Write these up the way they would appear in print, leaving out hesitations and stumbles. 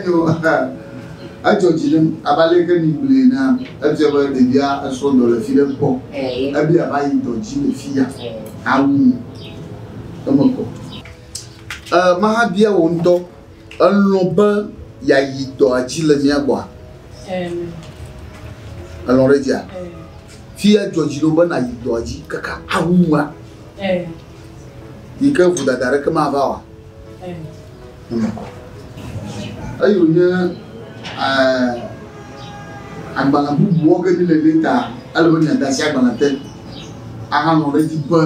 Enyo, edzɔ dzi nam abe ale ke migblɔe enea, efia be ɖevia esrɔ̃ dɔ le fi ɖe kpɔ. Ebe yeava yi dɔ dzi le fiya awu nu. Eme kɔ. E, mahabia wò ŋutɔ, elɔ̃ be yeayi dɔa dzi le mía gbɔa? Elɔ̃ ɖe edzia? Fia dzɔ dzi na wò be nàyi dɔa dzi kaka awu nua? Yi ke vodada aɖeke mava oa? Eme kɔ. Eyi wònye agbalẽ bubu wɔ ge míle nɛ ta, ele be miade asi agbalẽ te ahalɔ̃ ɖe edzi be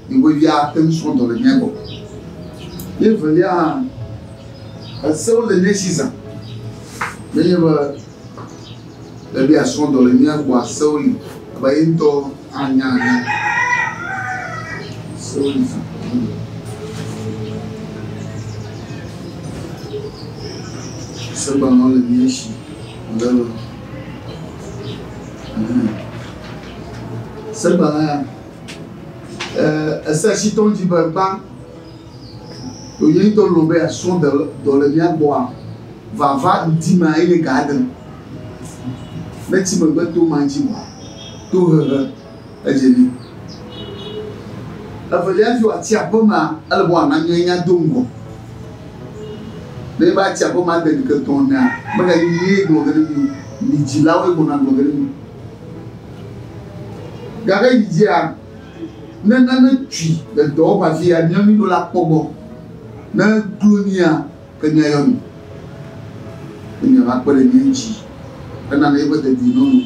yewoe ate ŋu srɔ̃ dɔ le mía gbɔ. Ye evelia hã, esewo le mía si zã. Nenye be Ɖevia srɔ̃ dɔ le mía gbɔa, sewo li abe ye ŋutɔ anya ene. Sewo li zã. Segbalẽwo le mía si. Le Segbalẽ ya, ese si tɔ ŋuti be gbã, ye ŋutɔ lɔ̃ be yeasrɔ̃ dɔ le mía gbɔa, Vava ŋdi ma ye nye ga adre. Ne tsi megbe to ma ŋuti vɔa, tohehe edze nɛ. Evelia hafi wòatsi aƒemea, ele be wòana míanya do ŋgɔ. Ne eva tsi aƒemea de ŋkeke etɔ̃ enea, meganyi nyee gblɔ ge ɖe mi o, mi dzilawoe gbɔna gblɔ ge ɖe mi. Gake yi dzia, ne nane tui le dɔwɔƒe afia, míawo míɖo la kpɔ gbɔ. Ne eglo mía, Ke míayɔ mi, ne miava kpe ɖe mía ŋuti hena eƒe dedienɔnɔ.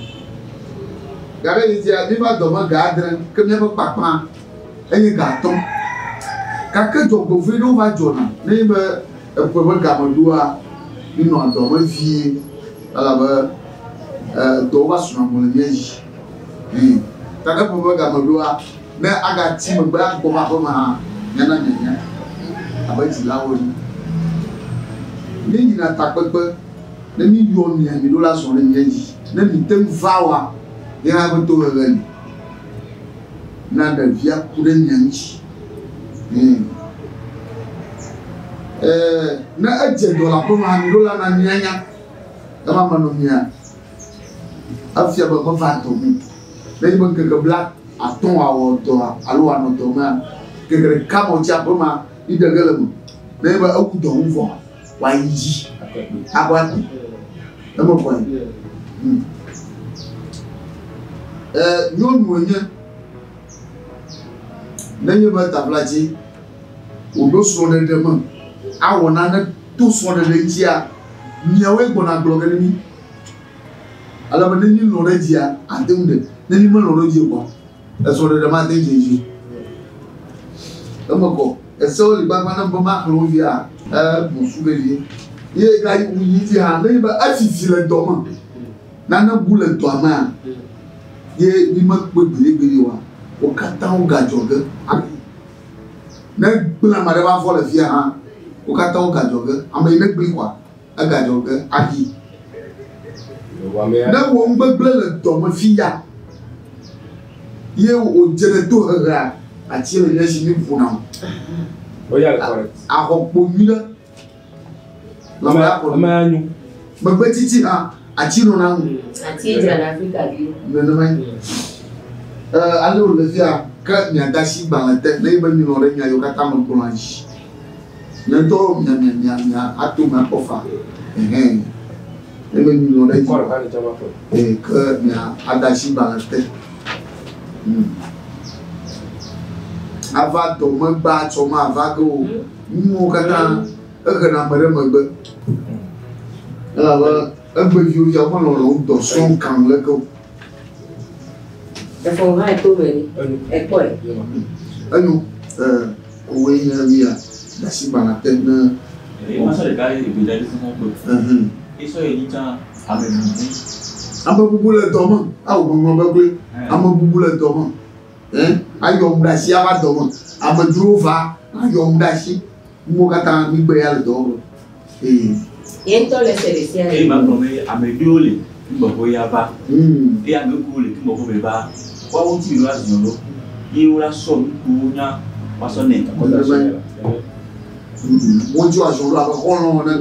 Gake ɣeyiɣia míeva dɔ me ga adre, ke míaƒe kpakpã enye ga atɔ̃. Gake dzɔgbevɔ̃e ɖewo va dzɔna nenye be eƒe ƒe game ɖoa, míenɔa dɔ me vie elabe dɔwo va suna gbɔ le mía dzi. Ɛ̃, ta ne eƒe ƒe game ɖoa, Ne agatsi megbe agbɔ va aƒeme hã, míana mianya abe dzilawo ene. Míeyina takpekpe, ne míyɔ mia, miɖo la zɔ ɖe mía dzi. Ne mìte ŋu va oa, ye hã eƒe tohehe li na ɖevia ku ɖe mia ŋuti. Ɛ̃. Ɛɛ, ne edze dɔ le aƒeme hã, miɖo la na míanya. Ema menɔ mia, efia be meva dɔ me o. Nenye be ŋkeke bla atɔ̃ wòawɔ dɔa alo wòanɔ dɔ mea, ŋkeke ɖeka me wòtsi aƒe ma, yi ɖe ge le eme. Nenye be ewu dɔ ŋu vɔa, wòayi dzi aƒe akpe. Eme kɔe. Hmm. E, nyɔnu enye. Nenye be taflatsi wòɖo srɔ̃ɖeɖe me awɔ nane to srɔ̃ɖeɖe ŋutia, miawoe gbɔna gblɔ ge ne mí. Ale be ne mílɔ̃ ɖe edzia, ate ŋu ɖe. Ne mímelɔ̃ ɖe edzi o kpɔa, esrɔ̃ɖeɖe mate ŋu dze edzi o. Eme kɔ. Esewo li gbagba nam be maxlẽ wo via, ebu su vevie. Ye gayi wu yi dzi hã, nenye be efifi le dɔ me, nane bu le dɔa mea, ye mímekpɔe gbeɖegbeɖe oa, wo katã wogadzɔ ge ayi. Ne gblẽ ame aɖe va vɔ le fia hã, wo katã wogadzɔ ge. Ame yi ne gblẽ kɔa, egadzɔ ge ayi. Ne wɔ nugbegblẽ le dɔme fiya ye wòdze ɖe tohehea, ati le mía si míʋuna o. Axɔ kpo nyui ɖe. Lãme ya kɔ. Megbetsitsi hã, ati nɔna ŋu. Ati dzra le Afrika vi. Nenemae. Ale wòle fia, ke miade asi gbalẽ te ne be milɔ̃ ɖe nya yiwo katã megblɔa dzi. Nye ŋutɔ mia mia mia mia ato me akpɔ fa. Ɛhɛn. Ne me mi lɔ̃ ɖe edzi. Ee ke mia ada asi gbalẽ te. Hmm. Ava dɔ megba tsɔ ma ava ge o. Nuwo katã ehena ame ɖe megbe. Elabe egbeviwo fia womelɔ̃ le dɔ srɔ̃m kam leke o. Efɔ hã to me ni. Ekpɔe. Enyo. Ee. Woe nye nuya ɖasi gbana te ne. Ema sɔ ɖeka ye gbedza dzi sɔsɔ kpe. Esɔ ye dzi tsã ame bubu. Ame bubu le dɔ me. Awo ŋɔŋlɔ be kloe. Ame bubu le dɔ me. Ɛ ayɔ ŋu ɖe asi ava dɔ me. Amedzrowo va ayɔ ŋu ɖe asi. Nuwo katã mi gbe ya le dɔ me. Ee. Ye ŋutɔ le se ɖe sia ɖe. Eye magblɔ be ame ɖewo le ŋgbɔxɔ ya va. Eye ame kuwo le ŋgbɔxɔ be va. Woawo ŋuti mi ɖo aziɔ ɖo. Ye wola sɔ nukuwo nya woasɔ nɛ. Wotsɔ aziɔ ɖo abe xɔlɔ̃ ene,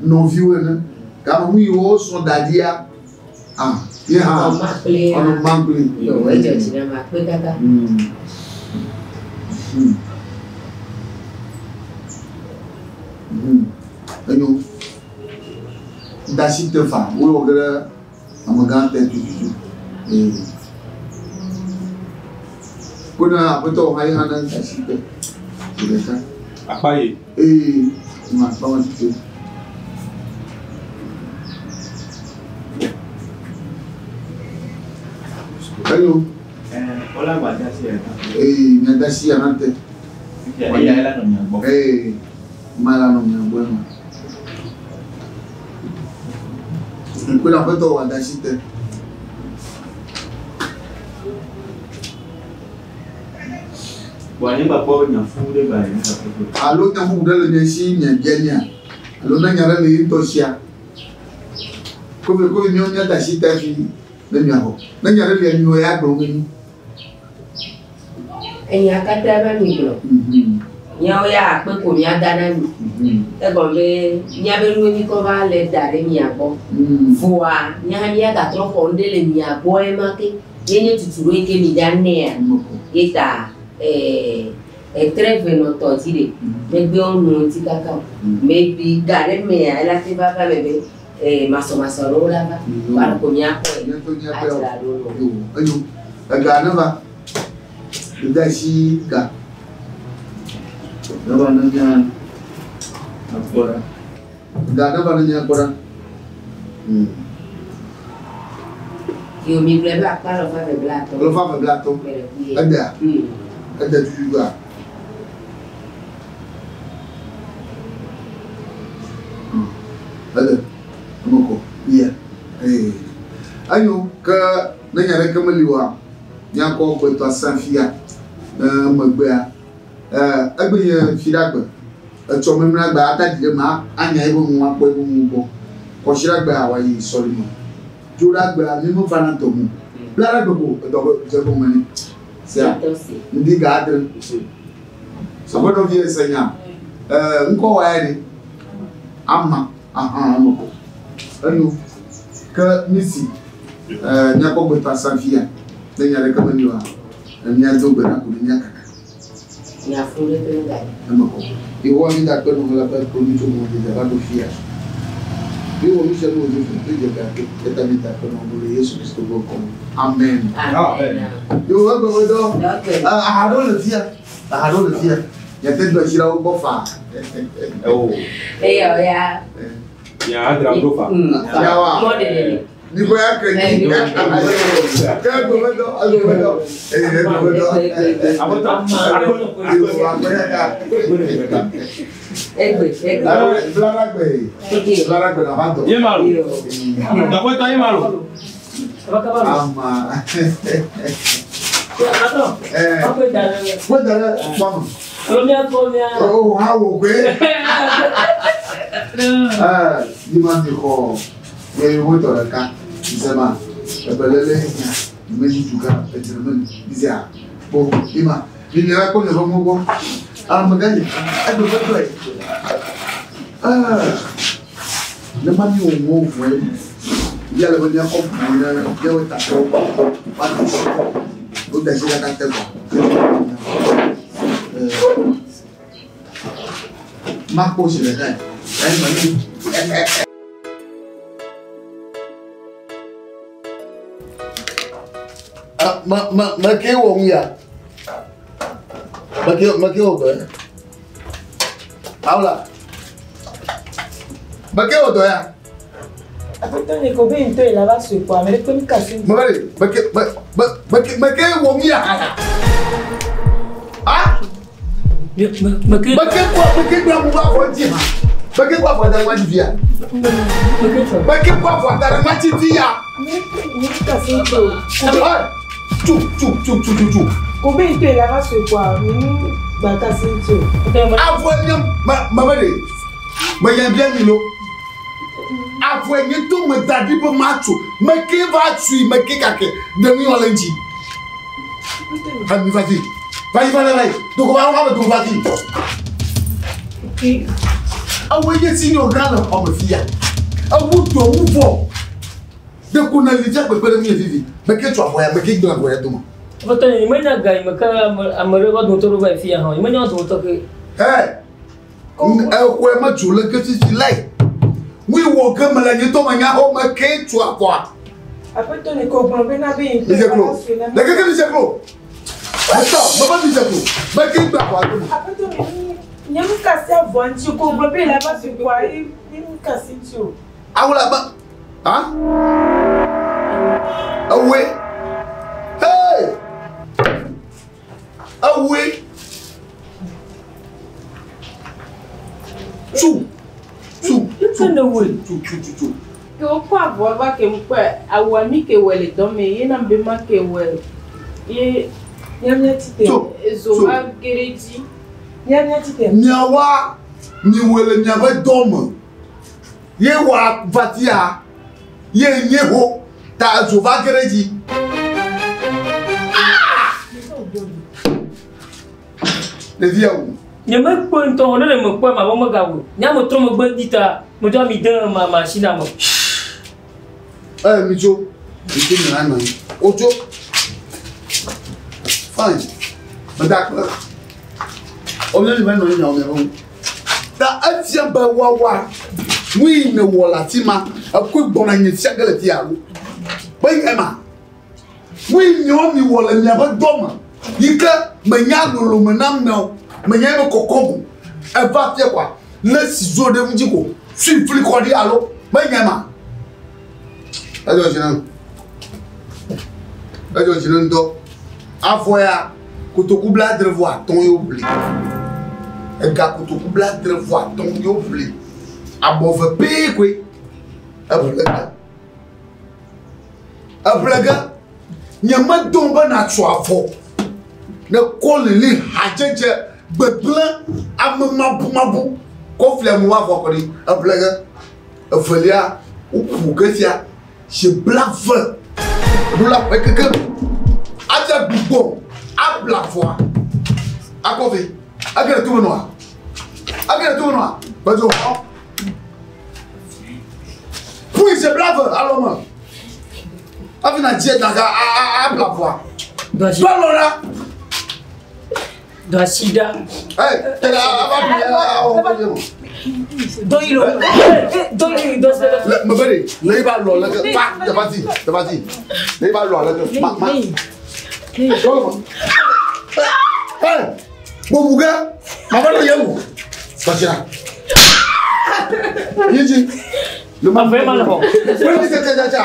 nɔviwo ene. Game nu yiwo srɔ̃ da ɖia, ah, ye hã Ɔma kple ɔnɔ mankpli. Yo, edzɔ dzi na ma kpe kaka. Enyo. Dasi te fa, wowɔ ge ɖe amegã te tututu. Ee. Ko na aƒetɔ wò hã ye hã ne dasi te. Zi ɖeka. Akpa ye. Ee, ma akpa ma tutu. Enyo. Wala gba dasi ya. Ee, mia dasi ya hã te. Eya la nɔ mia gbɔ. Ee, ma la nɔ mia gbɔ ema. Ŋku na aƒetɔ wò adasi te. Bɔn nye gba kpɔ nya fu ɖe gba ye ne gba kpɔ. Alo nya bubu ɖe le mia si miabia mia. Alo ne nya ɖe le ye ŋutɔ sia. Kovi kovi míawo míada asi te hafi ne miaxɔ. Ne nya ɖe lia miwɔ ya gblɔ mi. Enya katã va mi gblɔ. Míawo ya akpe ko míada na mi. Egɔme be míabe nuwo mi kɔ va le da ɖe mia gbɔ. Voa mía hã míagatrɔ xɔ nu ɖe le mia gbɔ ema ke. Ye nye tutu ɖo yi ke mi da nɛa. Ye ta etre ve nɔ tɔ dzi ɖe. Megbe wo nu ŋuti kaka o. Maybe ga ɖe mea ela te va va me be masɔmasɔ ɖewo la va. Wa ko míakpɔe. Míaƒe míaƒe Adzra ɖo nɔ. Yo, enyo. Ega ne va. Eda asi ga. Ne va ne mía akpɔ ɖa. Ga ne va ne míakpɔ ɖa. Yo mi gblɔe be akpa lɔfa ve blatɔ. Lɔfa ve blatɔ. Me ɖe ku ye. Edea? Ede tutu ga. Ede. Eme kɔ. Ya. Ee. Enyo ke ne nya ɖeke meli oa, míakɔ gbetɔ asã fia. Ne megbea, egbe nye fiɖagbe. Etsɔ memlẽagbe ata dzi ɖe eme anya eƒe nu akpɔ eƒe nu gbɔ. Kɔsiɖagbea wòayi sɔlime. Dzoɖagbea mi mevana dɔ me o. Blaɖagbe ko edɔ be dze gɔme nɛ. Sia. Ŋdi ga adre. Aƒenɔvi ese nya. Ŋkɔ wɔ ya ɖe? Ama. Aha, eme ko. Enyo. Ke mi si míakpɔ gbetɔ asã fia. Ne nya ɖeke meli oa, míado gbe ɖa ko ne míakaka. Nya fu ɖe kple ga. Eme kɔ. Yehowa mi da kpe nɔ le be kplɔ mi tso mɔ dzedze va ɖo fia. Mi wɔ nu sia nu wòdze fo to dze ga to. Eta mi da kpe nɔ le Yesu Kristo ƒe ŋkɔ me. Amen. Amen. Yehowa egbe me dɔ. Dɔkpe. Aha ɖewo le fia. Aha ɖewo le fia. Miate do asi ɖe wo gbɔ faa. Ewo. Eya o ya. Nya adra ɖo fa. Yawa. Mɔ ɖeɖe li. Mikɔ ya ke nyi. Ke egbe me dɔ. Egbe me dɔ. Egbe me dɔ. Aƒetɔ. Yehowa akpe ɖeka. Egbe egbe. Blaɖagbe. Blaɖagbe na va dɔ. Ye ma lo. Yo. Aƒetɔ ye ma lo. Ama. Kpe da ɖe kpɔme. O ha wò koe. Yi ma mi xɔ ye wo tɔ ɖeka. Zema ebelele nya medzi du ka edzre me zia kpo yi ma mi mi la kpɔ miaƒe mɔ gbɔ. Amegã yi egbe ƒe tɔe. Ne ma mi wò mɔ vɔe ya le be miakɔ ʋu ne miawo tatɔwo woado si wo da si ɖeka te kɔ. Makpɔ si ɖeka yi. Eyi ma mi. Ma ma ma ke wɔ ŋu ya. Ma ke ma ke wɔ dɔ ya. Awla. Ma ke wɔ dɔ ya. Aƒetɔ nye ko be ŋutɔ yi la va sue kpoa, ame ɖe kpe mi kasi. Ma be ma ke ma ma ma ke ma ke wɔ ŋu ya. Ah. Me ke Ma ke kɔ ma ke gba mu ba fɔ dzi ha. Ma ke kɔ afɔ da ɖe ma dzi fia. me ke tsɔ. Ma ke kɔ afɔ da ɖe ma dzi fia. Me kasi ŋutɔ. Ah. Tsu tsu tsu tsu tsu tsu. Ko be ŋutɔ yi la va sue kpoa, mi nu gba kasi ŋutɔ. Avɔ nye ma ma be ɖe. Me nya bia mi lo. Avɔ nye to me da ɖi be ma tso. Me ke va tui me ke gake ɖe nu yɔ le ŋuti. Ami va fi. Va yi va va yi. Dogo va va dogo va fi. Awo nye si nyɔ gã le xɔ me fia. Ewu dɔ wu vɔ. Ɖeko ne li fia kpekpe ɖe mi vivi. Meke tso avɔ ya meke gblẽ avɔ ya dome. Aƒetɔ nye menya ga yi me ke ame ɖe va dometɔ ɖo va yi fi ya hã. Menya dometɔ ke. Ɛ exɔe me tso le ke fifi lae. Ŋui wɔ ke me le nye tɔ me nya xɔ me ke tso avɔa. Aƒetɔ nye ko gblɔ bena be yi. Mise klo. Le keke mise klo. Etɔ mebe mise klo. Meke gblẽ avɔa dome. Aƒetɔ nye nye nu kasi avɔa ŋuti ko gblɔ be la va sue kpoa ye nu kasi ŋuti o. Awula be ha? Ewoe. Hey! Ewoe. Tu. Tu. Tu. Tu tu tu tu. Ke wokɔ avɔa va ke ŋkpɔe awua mi ke wɔ le dɔme ye na be ma ke wɔ ye Miamia ti te. Tso. ezo va ge ɖe dzi. Miamia ti te. Miawa miwɔe le miaƒe dɔme. Ye wɔ vatia ye nye ho ta ezo va ge ɖe dzi. Ɖevia wo. Nye me kpɔ ŋutɔ ne le me kpɔ ma be megawo. Nye ame trɔ megbe di ta me dzɔ ami de ma machine me. Ɛ mi tso mi tso mi la nɔ anyi. O tso. Fine. Me da kple. O mi mi nɔ anyi miawo miawo. Ta efia be wawa nui ne wɔ le afi ma ekoe gbɔna nye fia ge le fia alo. Be nye ma. Nui miawo mi wɔ le miaƒe dɔ me yi ke menya lolome na mewo menya ebe kɔkɔ mo eva fia kɔa le ciseau ɖe ŋuti ko sui fli kɔ ɖi alo be nye ma. Edzɔ dzi nam. Edzɔ dzi nam ŋutɔ. Avɔ ya kotoku 75 ye woƒli. Ega kotoku 75 ye woƒli. Abɔ ve pɛ koe. Eƒle ge. Eƒle ge. Nye medo be natso avɔ. Ne kɔ lili hadzedze gbegblẽ ame mabumabu kɔ fli amewo avɔ kɔ ɖi. Eƒle ge. Evelia woƒo ge sia si 20. Ɖo la ƒe keke. Adze gbugbɔ abla avɔa. Akɔ vɛ. Age ɖe tome nɔa. Age ɖe tome nɔa. Bedzo xɔ. Ƒui si 20 alɔ me. Hafi na dze naga abla avɔa. Dɔ la. Do asi ɖa. Ɛ tɛlɛ ava bi awɔ ƒe dze. Do yi lo. Do yi do asi ɖa. Le mebe ɖe le yi ba lɔ le ke fa tebati tebati le yi ba lɔ le ke ma ma. Dɔ le ma. Ɛ bubu ke ma va ɖo ye wo. Tɔtsia. Yi dzi. Le ma. Avɛ ma le xɔ. Wọ́n ti tẹ tẹ tẹ.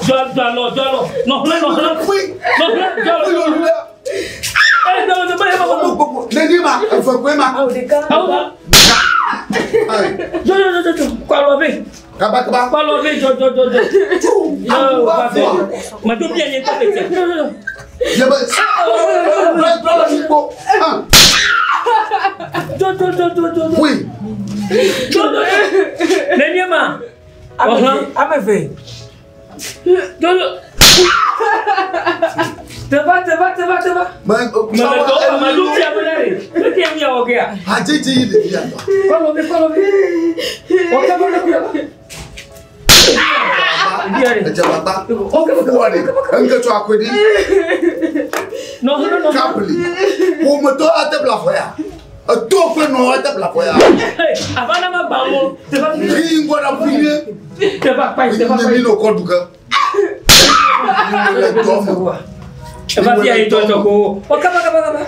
Do do alɔ do alɔ. Nɔxlẽ nɔxlẽ. Pui. Nɔxlẽ do alɔ. Pui lolu lɛ. Ɛ do do be ye ma Ọmọ gbogbo lẹni ma ẹfẹ koe ma. Awo ɖeka. Awo ma. Do do do do do. Kɔ alɔ ve. Kaba kaba. Kɔ alɔ ve jɔ jɔ jɔ jɔ. Awo Va fɔ. ve. Ma do bia nye tɔ le tia. Do do do. Yẹbẹ. Dɔlɔ ni kpo. Do do do do do do. Pui. Do do do. Nenie ma. Ame ve. Ame ve. Do do. Teva teva teva teva. Mɛ Ma do ma do bia be ɖe. Ne ke mia wɔ kea. Hadzedze yi ɖevi ya tɔ. Kɔ alɔ ve kɔ alɔ ve. Wɔ kaba le kuya. Bia ɖe. Edzabata. Wɔ de. Eŋketsɔ akɔe ɖi. Nɔxlẽ nɔxlẽ. Kapli. Ƒometɔ ate bla fɔ ya. Eto kple nɔ ate bla fɔ ya. Hey, avana ma gbã wo. Teva Yi ŋgɔ na ƒu nyuie. teva kpa yi teva Nye kpa mi yi. no kɔ du ke. Le dɔ me. Eva fia yi tɔtɔ ko. Wɔ kaba kaba kaba.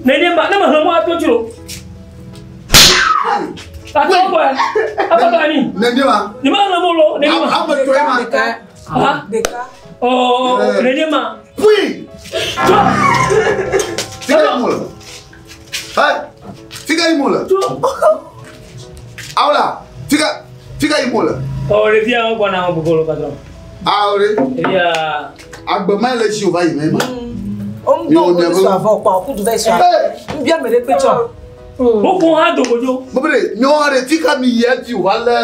Nenie ma ne me hlẽ mɔ ato tsi lo. Ato kɔe. Ato kɔe ni. Neni ma. Ni ma hlẽ mɔ lo. Nenie ma. Ame tɔe ma. Ɖeka. Ha? Ɖeka. Ɔ nenie ma. Pui. Tso. Fika yi mo le. Ɛ fika yi mo le. Tso. Awola fika fika yi mo le. Ɔ ɖevia wo gbɔna wo gbogbo lo patron. Awo ɖe. Ɖevia. Agbema le tsi o va yi mɛ ma. O ŋdɔ wo sɔ avɔ kɔ akudu va yi sɔ avɔ. Nbia me ɖe kpe tsɔ. Wo kun hã do kodzo. Mebe ɖe nyɔɔ ɖe fika mi yi edzi o va lé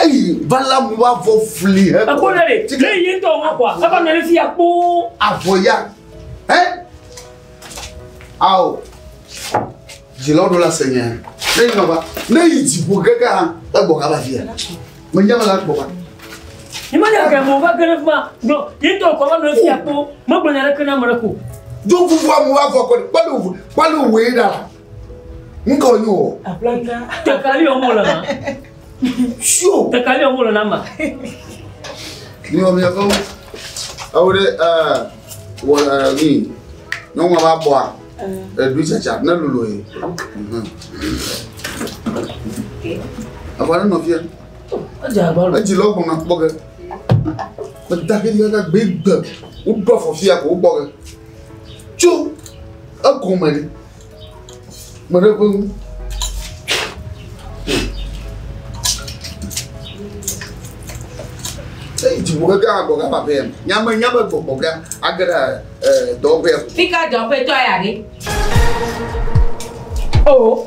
eyi va la mu va vɔ fli he. Ekpɔ ɖe ɖe. Ne yi ŋutɔ ŋua kɔa eva nɔ ɖe fia kpoo. Avɔ ya. Ɛ. Awo. Dzilawo ɖo la se nye. Ne yi nɔba, ne yi dziƒo keke hã, egbɔ kaba fia. Menya be la gbɔ va. Ni ma nya ke mo va gele fuma. Do yi to ko va no fia ko. Mo gblɔ nya ɖeke na ame ɖe ko. Dzo fufu amu va fɔ kɔ kpɔlu kpɔlu wòye ɖa la. Ŋkɔ nyo o. Aplanga. Tekali o mo le ma. Sio. Tekali o mo le na ma. Mi wɔ mia fɔ. Awo ɖe ɛɛ wɔ ɛɛ mi. Nyɔnua va bɔa. Eɖu tsatsa ne lolo ye. Avɔ ne nɔ fia. Edze agba lo. Edzi lɔ gbɔna kpɔ ge. Meda ke ɖi kaka gbe gbe. Woɖo afɔ fia ko wogbɔ ge. Tso egɔme ɖe. Me ɖe ƒe ŋu. Eyi dziƒo keke hã gbɔ gava ƒe ya. Nyame nyame gbɔgbɔ ge age ɖe dɔwɔƒea. Fika dɔwɔƒetɔ ya ɖe. O.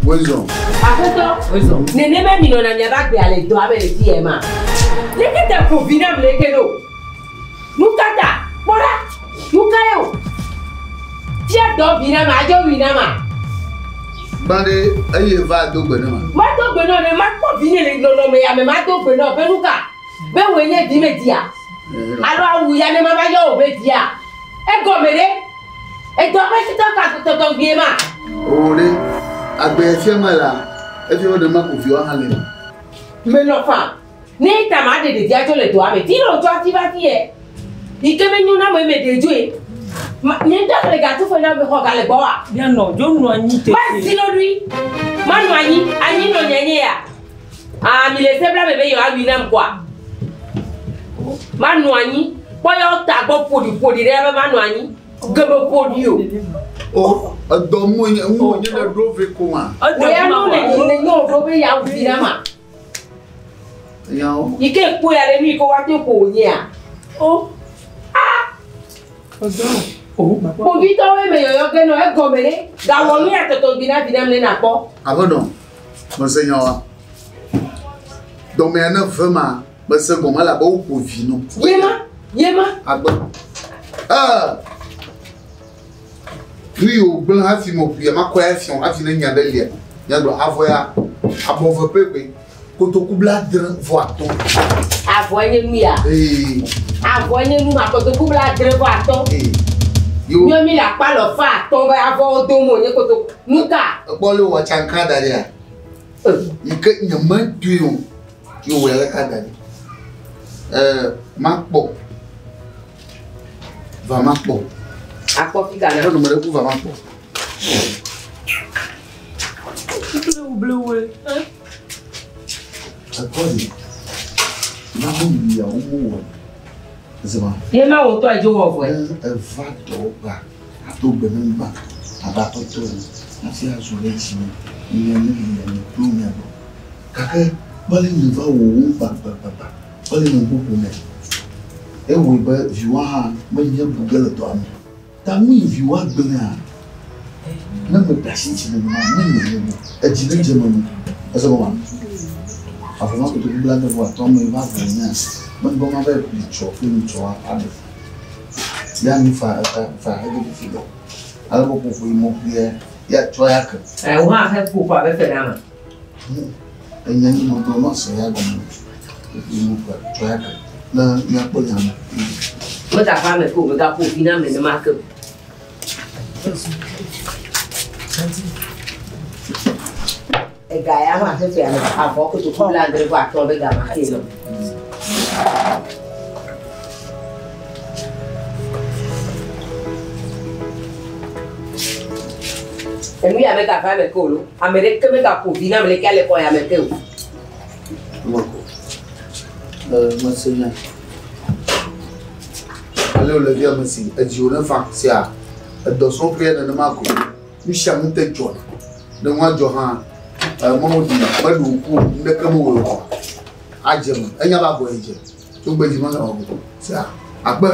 Wozɔ. Aƒetɔ. Wozɔ. Nenema mi nɔna miaƒe agbea le dɔa me le fi ya ma. Leke te ƒo vi nam leke ɖo? Nu ka ta? Kpɔ ɖa. Nu ka ye o? Fia dɔ vi nam adzo wi nam a? Gbã ɖe eye va do gbe ne ma. Ma do gbe nɔ ne ma kpɔ vi nye le nɔnɔme ya me ma do gbe nɔ be nu ka? Be wòe nye vi me dia? Alo awu ya ne ma va yɔ wò be via? Egɔme ɖe? Edɔ ƒe titɔ ka tɔtɔ gbie ma? O ɖe agbe fia me la efia be ɖe ma ko viwa hã le. Menɔ fa. Ne ta ma ɖe ɖevia tso le dɔa me. Fi ɖe wòtsɔ ati va fi yɛ. Yi ke menyo na ame me ɖe dzoe. Nye ŋutɔ le gatu fe na me xɔ ga le gbɔ wa. Mianɔ dzo nɔ anyi tete. Ma zi ɖoɖoe. Ma nɔ anyi. Anyi nɔ nye nye ya. Ah, mi le sebla me be yewoa wui nam koa. Ma nɔ anyi. Kpɔ yewo ta gbɔ ƒoɖi ƒoɖi ɖe be ma nɔ anyi. Geme ƒoɖi o. O, edɔ mu nye mu nye ɖe ɖo ve ko ma. Wò ya nu le le nye wò ɖo be ya wui na ma. Yawo. Yi ke kpo ya ɖe nu yi ke woate ƒo wò nyea. O. Ah. O. Kpovitɔwoe me yɔyɔ ge nɔ egɔme ɖe. Gawɔ nu ya tɔtɔ gbi na vi nam ne nakpɔ. Aƒenɔ, mese nyawoa. Dɔmea ne ve ma, mese gɔme elabe woƒo vi nɔ. Yema, yema. Agbe. Nu yi wògblẽ hafi me ƒoe, makɔe hafi o, hafi ne nya ɖe lia, míagblɔ avɔ ya, abɔ ve pɛ koe. Kotoku 75. Avɔ nye nu ya. Ee. Avɔ nye nu ma kotoku 75. Ee. Míɔ mi le akpa lɔ fa atɔ be avɔwo dom o nye kotoku. Nu ka? Ekpɔ le wɔ tsanka da ɖia. Yi ke nye me doe o. Yi wɔ le ka da ɖi. Makpɔ. Va makpɔ. Akpɔ fi ka na. Ƒe nɔnɔme ɖe ku va makpɔ. Blewu blewu. Ekɔ ɖi. Na mo yi ya wo mo wɔ. Zema. Ye ma wo tɔ edzo wɔ vɔe. Eva dɔwɔƒea ato gbe ne mi ba abe aƒetɔ ene hafi azɔ ɖe dzi me. Mia ne lia mi kplo mia gbɔ. Gake kpɔle mi va wɔ wo gbagbagba. Kpɔle mi ƒoƒo me. Ewɔe be viwa hã menye bu ge le dɔa me. Ta nu yi viwa gblẽa, ne me ɖe asi dzi nenema, ne nye nye me, edzi ne dze me nu. Ese gɔmea? Avɔ ma kotoku 75 me va vɔ nyea, megbe ma va yi ƒli tsɔ kple nutsɔ aɖe. Ya nu fa fa hege fifi lɔ. Ale be ƒoƒo yi mo ƒlia, ya tsɔ ya ke. Wò hã he ƒoƒo abe fe na ma. Enya nyi mo gblɔ ma se ya gɔme. Ƒoƒo yi mo ƒlia, tsɔ ya ke. Ne míakpɔ nya me. Megava ame ke o, megaƒo vi na ame nenema ke o. Ega ya hã fefea me avɔ kotoku 75 be gama ke nɔ. Enu ya megava ame ke o lo. Ame ɖeke megaƒo vi na ame ɖeke le xɔ ya me ke o. Mako. Mese nya. Ale wòle fia me si edziwò ne fa sia edɔ srɔ̃ƒea nenema ko. Nu sia nu te dzɔna. Ne nua dzɔ hã, mewo ɖi meɖu ku o, nuɖeke mewɔe o. Adze me. Enya be avɔ ye dze. Tso gbe dzi megawɔ o. Sia akpe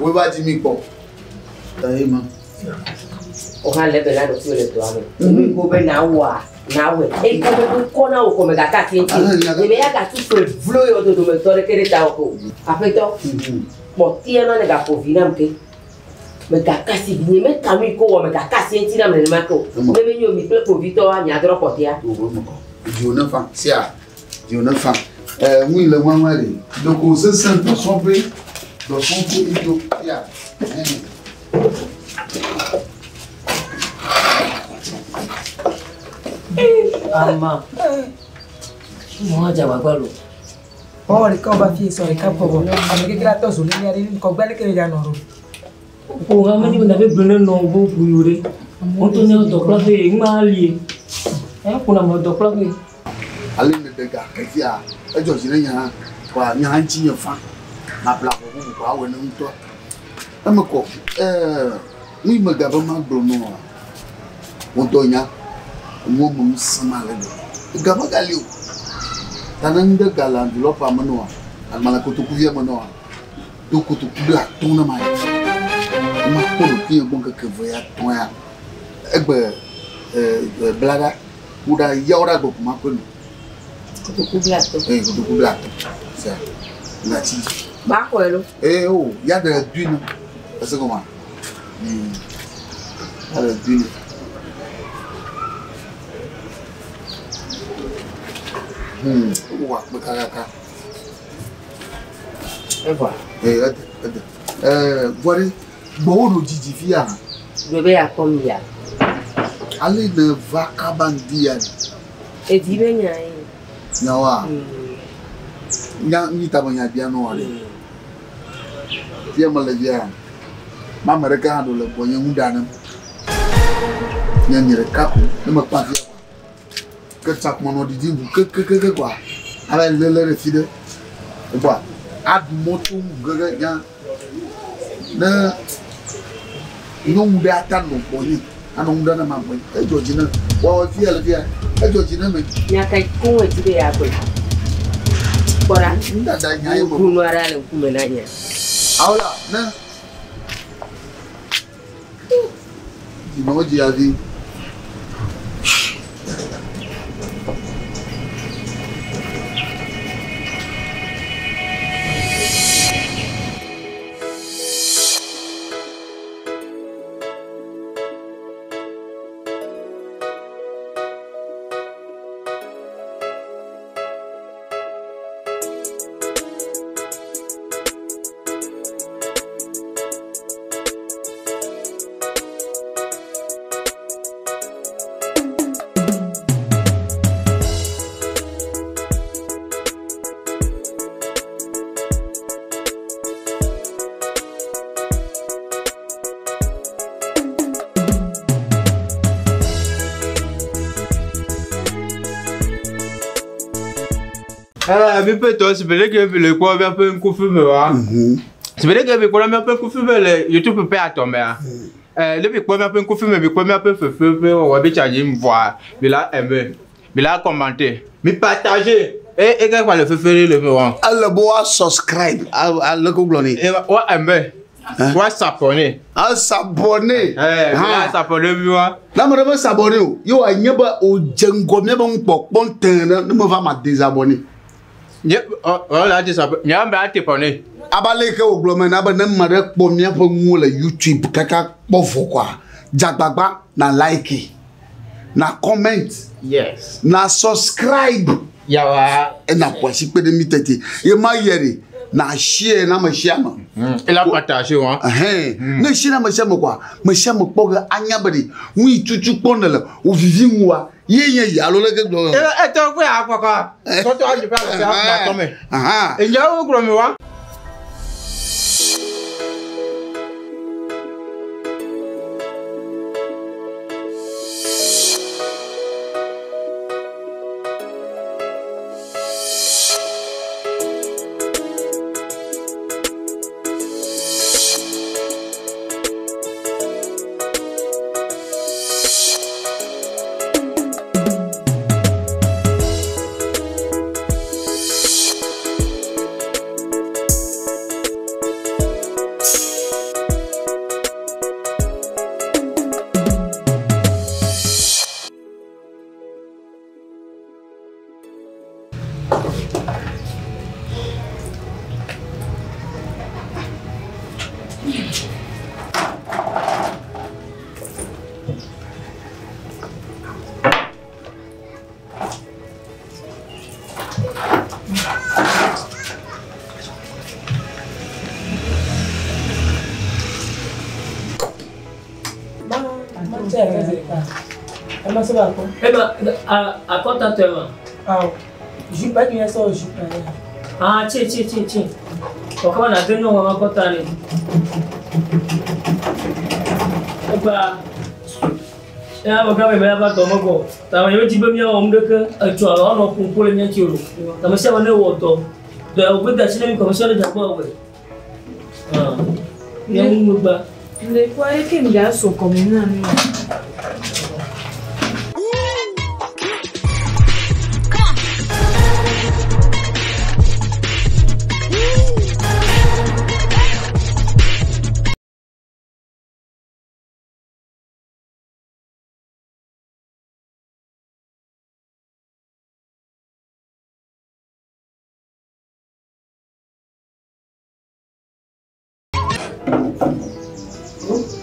woe va dzi mi kpɔ. Ta ye ma. Wo hã le be na ɖokuiwò le dɔa me. Nu yi ko be na wɔa, na wɔe. Eyi ko be ŋkɔ na wò kɔme gake ati ŋuti. Nye me ya gatu ƒe vlo yɔ dodometɔ ɖeke ɖe ta wò ke o. Aƒetɔ, kpɔtia ma ne gaƒo vi nam ke. Megaka asi nye meka nu yi ke wɔ megaka asi eŋuti nam nenema ke o. Ne menye o mi kple kpovitɔwoa miadrɔ̃ kɔtea. Wo me kɔ. Dziwò ne fa sia. Dziwò ne fa. Ɛ ŋui le ŋuaŋua ɖe. Ɖeko sesẽ dɔsɔƒe dɔsɔƒe edzo sia. Ama. Mo dze agbagba lo. Wɔwɔ ɖeka wo va fi sɔ ɖeka kpɔ vɔ. Ame keke la tɔ zo lili aɖe ŋkɔgbe aleke le ɖa nɔ ɖo. O ha menye be nabe gblɔ ne nɔ wo ʋu yiwo ɖe. Woto ne dɔkplɔƒe ŋma lie. Eya ƒona me dɔkplɔƒe. Ale ne ɖe ga xexia edzɔ dzi ne nye hã kɔa nye hã ŋuti nye fa. Mabla avɔ bubu kɔ awɔe ne ŋutɔ. Eme kɔ ɛɛ nu yi megabe magblɔ nɔ oa, wò ŋutɔ nya enuwo me ŋusẽ ma le gbegbe. Ega megali o. Ta ne ŋɖe ga le enveloppe me nɔa, agbalẽ kotokuvia me nɔa, do kotoku blatɔ̃ ne mayi. Ne makpɔ ɖokuinye gbɔ ŋkeke eve ya tɔ̃ ya, egbe ɛɛ bla ɖa, ku ɖa, yawo ɖa gbe ko makɔe no. Kotoku blatɔ̃. Ee, kotoku blatɔ̃. Sia, ŋgati. Maxɔe lo. Ee, o, ya ɖe dui nu. Ese gɔmea? Ya ɖe dui nu. Wowɔ akpe kakaka. Evɔa? Ee, ede, ede. Ee, vɔ ɖe, gbɔwò ɖo dzidzi fia? Gblɔ be yeakpɔm ya. Ale ne va kaba ŋdi ya. Edi be nya ye. Nyawoa? Nya nyi ta me nya bia nɔ ɖe. Fia me le fia. Ma ame ɖeka hã ɖo le gbɔnye ŋu ɖa nem. Nye nye ɖeka ko ne me kpa fia. Ke tsakmɔ nɔ didi ŋu kekekeke koa. Ale lele ɖe fi ɖe. Ekpɔa aɖu mɔto ŋu keke nya. Ne nyɔnu ɖe ata nɔ gbɔnye anɔ ŋu ɖe ne ma gbɔnye. Edzɔ dzi ne wɔwɔ fia le fia. Edzɔ dzi ne me. Nya ka koŋ edi be yeagblɔ? Kpɔ ɖa. Nudada nya ye me. Ŋu nu aɖe le ŋkume na nye. Awola ne dzinɔ dzi avi. Mi ƒe tɔ si ɖeke vi le kpɔ míaƒe ŋkufi me wa. Si ɖeke vi kpɔ míaƒe ŋkufi me le YouTube ƒe atɔ mea. Ne mi kpɔ míaƒe ŋkufi me, mi kpɔ míaƒe fefe ƒe wɔwɔ bi tsa dzi vɔa, mi la aimer, mi la commenter, mi partager. E e ke kpa le fefe ɖe le me wa. Ele be woa subscribe ale ko gblɔ nɛ. Wa aimer. Wa s'abonner. A s'abonner. Mi la s'abonner mi wa. Ne ame ɖe me s'abonner o, ye wòanye be wòdze ŋgɔ míabe nukpɔkpɔ tẽ ɖe ne meva ma désabonner. Nye ɔ la désabonner. Nye ame ate bɔne. Abe ale yi ke wògblɔ me na be ne ame ɖe kpɔ míaƒe nuwo le YouTube kaka kpɔ vɔ koa, dze agbagba na like, na comment, Yes. na subscribe. Yawa. Ena ƒo asi kpe ɖe mí tete. Ye ma yɛ ɖe, na share na ame sia ame. Ela partager wa. Ɛhɛn. Ne share na ame sia ame koa, ame sia ame kpɔ ge anya be ɖe nu yi tutu kpɔ ne le wò vivi ŋua, ye nye yi alo leke gblɔ. E tɔ kpe akpɔkɔ. Tɔtɔ anyi ƒe alɔ sia akpɔ me. Enyawo gblɔ me wa. Ema se ba ko. Ema a akɔta tɔ ema. Awo. Jupe ki yɛ sɔ jupe yɛ. Ah, tsi tsi tsi tsi. Ɔkaba na de nyɔnu ma kɔta ne. Egba. Ya mo gabe me ava dɔ me gbɔ. Tame ye dzi be míawɔ nu ɖeke etsɔ alo anɔ ƒoƒo le mía ŋuti o. Ame sia ame ne wɔ dɔ. Dɔ ya wògbe de asi ne mi ko ame sia ame ne dze agbɔ awɔe. Ah. Mía ŋu megba. Le kɔ eke mi dza so kɔme na mi.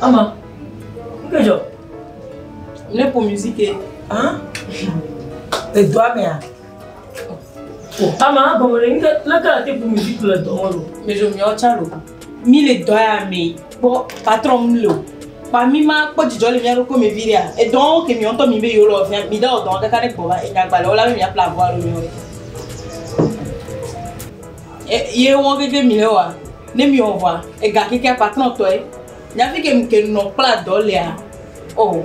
Ama. Nke dzɔ? Ne pour musique. Hein? Edoa mea? O, ama gɔme ɖe nke leke la te ƒo musique le dɔ me ɖo? Mais je m'y tcha lo. Mi le dɔ ya me kpɔ patron mu le o. Kpa mi ma kpɔ dzidzɔ le mía ɖokui me vi ɖea. Edɔwo ke mi ŋutɔ mi be yewo le wɔ fia mi da wɔ dɔn kaka ne gbɔ va enyagbalẽwo la be miaƒle avɔ alo miwo ɖe. Ye wɔ veve mi le wa. Ne mi wɔ vɔa ega kekea patron tɔe. Nyafi ke ke nɔ kpla dɔ lea. O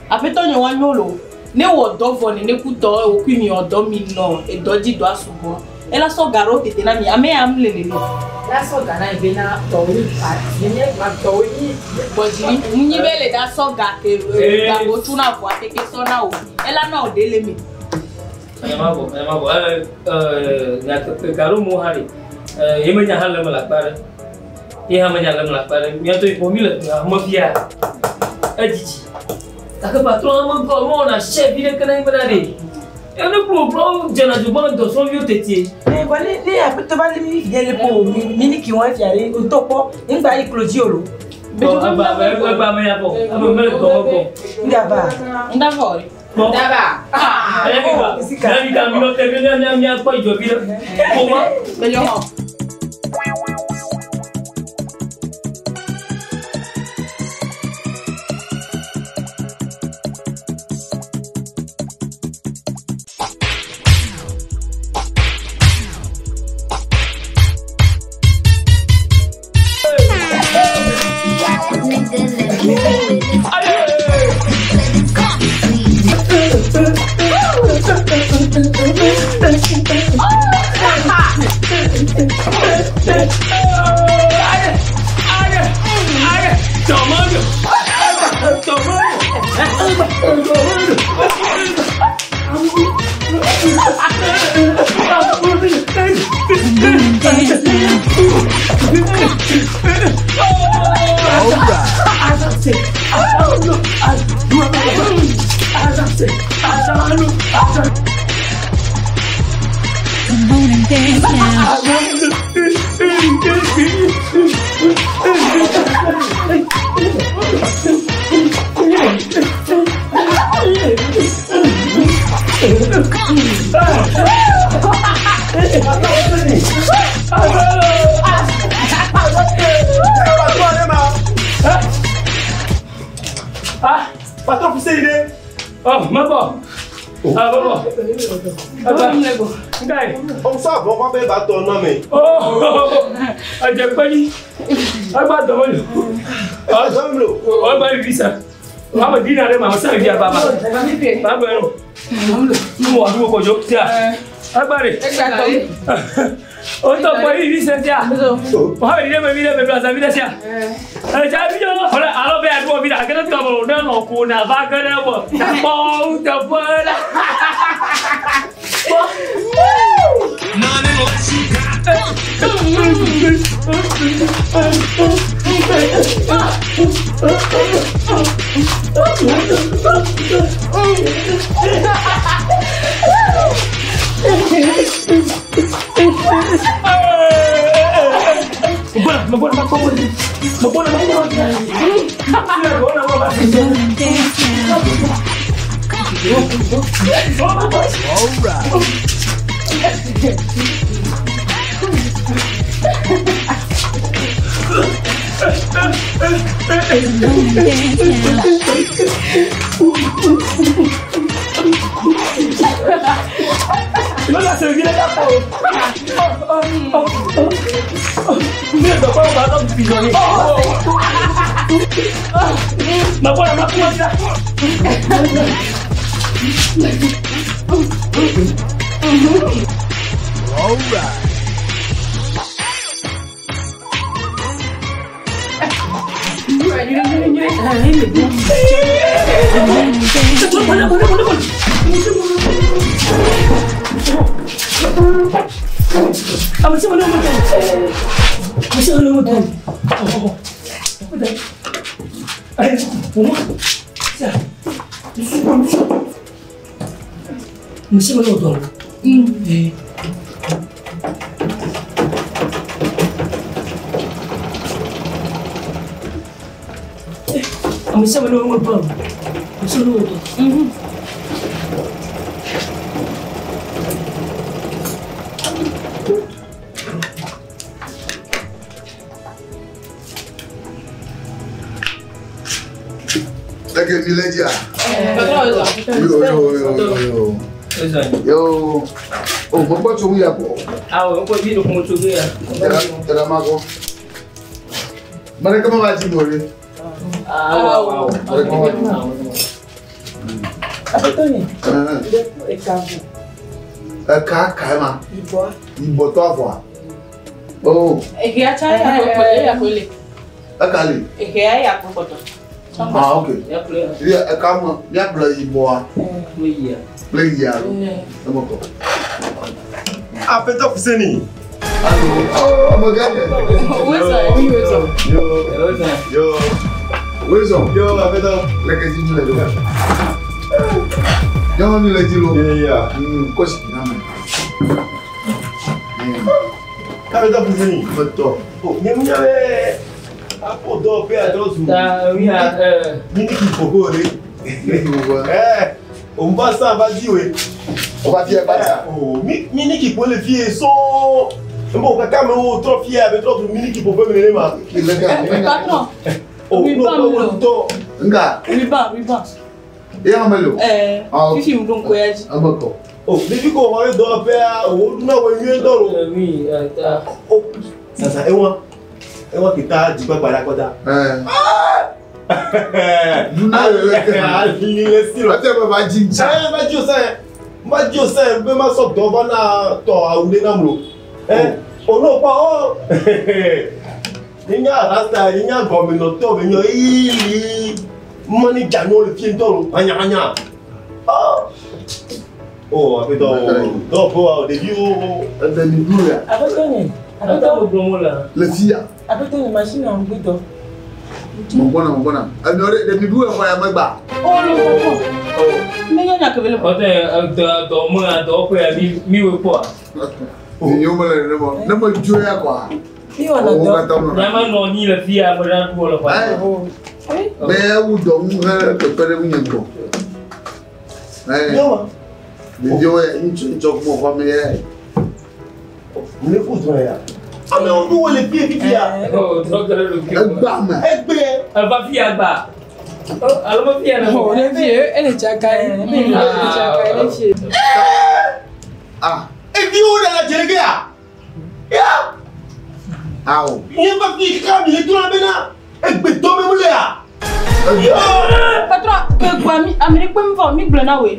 aƒetɔ nye wa nyo lo. Ne wɔ dɔ vɔ nene ku dɔ wokui mi wɔ dɔ mi nɔ edɔ dzi dɔa sugbɔ. Ela sɔ ga ɖewo tete na mi ame ya mu le nene. La sɔ ga na yi bena tɔwo nyi nye ma tɔwo nyi. Bɔdziri nyi be le da sɔ ga ke ga wo tuna vɔa keke sɔ na o. Ela na o de le me. Ema bɔ, ema bɔ. Ɛɛ nyateƒe gaɖo mo hã ɖe. Ɛɛ ye menya hã le eme le akpa ɖe. Ye hã menya le eme le akpa ɖe. Míatɔ yi kpɔ mi le dua me fia. Edzidzi. Gake patron me gɔ mewɔna shɛ vi ɖeke na mi bena ɖe. Ene kplo kplo dzena dzogbɔ ne dɔsrɔ̃viwo tetie. Ne kɔ ne ne aƒetɔ va le mi fi le po mi mi ki wɔn fia ɖe ŋutɔ kpɔ ŋgba yi klo dzi o lo. Egba egba me ya bɔ. Ame mele dɔ me gbɔ. Ŋgba Ŋda vɔ ɖe. Kpɔ. Daba. Ɛyɛ mi ba. Mia mi ka mi nɔ te mi mia mia mia kpɔ dzidzɔ vi ɖe. Kpɔ ma. Bɛlɛ hɔ. Come on and dance now. Ah, Patron poussé il est. Oh, ma bɔ. Ah, ma bɔ. Agba. Nka ye. On sort bon va be ba ton nom mais. Oh, ɛdze kpɛli. Agba dɔmɔ lo. Ah, dɔmɔ lo. O gba vivi sa. Ame di na ɖe ma, ame vi aba ba. Ba bɛ no. Nu wɔ nu kodzo tia. Agba de. O tɔ kpɔ vivi sɛ tia. O ha mi ɖe me vi ɖe me do asa vi ɖe sia. Ɛdze vi yɔ. Ɔlɛ alo bɛ adu vi ɖe ake ne tɔmɔ ne nɔ ko na va ge ɖe wɔ. Kpɔ teƒe la. Kpɔ. All right. Come on and dance now. Non, là, c'est vilain d'abord. Mais de quoi on va donc pigeonner? Ma voix, ma voix, là. All right. Yo, oh, mo tso ya ko. Awo, ko bi do mo tso ya. Tera ma ko. Mare kama ba ti mo re. Awo, awo. Apetoni. Eka. Eka ka ma. Ibo. Ibo to afọ. Oh. Eke acha ya ko ya ko le. Eka le. Eke ya ko ko to. Ah, okay. Ya eka mo, ya bla ibo a. Play ya. Emoko. Apeto Fuseni. Allo. Oh, my God. Wezo. Yo. Yo. Wezo. Yo, Apeto. Leke si le do. Yo ni le di lo. Yeah. Ko si na me. Apeto Fuseni. Apeto. Oh, ni mu nya be. Apo do pe adrozu. Ta wi a ni ni ki koko re. Eh. On va ça va dire oui. On va dire pas ça. Oh, mini qui peut le fier son. Bon, kaka me o trop fier avec trop mini qui peut me le ma. Patron. Oh, non, non, Nga. Riba, riba. E amelo. Eh, fifi mdon koyaji. Amako. Oh, depuis qu'on va do faire, o na we mieux do. Oui, ta. Oh, ça ça ewa. Ewa qui t'a dit quoi para kota. Eh. Duna le style. Ate ba jinja. Eh, ba jo ça. Ba jo ça, be ma so do ba na to awule na mlo. Eh, o no pa o. Ninya rasta, ninya gomino to be nyo ili. Mani jano le fien to anya anya. Oh. Oh, apeto. Do po de view. De ni du ya. Apeto ni. Apeto blomo la. Le fia. Apeto ni machine en bruto. Mon bon, alors, les bibous, on va y avoir. Oh, le patron. Mais il y en a que le. Attends, moi, mi quoi. Ne me joue quoi. Mi on a non ni le fille à me pour le Mais où donc, que père ou nyango. Eh. Mais yo, une choc mon famille. Ne faut toi là. Ah mais on nous les pieds pieds. Oh, donc le pied. Elle va fier bas. Alors ma fille Oh, les vieux, elle est déjà gagnée. Elle est déjà gagnée. Ah. Et puis on a la déléguée. Ya. Ah. Il va fier comme il est tout là maintenant. Et puis tomber moulé. Patron, que quoi mi Amérique peut me voir mi blana we.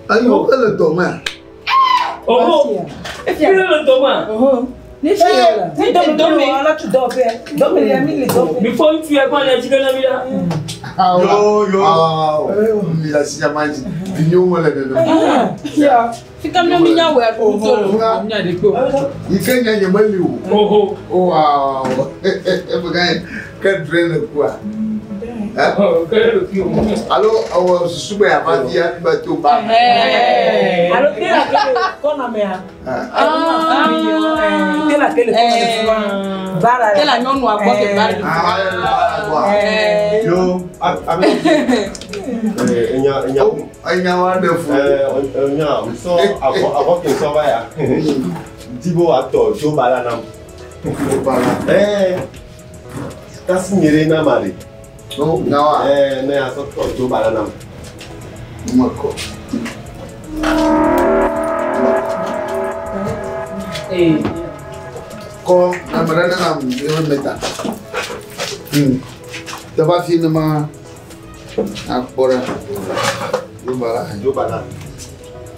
Ayo, elle est demain. Oh. Et puis le demain. Oh. Les filles, ni demain, là tu dors faire. Demain, il y a mis les dents. Mais faut tu es quoi la chicken là? Yo yo. Ah, mi la sinya manji. Vinyo mo le de. Ya. C'est comme le mignon ouais pour tout. Il fait nya nyema li o. Oh oh. Wow. E quel train de quoi? Hein? Alors, on se souvient avant d'y aller au bas. Alors, t'es là qu'on a mis. Ah, t'es là que le T'es là non noir quoi que bar. Ah, yo, enya enya wonderful. Enya, so avant qu'il soit là. Dibo ato, jo bala nam. Bala. Eh. Kasi nyere na mari. No, nyawa. Ne asɔ tɔ dzo ba la nam. Mekɔ. Kɔ ame ɖe nenam yeƒe meta. Teƒe afi ne ma akpɔ ɖa. Dzo ba la. Dzo ba la.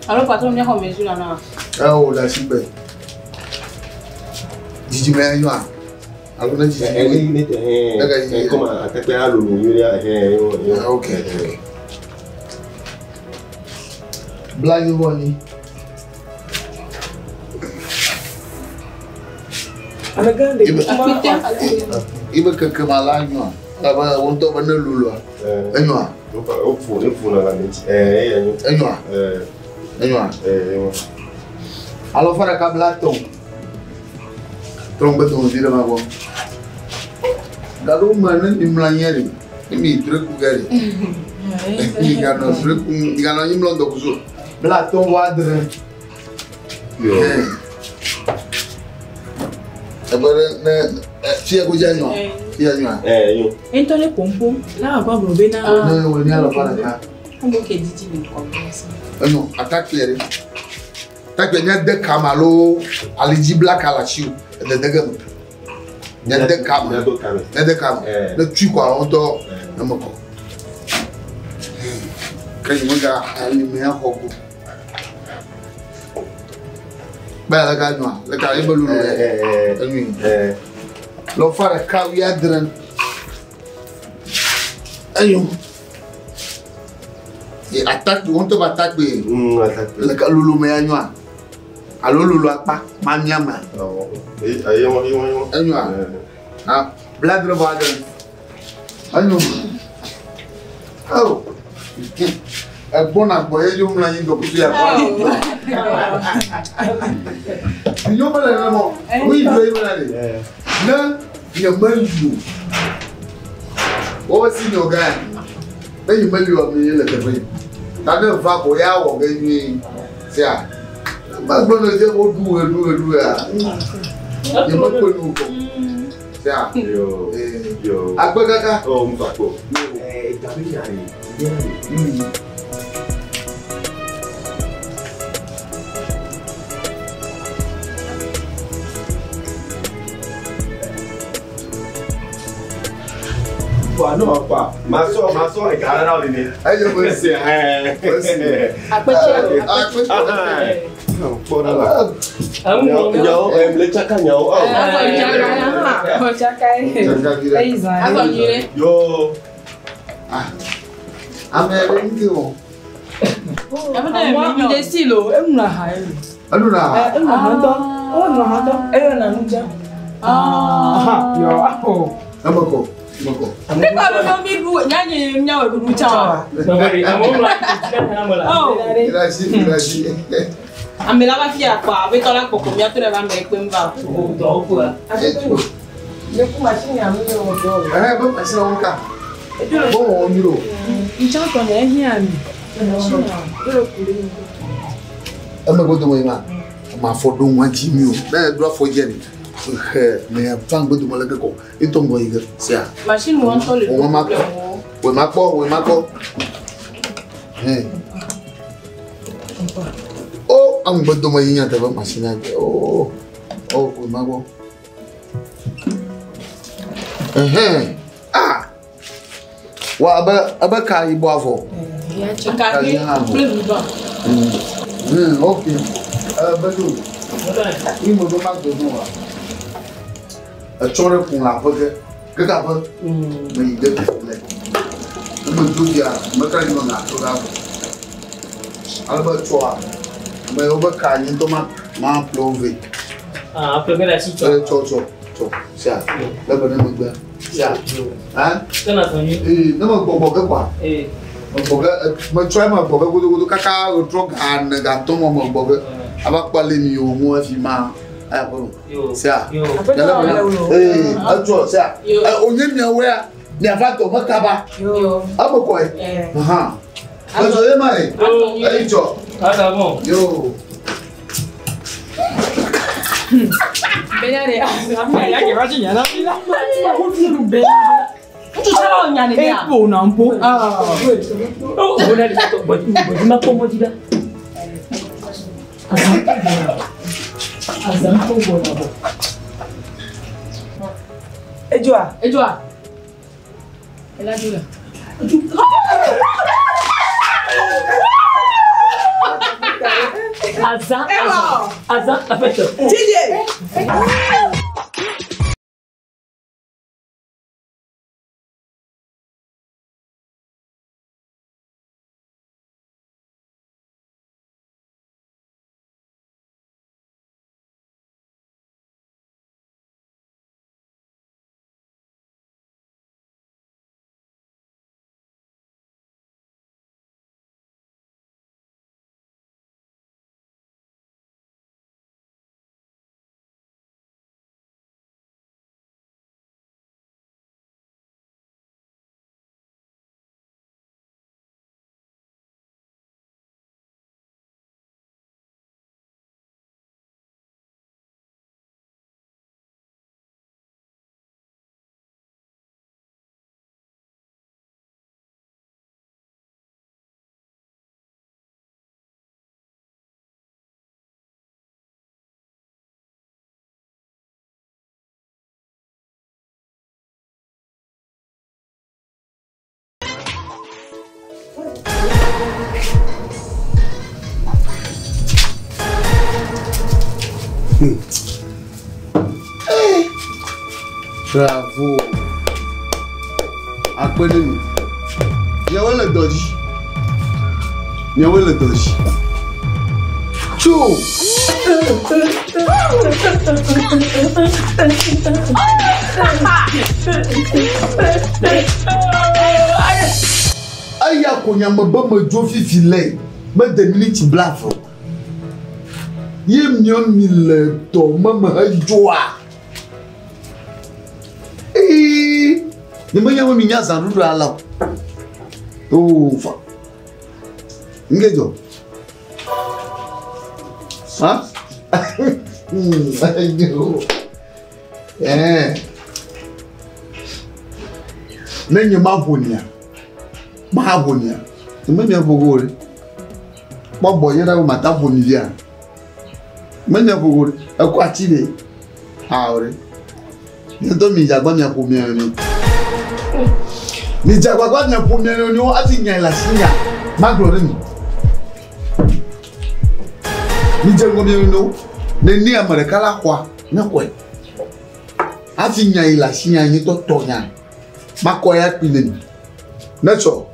Alo patron míaxɔ mesure la na. Ewɔ ɖe asi gbe. Dzidzime ya nyoa? Alo ne dzidzime. Ne tɛ hɛn. Comme atakpe alolo nyuie ɖe hɛn. Ok. Bla nyi vɔ nyi. Ibe keke ma la nyoa. Elabe wo ŋutɔ be ne loloa. Enyoa. O ƒo ne ƒo na la ŋuti. Eya nyo. Enyoa. Enyoa. Enyo. Alɔfa ɖeka bla tɔn. Trɔ ŋgbe dɔn vi ɖe ma gbɔ. Gaɖo me ne mi mlɔ anyi ɖe, ne mi drɛ ku ge ɖe. Mi ganɔ drɛ ku, mi ganɔ anyi mlɔ ŋdɔkusu. Bla tɔn vɔ adre. Yo. Ebe ɖe ne fia ko dze nyoa. Fia nyoa. Enyo. Ŋutɔ ne ƒoƒo la wà gbɔ bena. Ne wo ni alɔfa ɖeka. Ŋgɔ ke didi le kɔmɛsi. Enyo atakpui ɖe. Takpui nye de kame alo alidzi bla ka le asi o. Edede ge me. Nye de kame. Nye de kame. Ne tui kɔa ŋutɔ eme kɔ. Ke yi mega alime axɔ go. Bẹ́ẹ̀ lẹ́ka nyoa lẹ́ka ebe lolo yɛ enui. Lɔfa ɖeka wuiadre. Enyo. Ye atakpui wo ŋutɔ be atakpui. Leke lolo me ya nyoa? Alo lolo akpa ma mia mea? Enyoa? Ah, bladre vɔ adre. Enyo. Oh. Egbɔna gbɔ ye dzo mlɔ anyi dɔkusu ya kɔ. Nyo mele nene mɔ. Wuyi do ye mele ɖe. Ne nye meli o. Wobe si nyɔ gã ya. Ne nye meli o ame ye le teƒe yi. Ta ne va ko ya wɔ ge nyuie. Sia. Magblɔ ne dze wo ɖu ɣe ɖu ɣe ɖu ɣea. Nye me kpɔe nu o. Sia. Yo. Yo. Akpe kaka. Oh, mu fa kpɔ. Gabe nya ye. Quoi, non, quoi. Ma soeur, elle est là, bébé. Aïe, moi c'est. Akpɛtsɛ. Kpɔ ɖa la. Nyawo, le tsaka nyawo. Azɔ tsaka ye. Eyi zã. Azɔ nyuie. Yo. Ame ɖe ŋuti o. Moi, ndesi lo, enuna ha ye. Enuna ha. Enuna ha ŋutɔ. Enuna ha ŋutɔ. Eyɔna nu dza. Aha, yɔ aho. Eme kɔ, eme kɔ. Ne kɔ be mi ɖu nyanye miawɔ ɖuɖu tsã wa. Oh. Irasi, irasi. Ame la va fia kpɔa, aƒetɔ la kpɔkpɔ miatɔ ɖe va ame kpem va. Ne ku machine ya mi wɔ dɔ. Ɛhɛ, be machine wo ka. Bon wɔ nyuie o. Ntsã tɔ ne ehiã mi. Machine ya, do le ku ɖe mi. Eme gbɔdɔ yi ma, ma afɔ ɖo ŋua dzi mi o. Ne eɖo afɔ dzi ni, he me va ŋgbedome le ke kɔ, etɔ ŋgɔ yi ge sia. Machine wo ŋutɔ le Wo ma kpɔ, wo ma kpɔ, wo ma kpɔ. Hɛn. O, aŋgbedome yi nya teƒe machine ya. O, o, wo ma kpɔ. Ɛhɛn. Ah. Wa abe abe ka yibɔ avɔ. Ka ɣi kple ruban. Ok. Bedo. Ime be ma do no wa. Etsɔ ɖe kun le aƒe ke. Keke aƒe. Me yi ɖe le. Ne me do via, me ka yi me ŋa to ɖe avɔ. Ale be tsɔa, me wo be ka nye ŋutɔ ma ma ƒle wo vɛ. Ah, ƒle ge ɖe asi tsɔ. Tsɔ tsɔ tsɔ sia. Le be ne megbe. Sia. Hã? Tena sɔ nyui. Ee, ne me gbɔgbɔ ke kɔa. Me gbɔ ke me tsɔe me gbɔ ke godogodo kaka wetrɔ ga ene ga atɔ̃ me me gbɔ ke. Ava kpɔ ale mi wo mu efi ma. Aya ƒe me. Sia. Ee, etsɔ sia. Onye miawoe miava dɔ me kaba. Eme kɔe. Hã. Ezɔ ye ma ye. Eyi tsɔ. Asa bɔn. Yo. Benya de, ame ya ke va tsi nyana mi la. Benya de. Ŋutsu tsɛ la wɔ nya nenea. Eƒo na ŋpo. Oh, bona le tɔ bɔ bɔ ma kpɔ mɔdzi ɖa. Azã kɔ gbɔna bɔ. Azã kɔ gbɔna bɔ. Edzoa. Edzoa. Ela dzo la. Azã azã azã afɛtɔ. DJ. Bravo. Akpe ɖe mi. Miawoe le dɔ dzi. Miawoe le dɔ dzi. Tso. Eya ko nyame be medzo fifi le mede miniti blaeve o. Ye miɔ mi le dɔ me me hedzoa. Ee, nye menya be mi nya zãɖuɖu ale o. Oo, fa. Ŋke dzɔ. Ha? Ɛɛ. Ne nye ma ƒo nia, ma ƒo nia, nye me mia ƒo go ɖe. Kpɔ bɔ nye ɖa be mata ƒo mi via. Me mia ƒo go ɖe. Ekɔ ati ɖe. Awo ɖe. Nye ŋutɔ mi dze agbagba mia ƒo mia nɔnɔewo. Mi dze agbagba mia ƒo mia nɔnɔewo hafi nya le asi nya. Magblɔ ɖe mi. Mi dze ŋgɔ mia nɔnɔewo. Nene ame ɖeka la xɔa, ne xɔe. Hafi nya yi le asi nya nye ŋutɔ tɔ nya. Makɔ ya kpui ne mi. Ne tsɔ.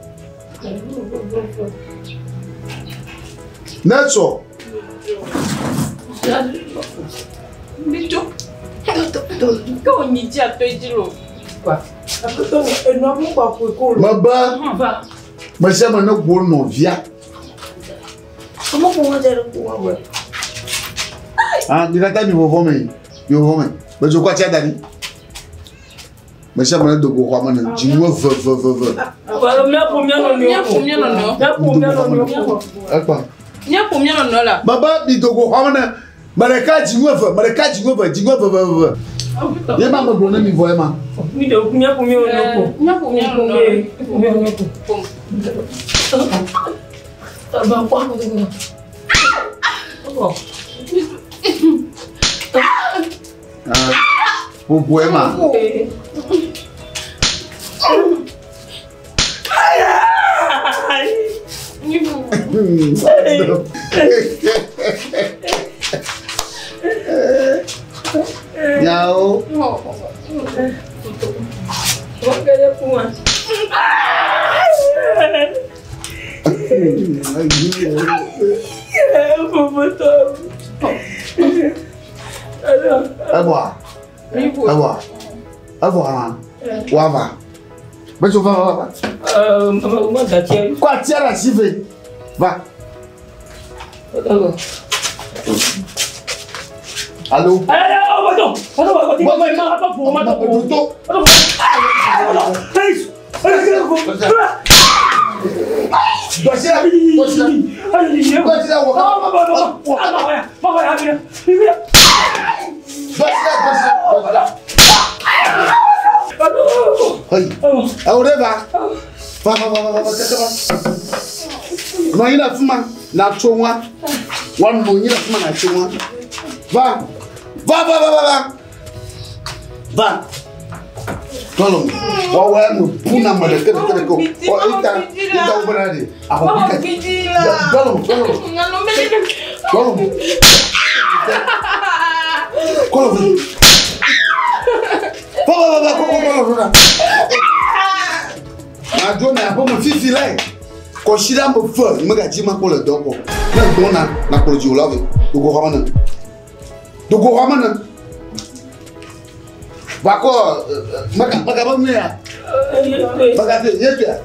Ne tsɔ. Mi dzo. Ke wònyi dzi atɔ edzi lo. Enua mu gba ƒoe ko lo. Mebe me sia me ne ƒo nɔvia. Ame ƒo wɔdze ɖe ƒo wɔwɔe. Ah, mi katã mi vɔvɔ me, mi vɔvɔ me. Medzo kɔ atsia da ɖi. Me sia me ne do go xɔa me ne dzinu eve eve eve eve. Míaƒo mía nɔnɔewo. Míaƒo mía nɔnɔewo. Míaƒo mía nɔnɔewo. Ekpa. Míaƒo mía nɔnɔewo la. Mebe mi do go xɔa me ne me ɖeka dzinu eve, me ɖeka dzinu eve, dzinu eve eve eve. Ye ma megblɔ ne mi vɔ ye ma. Mi ɖe míaƒo mía nɔnɔewo. Míaƒo mía nɔnɔewo. Míaƒo mía nɔnɔewo. Ah, ƒoƒo ye ma. Nyawo. Evoa. Evoa. Evoa hã. Woava. Betso va va va. Kɔ atia ɖe asi vɛ. Va. Alo. Hey. Ewo ɖe va. Va va va va va keke va. Nɔ anyi ɖe afi ma natso nua. Woanɔ anyi ɖe afi ma natso nua. Va. Va va va va va. Va. Tɔlɔ. Woawoe me bu na ame ɖeke ɖeke ɖeke o. Ɔ ita ita wo bena ɖe. Ahɔ bi kɛ. Tɔlɔ tɔlɔ. Tɔlɔ. Kɔlɔ. Va va va va kɔ kɔ kɔlɔ ɖo ɖa. Madzo ne aƒe me fifi lae. Kɔsiɖa me fe megadzi makpɔ le dɔ kpɔ. Ne gbɔna nakplɔ dziwòlawo vɛ. Dogo xɔme ne. Dogo xɔme ne. Vakɔ mega mega be nu ya. Mega te ye tia.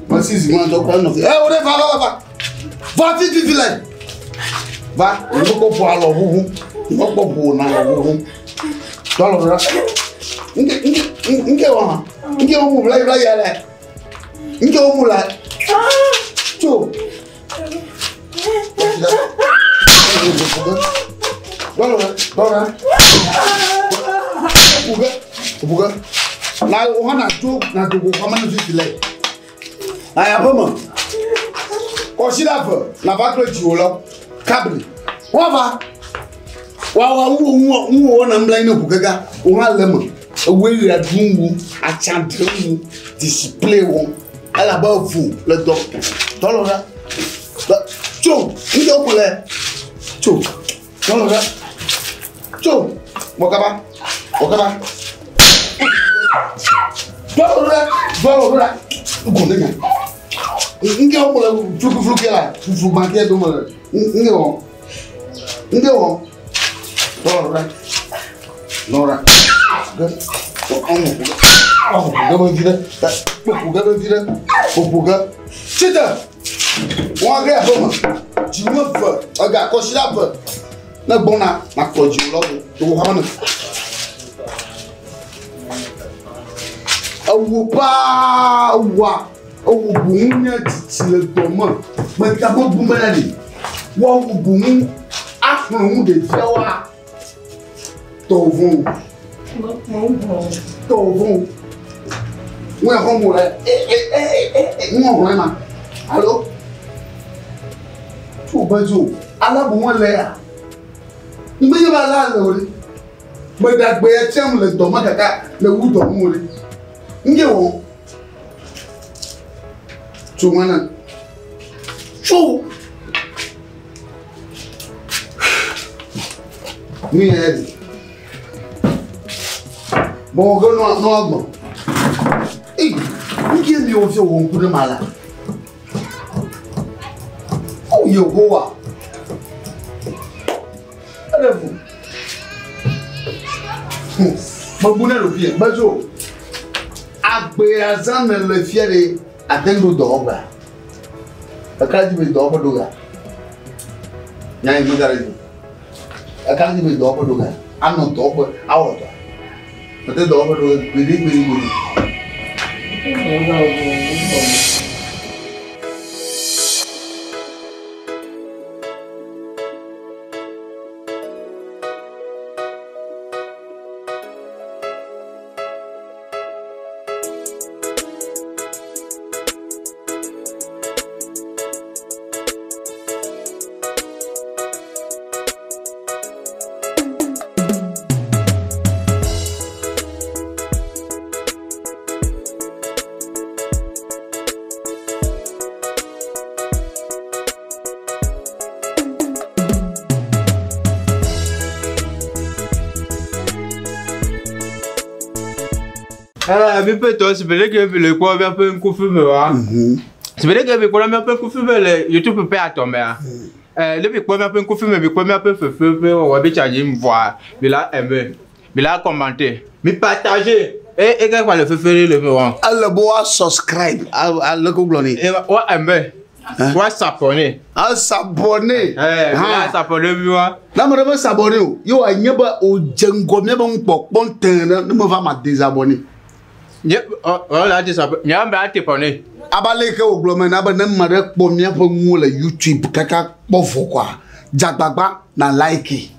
Mesi zi ma dɔ kɔ nɔ fi. Ɛ wo ɖe va va va va. Va fifi fi lae. Va mekɔ ʋu alɔ ʋuʋu. Mekpɔ ʋu na alɔ ʋuʋu. Dɔlɔ ɖe. Nke nke nke wɔ hã. Nke wo mu bla bla ya lɛ. Nke wo mu la. Tso. Dɔlɔ ɖe dɔlɔ ɖe. Buge buge. Na wo hã na tso na dogo xɔme ne fifi lɛ. Na ya ƒe me. Kɔsiɖa ve na va kple dziwòlawo. Kabli. Woava. Woawa ŋuwò ŋuwò ŋuwò wɔna mla anyi ne ʋu gega. Wo hã le eme. Ewoe ɣea ɖum wu, atsa ɖem wu, display wɔm. Elabe evo le dɔ. Dɔlɔ ɖa. Tso, ŋdɔ ko le. Tso, dɔlɔ ɖa. Tso, wɔ kaba, wɔ kaba. Dɔlɔ ɖa, dɔlɔ ɖa. Gɔme nya. Ŋdɔ ko le flukufluke la, fufu gbãke dome le. Ŋdɔ wɔ. Ŋdɔ wɔ. Dɔlɔ ɖa. Dɔlɔ ɖa. Ge. Ɔmɔ ɔmɔ ge be vi ɖe. Kpoku ge be vi ɖe. Kpoku ge. Tsite. Wɔn ge aƒe me. Dziwò ve. Ega kɔsiɖa ve. Ne gbɔna nakplɔ dziwòlawo vɛ. Dogo xɔme ne. Ewo paa ewoa ewo boŋu nye tsitsi le dɔ me. Meta mebu bena ɖe woawo boŋu axlẽ nu ɖeviawoa tɔwò vɔ̃ o. Tɔwò vɔ̃ o. Ŋu exɔ mo le e e e e e ŋu ɔhlɔ̃ ma alo tso be dzo ale boŋu ele ya. Ŋgbe ye ba la le o ɖe. Meɖagbe ya tiam le dɔ me kaka le wu dɔ ŋu o ɖe. Ŋge wɔ. Tso ŋua Tso. Nu ya ɖi. Bɔwɔ ge nua nua gbɔ. Eyi, ŋge mi wo fi wɔ ŋku ɖe ma la. O Yehowa. Eɖe fu. Mebu ne ɖokuinye bedzo. Agbea zã ne le fia ɖe ate ŋu ɖo dɔwɔƒea. Eka dzi be dɔwɔƒe ɖo ga. Nya yi mega ɖe dzi. Eka dzi be dɔwɔƒe ɖo ga. Anɔ dɔwɔƒe awɔ dɔa. Mete dɔwɔƒe ɖo gbeɖe gbeɖe gbeɖe. Mi ƒe tɔ si be ɖeke mi le kpɔ míaƒe ŋkufi me wa. Si be ɖeke mi kpɔ míaƒe ŋkufi me le YouTube ƒe atɔ mea. Ne mi kpɔ míaƒe ŋkufi me, mi kpɔ míaƒe fefe ƒe wɔwɔ bi tsa dzi vɔa, mi la aimer, mi la commenter, mi partager. E e ke kpa le fefe ɖe le me wa. Ele be woa subscribe ale ko gblɔ nɛ. Wa aimer, wa s'abonner. A s'abonner. Mi la s'abonner mi wa. Ne ame ɖe me s'abonner o, ye wòanye be wòdze ŋgɔ míabe nukpɔkpɔ tẽ ɖe ne meva ma désabonner. Nye ɔ ɔ la désabonner. Nye ame ate bɔne. Abe ale yi ke wògblɔ me na be ne ame ɖe kpɔ míaƒe nuwo le YouTube kaka kpɔ vɔ koa, dze agbagba na like,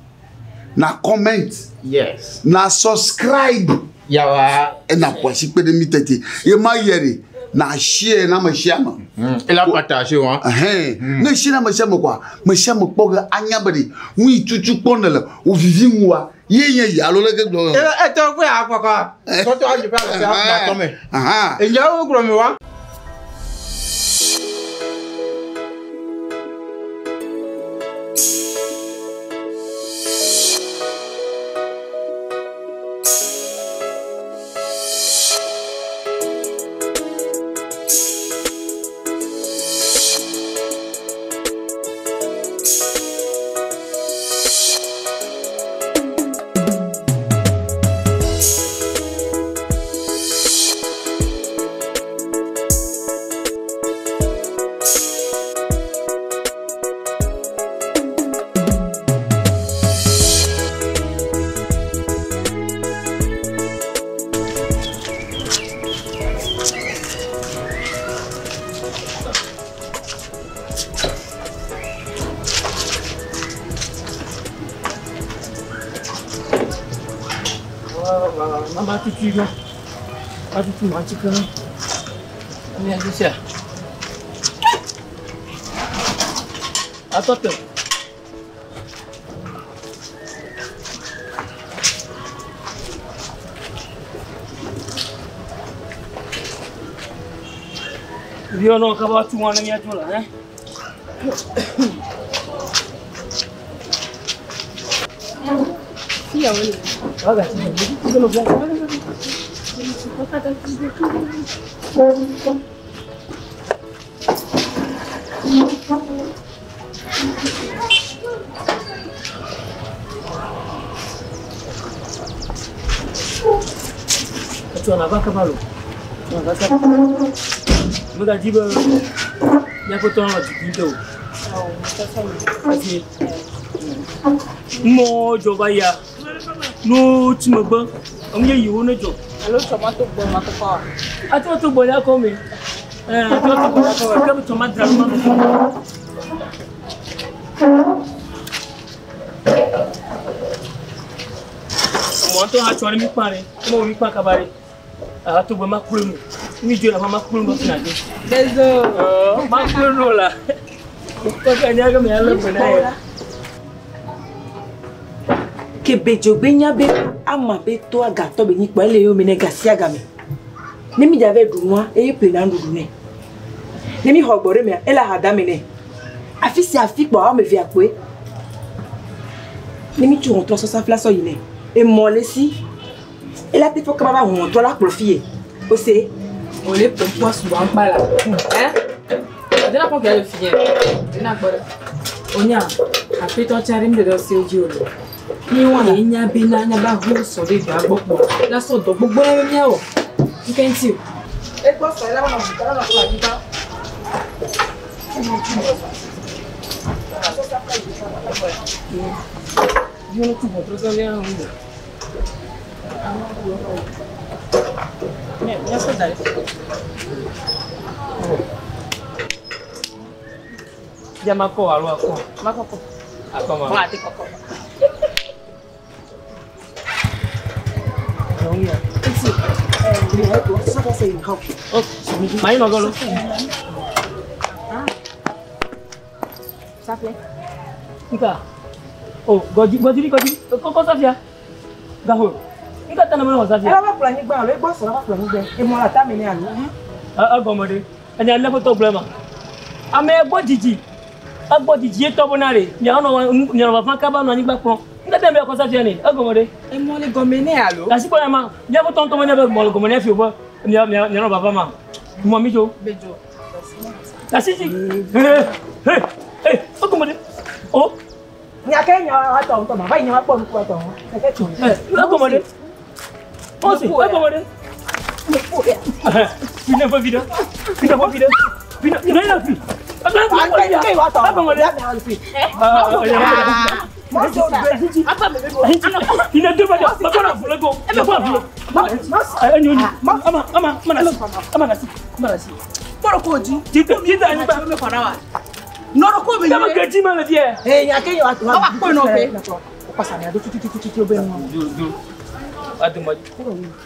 na comment, Yes. na subscribe. Yawa. Ena ƒo asi kpe ɖe mi tete. Ye ma yɛ de na share na ame sia ame. Ela partage wa. Ɛhɛn. Ne share na ame sia ame koa, ame sia ame kpɔ ge anya be ɖe nu yi tutu kpɔ ne le wo vivi ŋua ye nye yi alo leke gblɔ. Etɔ kpe akpɔkɔ. Tɔtɔ adzi ƒe alɔ ƒe atɔ me. Enyawo gblɔ mi wa. Viens, non, kaba tu wana mi atola, hein? Tu en as pas kabalo. Tu en as pas. Mega di be miaƒe nɔ dzidzim te o. Parce mɔ dzɔ va yia, no tsi megbe, enu yeyewo ne dzɔ. Alo tsɔ ma to gbɔ ma kɔkɔ wa. Ate to gbɔ ya kɔ me. Ɛɛ ate to gbɔ ya kɔ me. Ke tsɔ ma dzra ɖo ma nɔ. Mɔ ŋutɔ hã tsɔ ɖe mi kpa ɖe, eme wo mi kpa kaba ɖe. Aha to gbɔ ma klo nu. Mi dzo le ma klo nu fina dzi. Bezo. Ma klo nu la. Kɔkɛ nya ke me alé gbe na ye. Ke bedzogbe nya be ama be to agatɔ be nyikpɔ ele yome ne gasia game. Ne mi dza va ɖu nua eye ƒle na nuɖuɖu nɛ. Ne mi xɔ gbɔ ɖe mea ele aha dame nɛ. Afi sia afi kpɔ woame evea kpoe. Ne mi tso ʋɔtrɔ sɔsɔ fla sɔ yi nɛ. Emɔ le si. Ela te fɔ kaba va ʋɔtrɔ la kplɔ fi ye. O se. On les pompe souvent pas là. Hein? On a pas le finir. On a pas. Onya, après toi tu arrives de dossier au dieu. Ni on est nya bena nya ba ho so de ba gbogbo. La so do gbogbo na mi o. Nken ti. E ko so la na bu la na ko la ba. Yo no tu otro so bien un. Mais bien sûr d'aller. Ya mako alo ako. Makoko. Ako ma. Wa te koko. Nyɔnu ya. Eti. Eh, mi ko so ko se nka. Oh, mayi nɔ gɔlɔ. Ça fait. Nka. Oh, gɔdzi gɔdzi gɔdzi. Kɔkɔ safia. Gaho. Nka tana me wɔ safia. Ela va kplɔ anyigba alo egbɔ sɔ la va kplɔ anyigba. Emɔ la tame ne alo. Egɔme ɖe. Enya lé ƒe tɔ gblɔ ma. Ame gbɔ dzidzi. Egbɔ dzidzi ye tɔ bona ɖe. Mianɔ mianɔ vava kaba nɔ anyigba kplɔ. Nka tana me kɔ safia ne. Egɔme ɖe. Emɔ le gɔme ne alo. Kasi kpɔ ya ma. Miaƒe tɔ ŋutɔ menye be mɔ le gɔme ne fi o be mia mia mianɔ vava ma. Mɔ mi tso. Bedzo. Kasi dzi. He he he. Egɔme ɖe. O. Nya ke nya wa tɔ ŋutɔ ma. Va yi nya wa kpɔ nuku wa tɔ. Keke tso. Egɔme ɖe. O si egɔme ɖe. Fina fɔ fi ɖe. Fina fɔ fi ɖe. Fina fina yina fi. Egɔme ɖe. Fina do ba dɛ. Ba kɔnɔ folo ko. Ba kɔnɔ folo. Enyo ni. Ama ama ama na si. Ama na si. Ama na si. Kpɔrɔ ko di. Jita jita anyigba. Nɔrɔ ko bɛ Dama ke ji ma le fiɛ. Ee nya ke nya wa tɔ. Awa kpɔ nɔ fe. Kɔsa mi ado tututututu bɛ nɔ.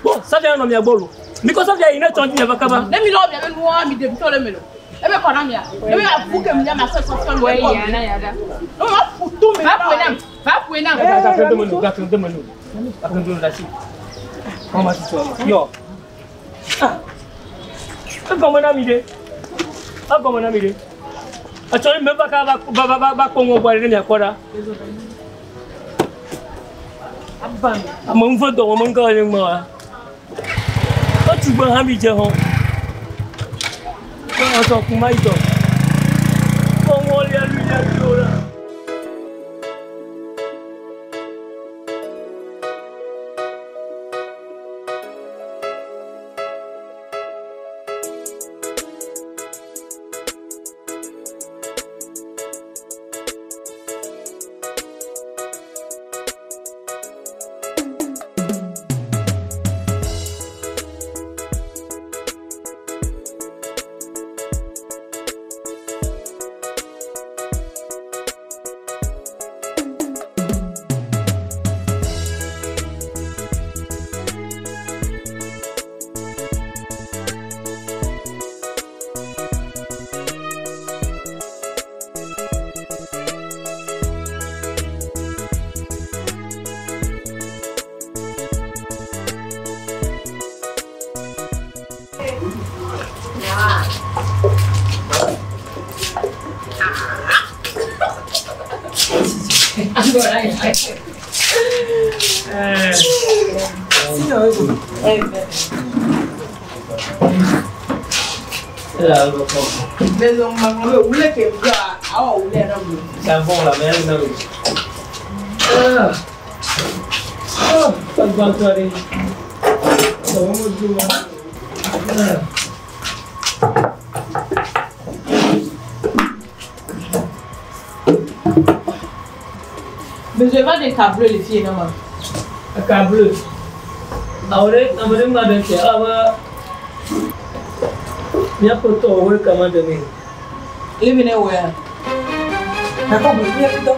Bon, ça vient non mia bolo. Mi ko ça vient ine ton ti va kaba. Ne mi lo mi be nuwa mi de to le melo. E be kona mia. Ne be afu ke mi ya ma so so so. Ouais, yana yana. No ma futu me. Va poenam, va poenam. Ga kan de menu. Ga kan de menu. Comment tu vois? Yo. Ah. Comment on a mis Ah comment on a mis Attends, même pas va va va va kongo boire ne akora. Abba, amon fo do mon ko yin mo. O tu gbon ha mi je hon. O so kun ma ito. Kongo le lu le lu la. Savon la merde non. Ah. Ah, pas de bâtard. Ça va me jouer. Mais je vends des câbles les filles non. Un câble. Ahora, ahora me va a ahora. Mia poto ahora kamanda me. Le bene ouais. D'accord, mais poto.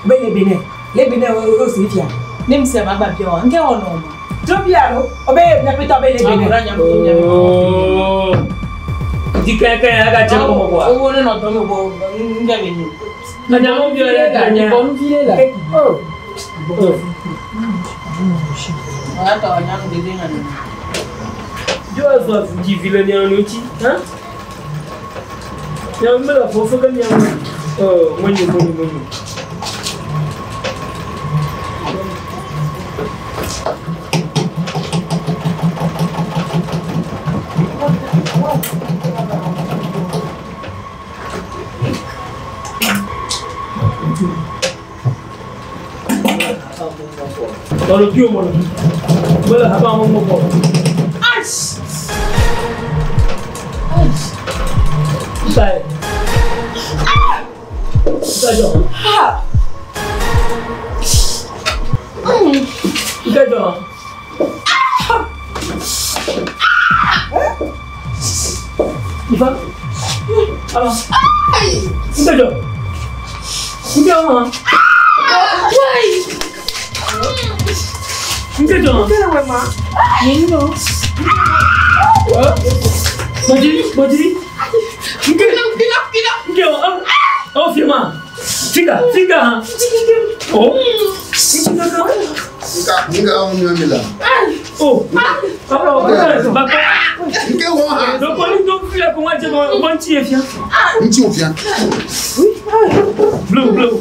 Ben le bene. Le bene o significa. Ne mi se ma ba bien. Nke ono. Tropia lo. Obe mia poto be le bene. Oh. Di kan kan aga je ko mo. Owo ne no to mi bo nge be ni. Na nya mo bi ole ta nya. Bon file la. Oh. Ora ta nya mo de ngani. Jo azo di vile ni anu ti, hein? Ya me la fofo kan ya. Oh, monyo monyo monyo. Dans le pied, moi. Voilà, pas mon mot. Aïe! Aïe! Ça y est. Ça y est. Ah! D'accord. Il va? Alors. D'accord. D'accord. D'accord. Bodi, Oh, firma. Fika, fika. Oh. Oh. Alors, donc, on est donc là pour moi, tu viens. Bleu, bleu.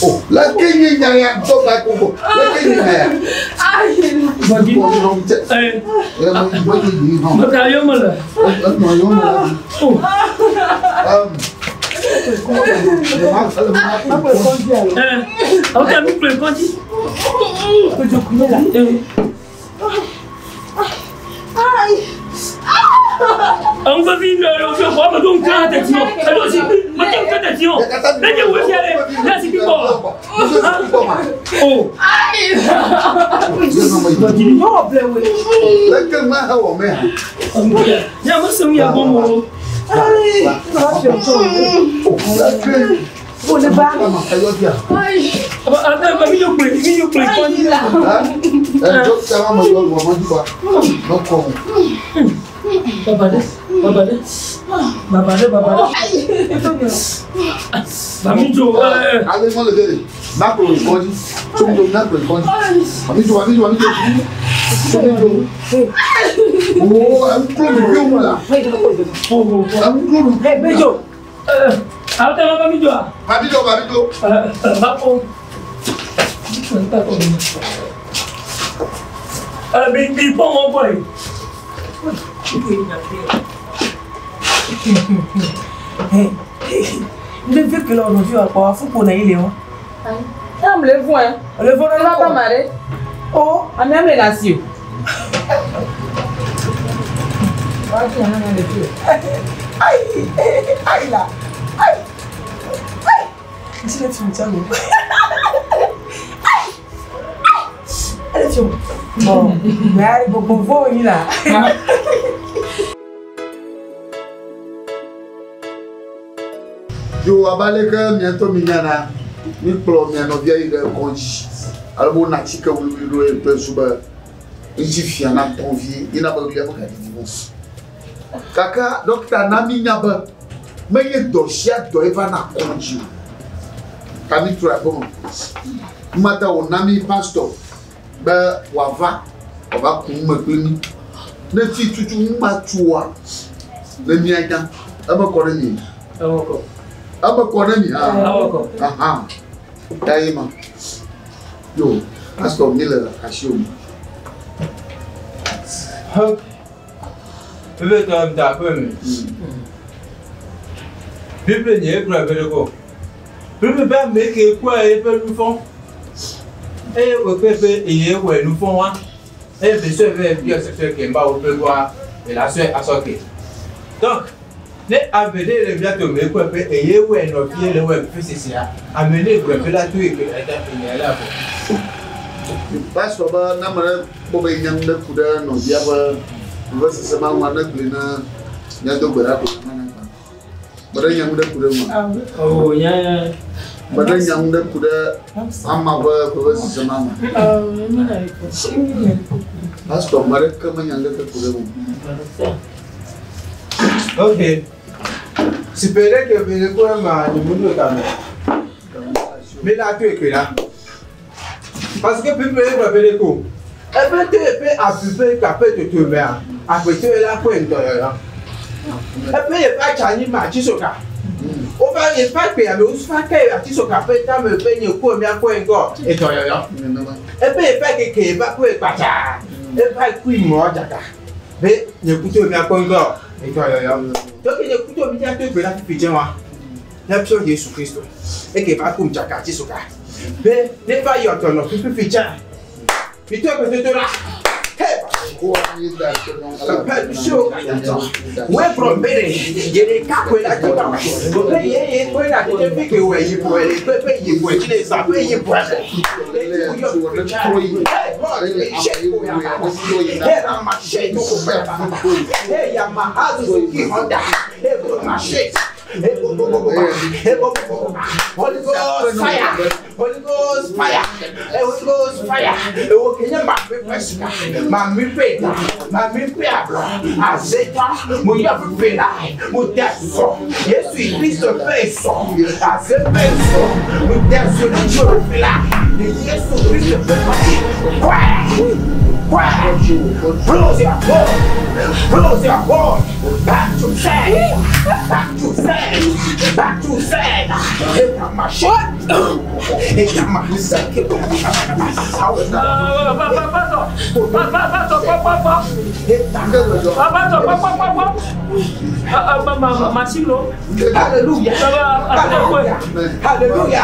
Oh. Oh, leke nye nya ya tɔ ba koko. Leke nye nya ya. Bɔdi. Meka yɔ me le. Enɔ yɔ me le. Oh. Awo ta mi kple kɔdzi. Kodzo kunye la. Ŋu vevi nɔ yɔ xɔ me do ŋku hã teti o. Eɖo zikpui mete ŋu teti o. Ne nye wo fia ɖe ne zikpui kpɔ. O. Yɔ blewe. Leke ma hã wɔ mɛ hã. Nya me se nu ya gbɔm o. Leke. O ne ba. Ate mi yɔ kple mi yɔ kple kɔdzi la. Dɔkita ma me yɔ wɔ ma dzi ba. Mekɔ mo. Babade, babade, babade, babade. Mami jo. Ale ŋɔ le de de. Naklo le kɔdzi. Tso mi jo naklo le kɔdzi. Mami jo mami jo mami jo. Tso mi jo. O eŋuklo mi bi wo la. Eŋuklo mi. Bejo. Awo tɛ ma mami jo a. Mami jo mami jo. Bako. Bi bi pɔn wɔn bɔ yi. Ne ve que là aujourd'hui à quoi fou pour naï léon. Ah, me le voit hein. Le voit On va pas marrer. Oh, ame le la si. Aïe, aïe là. Aïe. Aïe. Dis le film tiens. Aïe. Allez film. Bon, mais allez bon bon bon là. Yo abale ke miatɔ mi nyana mi kplɔ mia nɔvia yi ɖe kɔdzi ale be wona atike wluwlu ɖo ye kple su be ŋuti fia na tɔ vie yina be ɣlia me gaɖiɖi mo. Kaka dɔkita na mi nya be menye dɔ sia dɔ ye va na kɔdzi o. Ta mi trɔ aƒe me. Numata wòna mi pastor be wòava wòava ku nume kpli mi. Ne fi tutu nu ma tsoa ne mia nya eme kɔ ɖe mi. Eme kɔ. Ame kɔ ɖe mi hã. Aha. Ya ye ma. Yo, pastor mi le asi o. Bebe tɔ da ƒe me. Bible nye egblɔ be ɖe ko. Bible be ame ke kpɔe eƒe nu vɔ̃. Eye wòkpe be eye wɔ nu vɔ̃ wa. Eye be sɔe be biɔ sɔsɔe ke ma wo ƒe gbɔa ela sɔe asɔ ke. Donc ne ame ɖe le mía dome kpɔe be eye wɔe nɔvie le wɔe fesisia ame ne gblɔ be la to yi ke ɛda enya la vɔ. Pastor be ne ame ɖe kpɔ be nya ɖe ku ɖe nɔvia ƒe vevesese ma ŋua ne gblɔe na míado gbe ɖa ko na na. Me ɖe nya ɖe ku ɖe ŋua. Oh nya nya. Me ɖe nya ɖe ku ɖe ama ƒe vevesese ma ŋua. Pastor me ɖeke menya ɖeke ku ɖe ŋu. Ok. Sipere ke be ko ma ni mundo tame. Mais là tu es là. Parce que Bible est be ko. E be te pe apupe ka pe to to me a. Apete la ko ndo yo. E pe ye pa chani ma chi soka. O va ye pa pe ame o fa ke a chi soka pe ta me pe ni ko mi a ko ngo e to yo yo. E pe ye pa ke ke ba ko e pa cha. E pa ku mo jaka. Be ni ku to mi a ko ngo e to yo yo. Donc il écoute au milieu de la petite wa. La pio Jésus Christ. Et que va comme chaka chisoka. Mais ne pas y entendre plus plus ficha. Puis toi que te là. Ouais prombere, yere ka ko la ko ba. Ko pe ye ye ko la te pe ke we yi bo le pe pe yi bo ti le sa pe yi bo. Holy Ghost fire, Holy Ghost fire, Holy Ghost fire. Close your horn. Close your horn. Back to send. Back to send. Back to send. Hallelujah. Hallelujah. Hallelujah.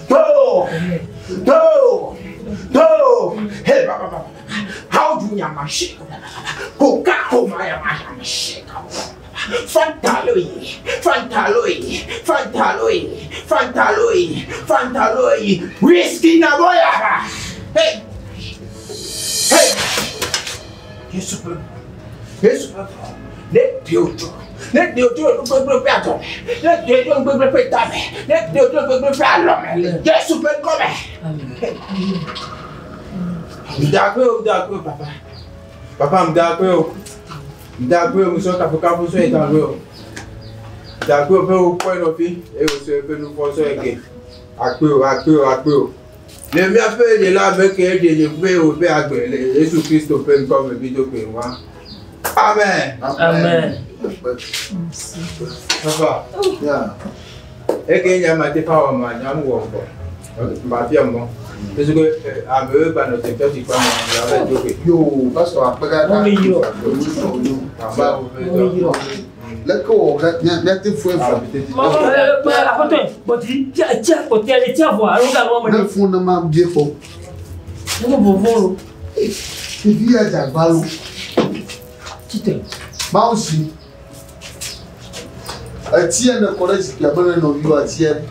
To! To! To! Hey, ba ba ba. How do you mashi? Koka koma ya mashi. Fantaloi, Fantaloi, Fantaloi, Fantaloi, Fantaloi, whiskey na boya. Hey, hey, Yesu pe, Yesu pe, ne diojo, ne diojo gbegbe pe atɔ, ne diojo gbegbe pe tame, ne diojo gbegbe pe alɔme, Yesu pe gɔme. Mdakwe o, mdakwe o, papa. Papa, mdakwe o. Mdakwe o, musɔ kafukafu sɔ etagbe o. Mdakwe o ƒe wokpɔe nɔ fi eye wòsɔ eƒe nufɔ sɔ eke. Akpe o, akpe o, akpe o. Le míaƒe ɖe la ame ke ɖe nye ƒe wòƒe agbe le Yesu Kristo ƒe ŋkɔ me vi do kpe wa. Amen. Amen. Papa. Eke nye ame te fa wɔ ma nyam wɔ gbɔ. Ma fia mɔ. Parce que amewo gba nɔ tete ti kpa ma la va do kpe. Yo, pastor akpe kaka. Leke wɔ míate fue fɔ. Aƒetɔ, bɔti tia tia bɔti ale tia vɔ alo ga lɔ me. Ne fun ne ma bie fɔ. Ne mo vɔvɔ lo. Ɖevi ya dze agba lo. Tite. Mawu si. Etia ne kɔ ɖe zikpuia me ne nɔviwo atia.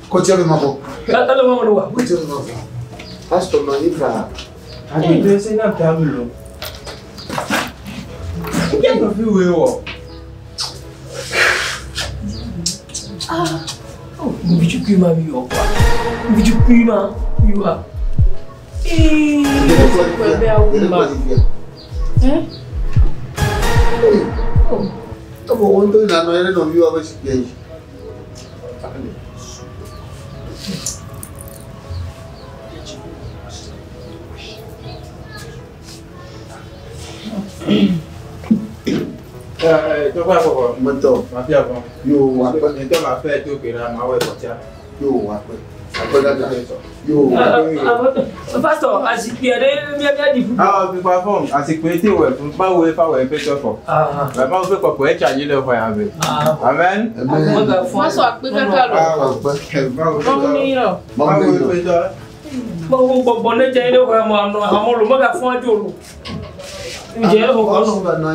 Kɔtia be ma bɔ. Ele wɔm ɖo wa. Kɔtia be ma bɔ. Pastor nɔ anyi faa. Agbede se na ta mi lo. Nɔvi woe wɔ. Ah. Mbichukui ma mi wɔ kwa. Mbichukui ma mi wa. Ee. Ma. Evɔ wo ŋutɔ yina nɔ anyi ɖe nɔviwoa ƒe zikpuia dzi. Tɔgba kɔkɔ. Metɔ. Mafia vɔ. Yo akpe. Ntɔ ma fɛ to ke la ma wɔ kɔtia. Yo akpe. Akpe dada. Yo. Pastor, azikpui aɖe mía mía ɖi ƒu. Awɔ fi kpa fɔm asikpui ti wɔ fún báwo efa wɔ eƒe tɔ fɔ. Bàbá wo ƒe kɔkɔ etsa anyi le xɔ ya me. Amen. Pastor akpe kaka lo. Mawu ne yrɔ. Báwo eƒe tɔ. Mawu gbɔgbɔ ne dze ɖe xɔ ya me anɔ amewo lo megafɔ adzo lo. Dze ɖe xɔ kɔ nɔ.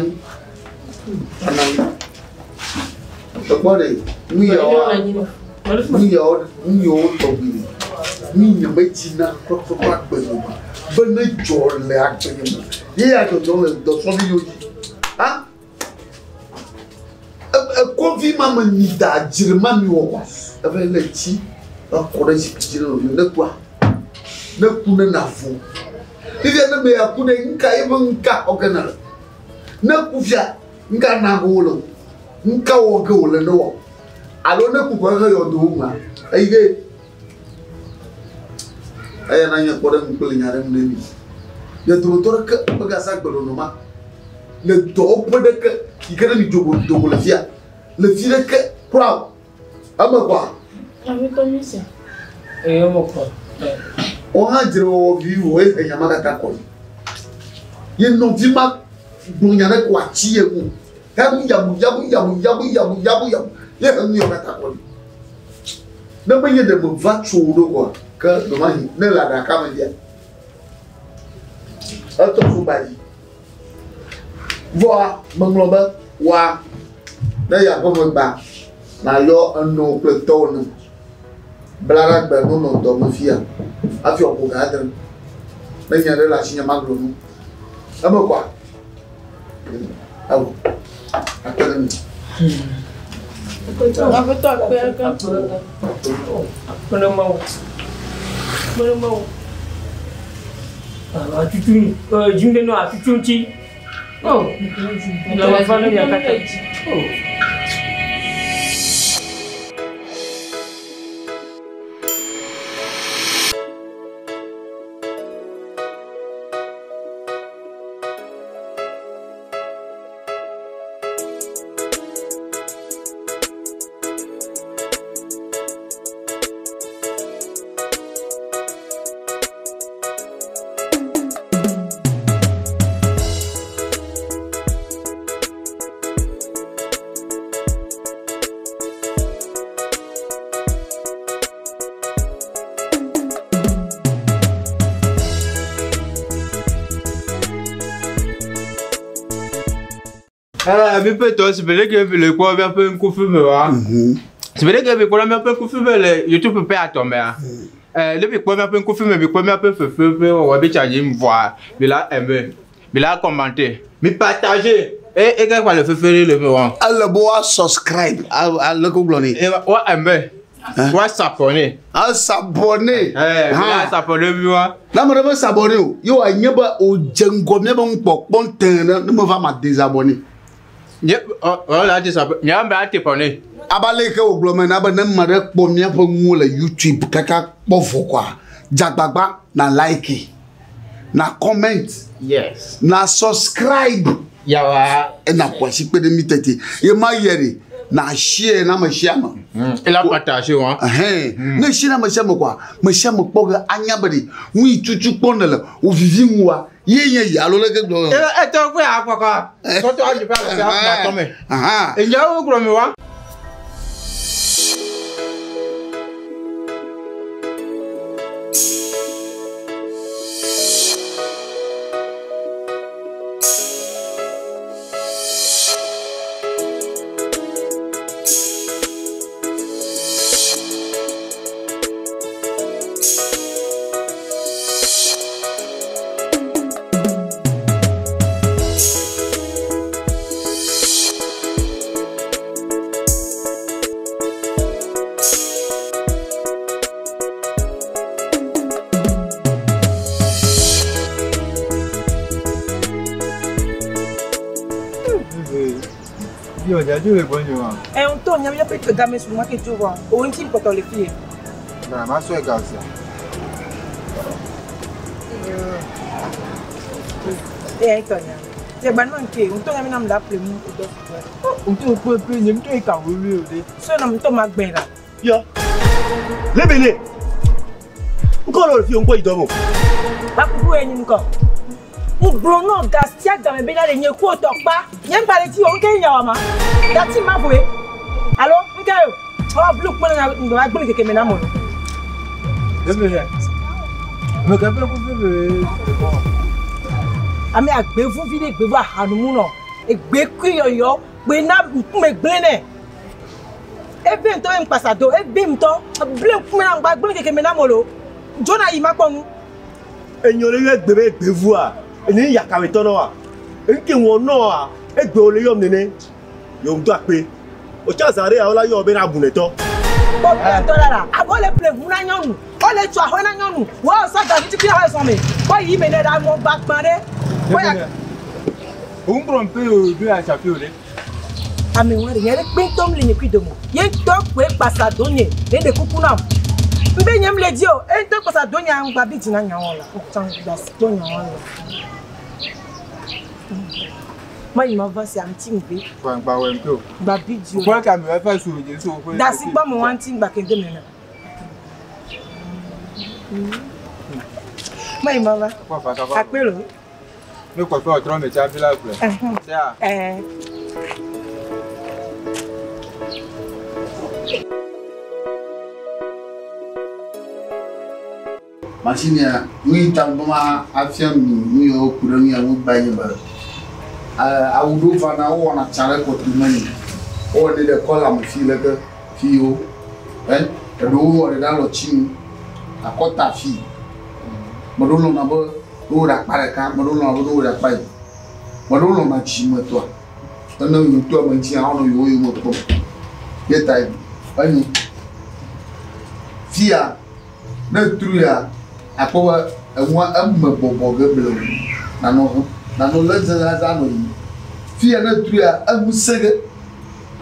Ekpɔ ɖe nu yawo nu yawo nu yawo tɔgbi ɖe nu nye me dzina kpɔkpɔ agbe nye me be ne dzɔ le agbe nye me ye ya dzɔdzɔ le dɔsɔvi yiwo dzi ha ekɔvi ma me nyi da dzre ma mi wɔ wa eve le tsi ekɔ ɖe zikpui dzi ne nɔviwo ne kua ne ku ne na vo fifia ne me ya ku ɖe ŋka ye be ŋka xɔ ge ne le ne ku fia ŋka na go le o ŋka wɔ ge wòle ne wɔ alo ne ku kɔ he yɔ do wo ma eyi ɖe eya na nye kpɔ ɖe ŋu kple nya ɖe ŋu ne mi le dometɔ ɖeke megasa gbenɔnɔ ma le dɔwɔƒe ɖeke yi ke ne mi dzogo dogo le fia le fi ɖeke kura o eme kɔa. Aƒetɔ mi se. Ee eme kɔ. Wo hã dzre wɔwɔ vivi wo eye enya ma katã kɔ yi ye nɔvi ma gblɔ nya ɖe ko atsi ye ŋu yabu yabu yabu yabu yabu yabu yabu yabu ye he nu yɔ katã kɔ yi ne menye ɖe me va tso wo ɖo kɔa ke ɖomahi ne le aɖaka me fia etɔ so ba dzi vɔa meŋlɔ be wa ne ya ƒe megba nayɔ eno kple tɔwo ne bla ɖe agbe no nɔ dɔ me fia hafi wòaƒo ga adre ne nya ɖe le asinye magblɔ nu eme kɔa awɔ akpe ɖe mi. Aƒetɔ akpe kaka. Akpe ɖe Mawu. Akpe ɖe Mawu. Atutu dzi ɖe nɔ atutu ŋuti. Oh, le fa ne mia katã. Oh. Mi ƒe tɔ si be ɖeke mi le kpɔ míaƒe ŋkufi me wa. Si be ɖeke mi kpɔ míaƒe ŋkufi me le YouTube ƒe atɔ mea. Ne mi kpɔ míaƒe ŋkufi me, mi kpɔ míaƒe fefe ƒe wɔwɔ bi tsa dzi vɔa, mi la aimer, mi la commenter, mi partager. E e ke kpa le fefe ɖe le me wa. Ele be woa subscribe ale ko gblɔ nɛ. Wa aimer. Wa s'abonner. A s'abonner. Mi la s'abonner mi wa. Ne ame ɖe me s'abonner o, ye wòanye be wòdze ŋgɔ míabe nukpɔkpɔ tẽ ɖe, ne meva ma désabonner. Nye ɔ la désabonner. Nye ame ate bɔne. Abe ale yi ke wògblɔ me na be ne ame ɖe kpɔ míaƒe nuwo le YouTube kaka kpɔ vɔ koa, dze agbagba na like, na comment, Yes. na subscribe. Yawa. Ena ƒo asi kpe ɖe mí tete. Ye ma yɛ ɖe, na share na ame sia ame. Ela partage wa. Ɛhɛn. Ne share na ame sia ame koa, ame sia ame kpɔ ge anya be ɖe nu yi tutu kpɔ nèle wò vivi ŋua, ye nye yi alo leke gblɔ. Etɔ kpe akpɔkɔ. Tɔtɔ adzi ƒe alɔƒe akpɔ me. Enyawo gblɔ mi wa. Ŋutɔ nya míaƒe game su ma ke tso vɔa, wò ŋuti kpɔtɔ le fie. Na ma sɔe ga sia. Eya ŋutɔ nya. Dze gba nɔ ŋke, ŋutɔ nya mi nam la ƒle mu dɔ su. Ŋutɔ kpe pe nye ŋutɔ yi ka wo mi o de. Sɔe nam ŋutɔ ma gbɛ la. Yɔ. Lebele. Ŋkɔ le fi ŋkɔ yi dɔ mo. Bakuku ye nyi ŋkɔ. Ŋgblɔ nɔ ga sia game be na le nye ku tɔ kpa. Nye ŋgba le dzi o ŋke nya wa ma. Gati ma voe. Alo ŋke o. Ɔ blu kpɔ na ŋgba gblẽ keke me na mo. Lebele. Me ke ƒe kuku be. Ame agbevu vi ɖe gbevu ahanumu nɔ. Egbe kui yɔyɔ gbe na ŋkume gblẽ nɛ. Ebe ŋutɔ ye ŋkpasa do ebe ŋutɔ ble ŋkume na ŋgba gblẽ keke me na mo lo. Dzona yi ma kpɔ nu. Enyo le yɔ egbe be gbevua. Ene yakame tɔ nɔ wa. Ŋke wɔ nɔa egbe wo le yɔm nene. Yewo ŋutɔ akpe. Wotsa zã ɖe ya wola yɔ be na abunetɔ. Kpɔ ŋutɔ la la. Abɔ le ƒle ʋu na nyɔnu. Wole tso aƒe na nyɔnu. Wɔ sɔ gavi tukui aƒe sɔme. Kpɔ yi me ne ɖe amɔ gbagbã ɖe. Kpɔ ya. Ŋgblɔ ŋpe o do ya tsafi o ɖe. Ame wa ɖe nye ɖe kpe ŋutɔ le nye kui dome. Ye ŋutɔ koe kpasa do nye ne ɖe kuku nam. Ŋbe nye mle dzi o. Ye ŋutɔ kpasa do nye ŋgba bi dzi na nyawo la. Ŋtsã ŋgba si do nyawo la. Ma yi ma va si aŋuti ŋgbe. Kpɔ ŋgba wɔ ŋpe o. Ŋgba bi dzi o. Kpɔ ka mi wa fa su dzi so ƒe. Dasi gbɔ me wa ŋuti ŋgba kende me na. Ma yi ma va. Kpɔ fa fa. Akpe lo. Ne kpɔtɔ ɔtrɔ me tsa fi la gblɔ. Sia. Ɛɛ. Machine ya, nu yi ta be ma afia mi nu yiwo ku ɖe nu ya ŋu gba nye be awu ɖewo vana wowɔna tsa ɖe kɔtu me nɛ. Wowɔnɛ ɖe kɔla me fi leke fi yiwo. Eɖewo wɔnɛ ɖe alɔtsi nu, akɔta fi. Me ɖewo lɔ̃na be ne wowɔ ɖe akpa ɖeka, me ɖewo lɔ̃na be ne wowɔ ɖe akpa yi. Me ɖewo lɔ̃na dzimetɔa. Ene yewo to ame ŋuti hã wonɔ yewo yome kpɔm. Ye ta enyo. Fia ne tru ya akpɔ be enua eme bɔbɔ ge blewu. Nanɔ hem, nanɔ lé zãzãzã nɔ yiyim. Fia ne tru ya enu sẽ ge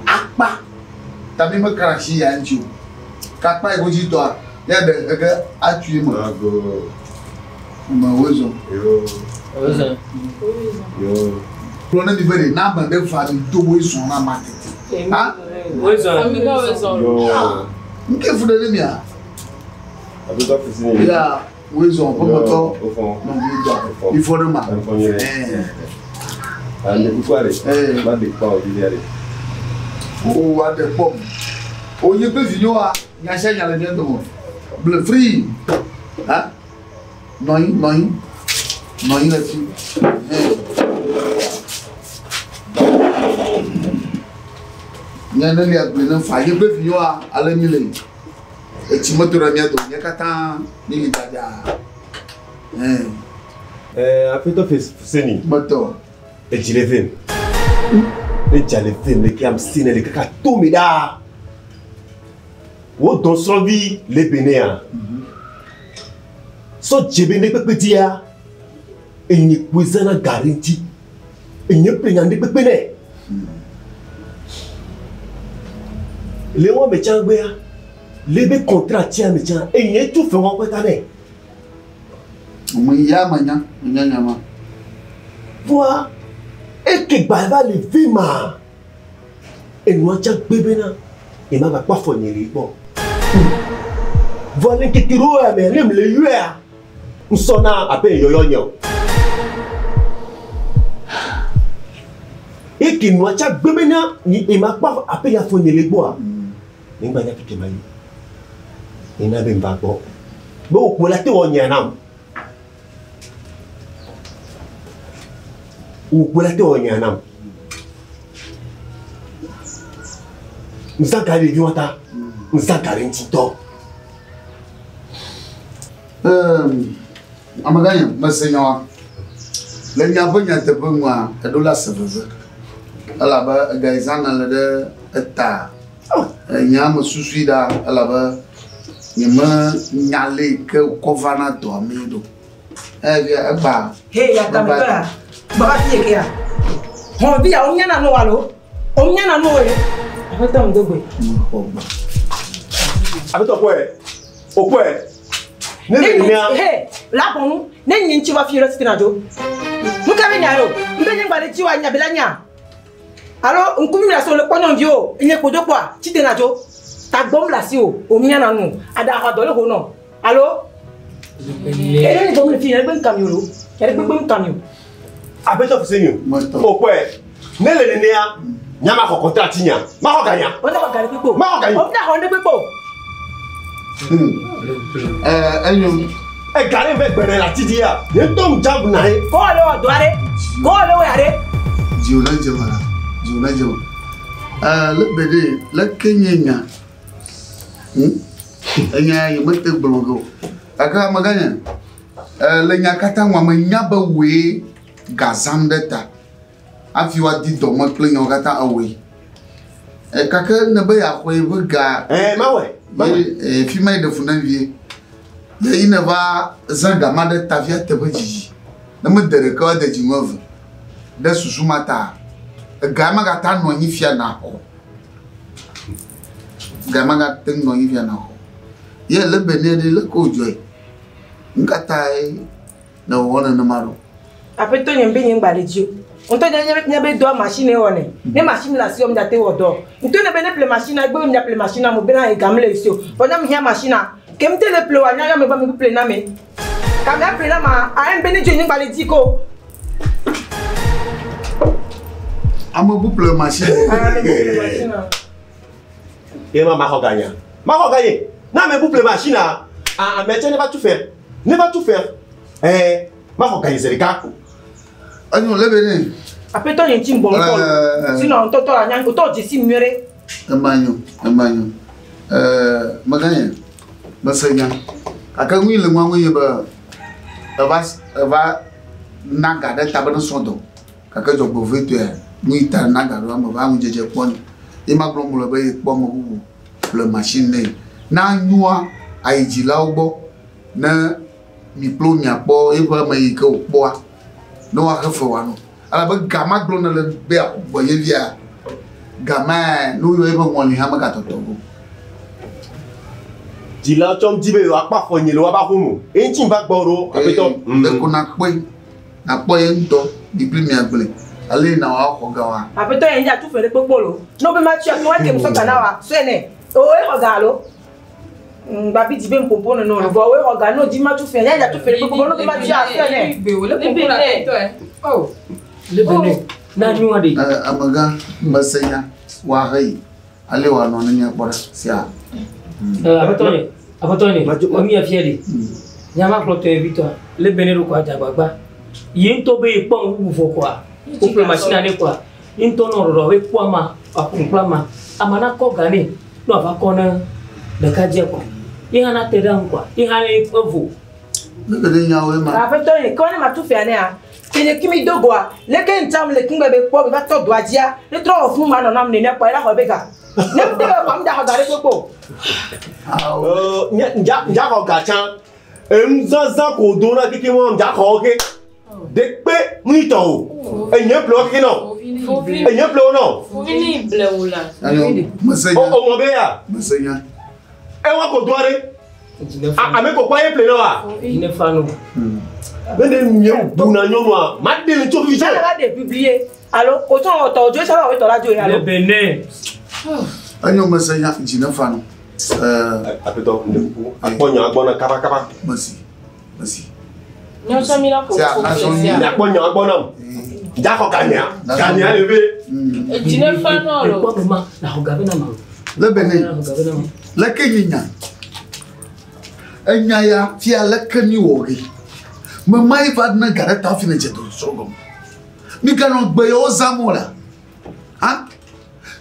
akpa. Ta mi mekra asi ya ŋuti o. Ke akpa yi godzi tɔa ya ɖe he ge atui eme. Me wo zɔ. Yo. Gblɔ ne mi be ɖe na ame ɖe va mi do wo zɔ na ma tete. Ha? Wo zɔ. Yo. Nke fu ɖe ne mia? Aƒetɔ fisi. Ya wo zɔ ƒemetɔ Ofɔ. nɔvi dɔ. Mi fɔ ɖe ma. Efɔ nyuie. Ame kuku aɖe. Ma ɖe kpɔ o vivi aɖe. O wa ɖe kpɔ. O nye kple vinyewoa nya sia nya le mía dome. Ble free. Ha? Nɔ anyi, nɔ anyi. Nɔ anyi le fi. Nye ne lia gblẽ ne fa ye be viwoa ale mi le. Etsi meto ɖe mía dome. Mía katã mi li dzadza. Ɛɛ. Ɛɛ aƒetɔ Fuseni. Metɔ. Edzi le vem. Ne dza le vem le ke am si ne le kaka to me ɖaa. Wo dɔsrɔ̃vi le Benea. Sɔ dze be ne kpekpe dzia, enye kpoe zãna ga ɖe ŋuti. Enye ƒle nya ɖe kpekpe nɛ. Le wo me tsã gbea, le be contrat tia me tsã, enye tu fe wɔn kpeta nɛ. Ame ya menya, menya nya ma. Voa, eke gba va le ve ma, enua tsã gbe bena, ema va kpɔ afɔ nye le gbɔ. Voa le ŋkeke ɖewo ya me, ne mle yɔea, ŋsɔna abe yɔyɔ nye o. Eke nua tsã gbe bena, ema kpɔ abe afɔ nye le gbɔa, ne ŋgba nya keke ma yi. Ena be ŋva gbɔ. Be wò la te wɔ nya nam. Wò la te wɔ nya nam. Nzã ga ɖevi wa ta. Nzã ga ɖe ŋuti tɔ. Amegã nye, mese nya wa. Le nya ƒe nyateƒe nua, eɖo la se veve. Elabe ega yi zã nèle ɖe eta. Enya me susui ɖa elabe nye me nya le yi ke wòkɔ va na dɔa mee ɖo. Eya egba. He ya tame tɔ ya. Baba fi ye ke ya. Hɔn vi ya wo nyana no alo. O nyana no we. Aƒetɔ ŋdo gbe. Aƒetɔ kpɔe. O kpɔe. Ne le nya. He la bɔnu. Ne nyi ŋuti va fi ɖe sitina dzo. Nu ka be nya yo? Mbe nye ŋgba ɖe dzi wa nya be la nya. Alo ŋkuvi mi le asi o le kpɔ nyɔnuviwo. Enye kpodzo kpɔa tsi tena dzo. Tagbɔm le asi o. O miana nu. Aɖa xɔ dɔ le ho nɔ. Alo. Eye nye gbɔm le fi yɛrɛ gbe ŋka mi o lo. Yɛrɛ gbe gbe ŋka mi o. Aƒetɔ Fuseni o. O kpɔe. Ne le nenea, nya ma xɔ contrat nya. Ma xɔ ga nya. O ne xɔ ga ɖe kpekpe o. Ma xɔ ga nya. O ne xɔ ɖe kpekpe o. Enyo. Ega ɖe ve gbe ɖe le ati dzia. Nye ŋutɔ ŋdza bu na ye. Kɔ le wɔ dɔ aɖe. Kɔ le wɔ ya ɖe. Dziwò ne dze me la. Dziwò ne dze me. Le be ɖe, le ke nye nya. Enya yi mete gblɔ ge o. Gake amegã nye, le nya katã ŋua, menya be wòe ga zãm ɖe ta. Hafi woadi dɔme kple nyawo katã ewɔe. Gake ne be yeaxɔe ƒe ga. Mawɔe. Ye fi ma yi ɖe fu ne vie. Ye yi ne va zã ga ma ɖe ta fia teƒe dzidzi. Ne mede ɖeke o, ade dzi ŋu eve. Ɖe susu ma ta, ega ma gata nɔ anyi fia naxɔ. Ga ma gate ŋu nɔ anyi fia naxɔ. Ye le be ne ɖe leke wòdzɔe. Nu ka tae nèwɔ nenema ɖo? Aƒetɔ nye be nye ŋgba le dzi o. Ŋutɔ nye nye be dɔa machine wɔnɛ. Ne machine le asi wɔm date wɔ dɔ. Ŋutɔ ne be ne ƒle machine egbe be mia ƒle machine mo bena ega mele si o. Vɔ ne mi hiã machine ke ŋutɔ le ƒle wa nya ya me ba mi ƒle na me. Ka mia ƒle na ma a be ne dzo nye ŋgba le dzi ko. Ame bu ƒle machine. Ame bu ƒle machine. Ye ma ma xɔ ga nya. Ma xɔ ga ye. Na ame bu ƒle machine a ame tse ne va tu fɛ. Ne va tu fɛ. Ma xɔ ga ye zi ɖeka. Enyo le be ne. Aƒetɔ nye ŋuti ŋgbɔ ŋkɔ. Sinɔ ŋutɔtɔ la nya ŋutɔ dzesi nyuie ɖe. Ema nyo, ema nyo. Megã nye, mese nya. Gake nui le ŋua ŋu nye be eva eva na ga ɖe ta be ne srɔ̃ dɔ. Gake dzɔgbevɔ̃etɔea, nui ta na ga ɖo ame va ŋudzedze kpɔ ne. Ye ma gblɔ mo le be ye kpɔ ame bubu ƒle machine nɛ. Na nyoa ayi dzilawo gbɔ ne mi kple wo miakpɔ eƒe ame yi ke wòkpɔa ne woaxe fe wòanɔ. Elabe ga ma gblɔ ne le be yeaxɔ gbɔ ye via, ga mae ne woyɔ eƒe ŋɔli hã megatɔtɔ go. Dzilawo tsɔm di be yewoakpɔ afɔ nye le woava xo nu. Eyi ŋuti va gbɔ ɖo aƒetɔ. Ɖeko nakpɔe, nakpɔ ye ŋutɔ mi kple miagblɔe. Ale yi na wòaxɔ ga wa. Aƒetɔ ye nye atu fe ɖe kpokpo lo. Ne wobe matsi atu wa ke musɔ ga na wa sɔe nɛ. O exɔ ga alo. Gbabi di be ŋpopo nene o. Vɔ wo exɔ ga ne wodi matu fe, nye atu fe ɖe kpokpo ne wobe matsi asɔe nɛ. Le be ne na nyɔa ɖe. Amegã mese nya woahe yi. Ale wòanɔ ne míakpɔ ɖa sia. Aƒetɔ nye, aƒetɔ nye, enu ya fia ɖe. Nya ma kplɔ tɔ vitɔa, le be ne ɖo kɔa dzagbagba. Ye ŋutɔ be ye kpɔ nu bubu vɔ kɔa, woƒle machine ne kɔa, ye ŋutɔ nɔ ɖɔɖɔ be kpɔa ma. Aƒo nu kple ama. Ama na kɔ ga nɛ ne wòava kɔ ne ɖekadzea kɔa. Ye hã nate ɖe eŋu kɔa. Ye hã evo. Ne ɖe nyawoe ma. Aƒetɔ nye, ke ne matu fia nea, ke nye kimi do goa, leke ŋtsam le kungbe be kpɔ be va tɔ doa dzia, ne trɔ wɔ funu ma nɔ nam nenea kpɔ ela xɔ be ga. Ne mte be kpɔ mda xɔ ga ɖe kpekpe o. Nye nja nja xɔ ga tsã. Enuzazã ko do na keke mɔ nja xɔ ke. Ɖekpe nui tɔ o. Enye ƒle wo keke nɔ. Enye ƒle wo nɔ. Fuvini blewu la. Mesenya. O ŋlɔ be ya. Mesenya. Ewa ko doa ɖe. Ame ko kpɔ ye ƒle na wa. Ne fa no. Ne ɖe mie bu na nyɔnua, ma ɖe le tso fi Tsã tsɛ. la de publier. Alo o tsã wɔ tɔ o dzo tsã wɔ tɔ la dzo alo. Le Benin. Enyo mesenya dzi ne fa no. Aƒetɔ, ŋɖe kuku, akpɔ nya gbɔ na kaba kaba. Mesi, mesi. Nyɔtsɔ mi la ko Sia, ko nazɔ sia. Miakpɔ nya gbɔ nam. Nja xɔ gania, gania le ve. Edzi ne fa nɔ lo. Ekpɔ be ma, na xɔ ga be na ma. Le Benin. Na xɔ ga be na ma. Leke nye nya? Enya ya fia leke mi wɔ ge. Mema yi va ne ga ɖe ta hafi ne dze dɔ srɔ̃ gɔme. Mi ganɔ gbe yawo zãm o la. Ha?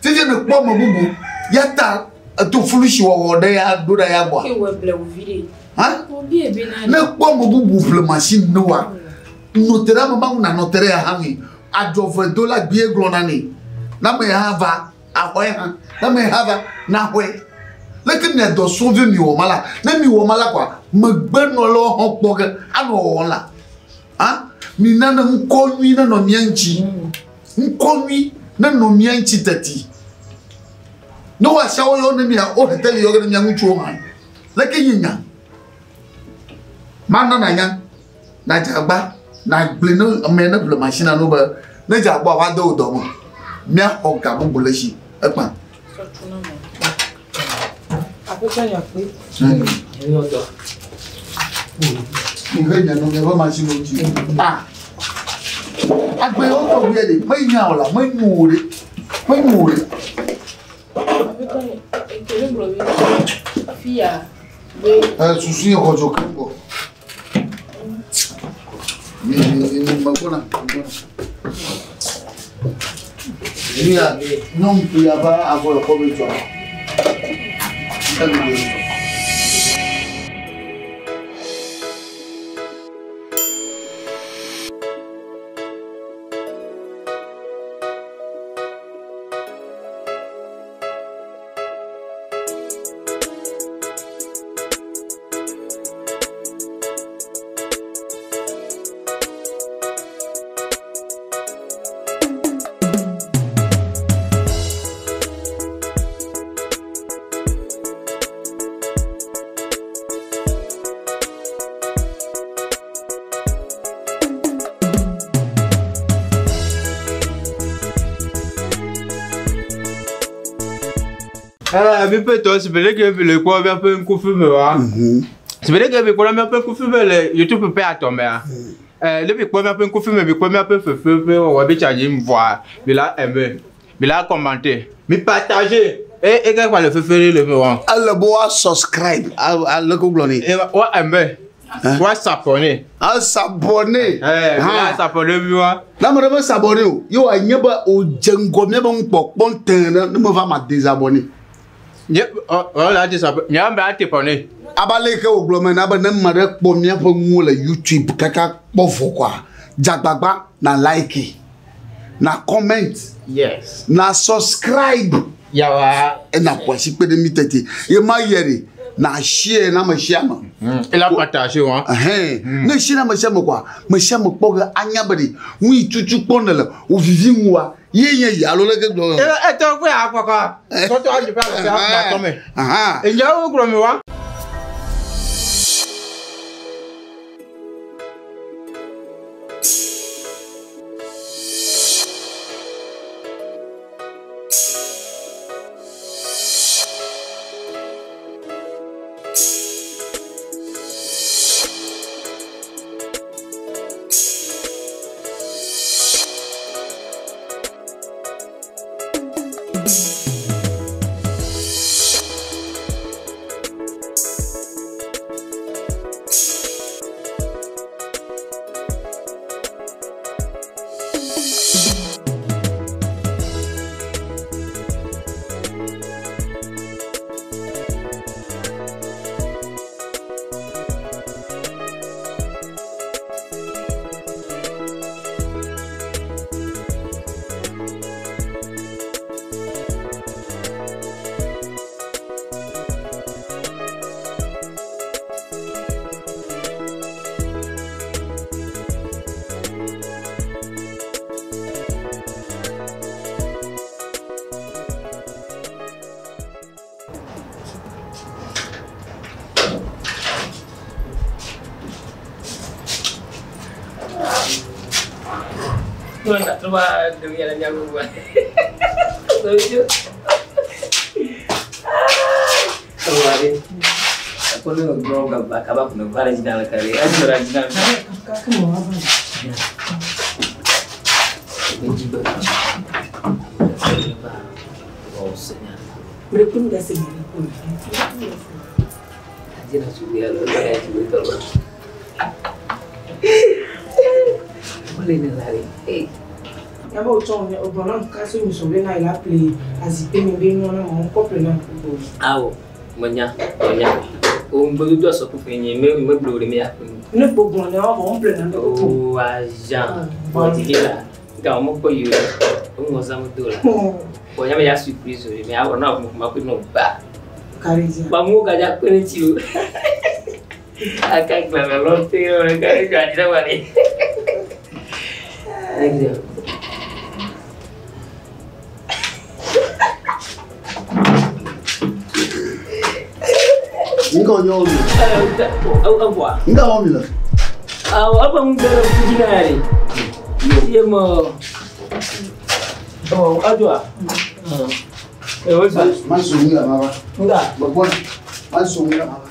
Fifia ne kpɔ ame bubu ya ta eto fulusi wɔwɔ ɖe ya ɖo ɖe ya gbɔa. Ke wɔ blewu vi ɖe. Ha? Obi ebi na. Ne kpɔ ame bubu ƒle machine ne wa. Nɔte ɖe ame ma ŋu nanɔ te ɖe ya hã ŋui. Adzɔvedola gbie gblɔna nɛ. Ne ame ya hã va axɔe hã. Ne ame ya hã va naxɔe. Leke mia dɔ srɔ̃vi mi wɔ ma la. Ne mi wɔ ma la kɔa, megbenɔlawo hã kpɔ ge anɔ wɔwɔm la. Ha? Mi na ne ŋkɔ nyui nenɔ mia ŋuti. Ŋkɔ nyui nenɔ mia ŋuti teti. Ne woasiawo yɔ ne mia, wohe teli yɔ ge ɖe mia ŋutsuwo hã. Leke nye nya? Mana nanya, nadze agba, nagblɔe ne ame ne ƒle machine no be ne dze agba va de wo dɔ me. Míaxɔ ga bubu le esi. Ekpã. Aƒetɔ nye akpe. Nhe nya no miaƒe machine wo dzi. Ah. Agbe yewo tɔgbi ya ɖe, menya o la, menyo o ɖe. Menyo o ɖe. Aƒetɔ nye, ekele gblɔ be fia be. Susu ye xɔ dzo keŋ gbɔ. Mi mi mi megbɔna, megbɔna. Nu ya, nyɔnu ya va avɔ le xɔ me dzɔ. Enu. Mi ƒe tɔ si be ɖeke mi le kpɔ míaƒe ŋkufi me wa. Si be ɖeke mi kpɔ míaƒe ŋkufi me le YouTube ƒe atɔ mea. Ne mi kpɔ míaƒe ŋkufi me, mi kpɔ míaƒe fefe ƒe wɔwɔ bi tsa dzi vɔa, mi la aimer, mi la commenter, mi partager. E e ke kpa le fefe ɖe le me wa. Ele be woa subscribe, ale ko gblɔ nɛ. Wa aimer, wa s'abonner. A s'abonner. Mi la s'abonner mi wa. Ne ame ɖe me s'abonner o, ye wòanye be wòdze ŋgɔ míabe nukpɔkpɔ tẽ ɖe, ne meva ma désabonner. Nye ɔ ɔ la désabonner, nye ame ate bɔne. Abe ale yi ke wògblɔ me na be ne ame ɖe kpɔ míaƒe nuwo le YouTube kaka kpɔ vɔ kɔa, dze agbagba na like, na comment, Yes. na subscribe. Yawa. Ena ƒo asi kpe ɖe mí tete. Ye ma yɛ ɖe, na share na ame sia ame. Ela partager wa. Ɛhɛn. Ne share na ame sia ame kɔa, ame sia ame kpɔ ge anya be ɖe, nu yi tutu kpɔ ne le wò vivi ŋua, ye nye yi alo leke gblɔ. E tɔ kpe akpɔkɔ. Tɔtɔ adzi ƒe alɔ ƒe atɔ me. Enyawo gblɔ mi wa. Nɔ na trɔ va ɖe ya le mía gbɔ. Ewɔ ɖe. Akɔ ne gblɔ gaba kaba ko me va le dzina le ka ɖe. Edzɔ ɖe dzina. Kaka me wa va. Mre kunu da se mi kunu. Yaba o tsɔ o gbɔna kasi mi so bena ila ple azikpe mi be nyɔna ma ŋkɔ ple na gbogbo. Awo, menya, menya. O ŋgbedodo asɔkufu nye me me gblɔ ɖe mi ya. Ne gbogbo ne wa vɔ ŋ ple na gbogbo. O ajan, bɔdi la. Ga mo kpɔ yi o ŋgɔ zam do la. Bɔn ya me ya surprise o me awɔ na mo ma ko no ba. Karezi. Ba mo ga ja kpe ne ti o. Aka gbala lɔ te o ga ga di la wale. Nka onye omi. Awa. Nka omi la. Awa aba ngara kujinare. Ye mo. Oh, adwa. Eh, ozo. Ma so ngi la ma ba. Nga. Gbogbo ma so ngi la ma ba.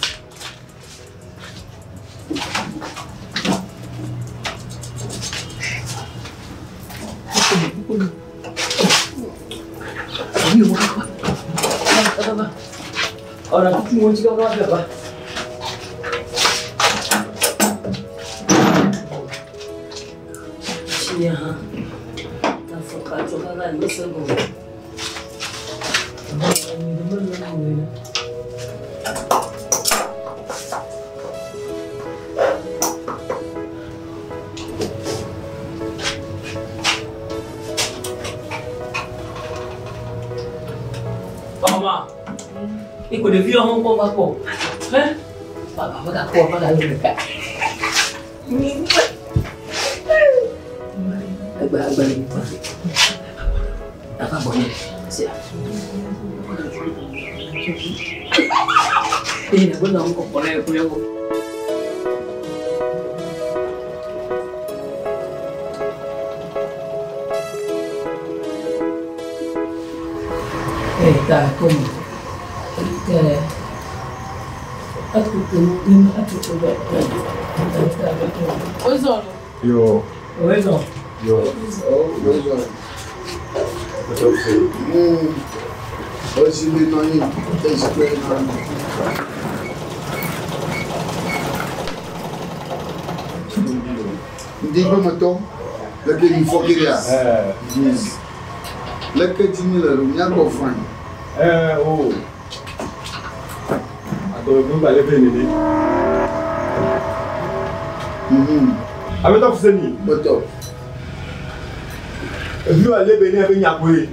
Ọ̀nà tuntun wo ti kọ́kọ́ bẹ̀ wá. Tiɲɛ ka fɔ ka jɔ ka ka ne sɛgɛn o. Mama, iko ɖevi wɔm kpɔ va kpɔ. Hɛ? Baba va gakpɔ va gale ɖeka. Egbe egbe le mi kpɔ. Ava gbɔ nye. Sia. Eye nàgbe nɔ ŋkɔ kpɔ ne kple wo. Eh, ta como. Eh, Ozo. Yo. Ozo. Yo. Ozo. Ozi mi nɔ nyi, ezi kpe nɔ nyi. Ndi gbe leke mi fɔ kiri a. Leke dzi mi le ɖo miagbɔ fain. O. Atɔ gba le be nene. Aƒetɔ Fuseni. Gbetɔ. Evi wa le be ne ebe nyakoe.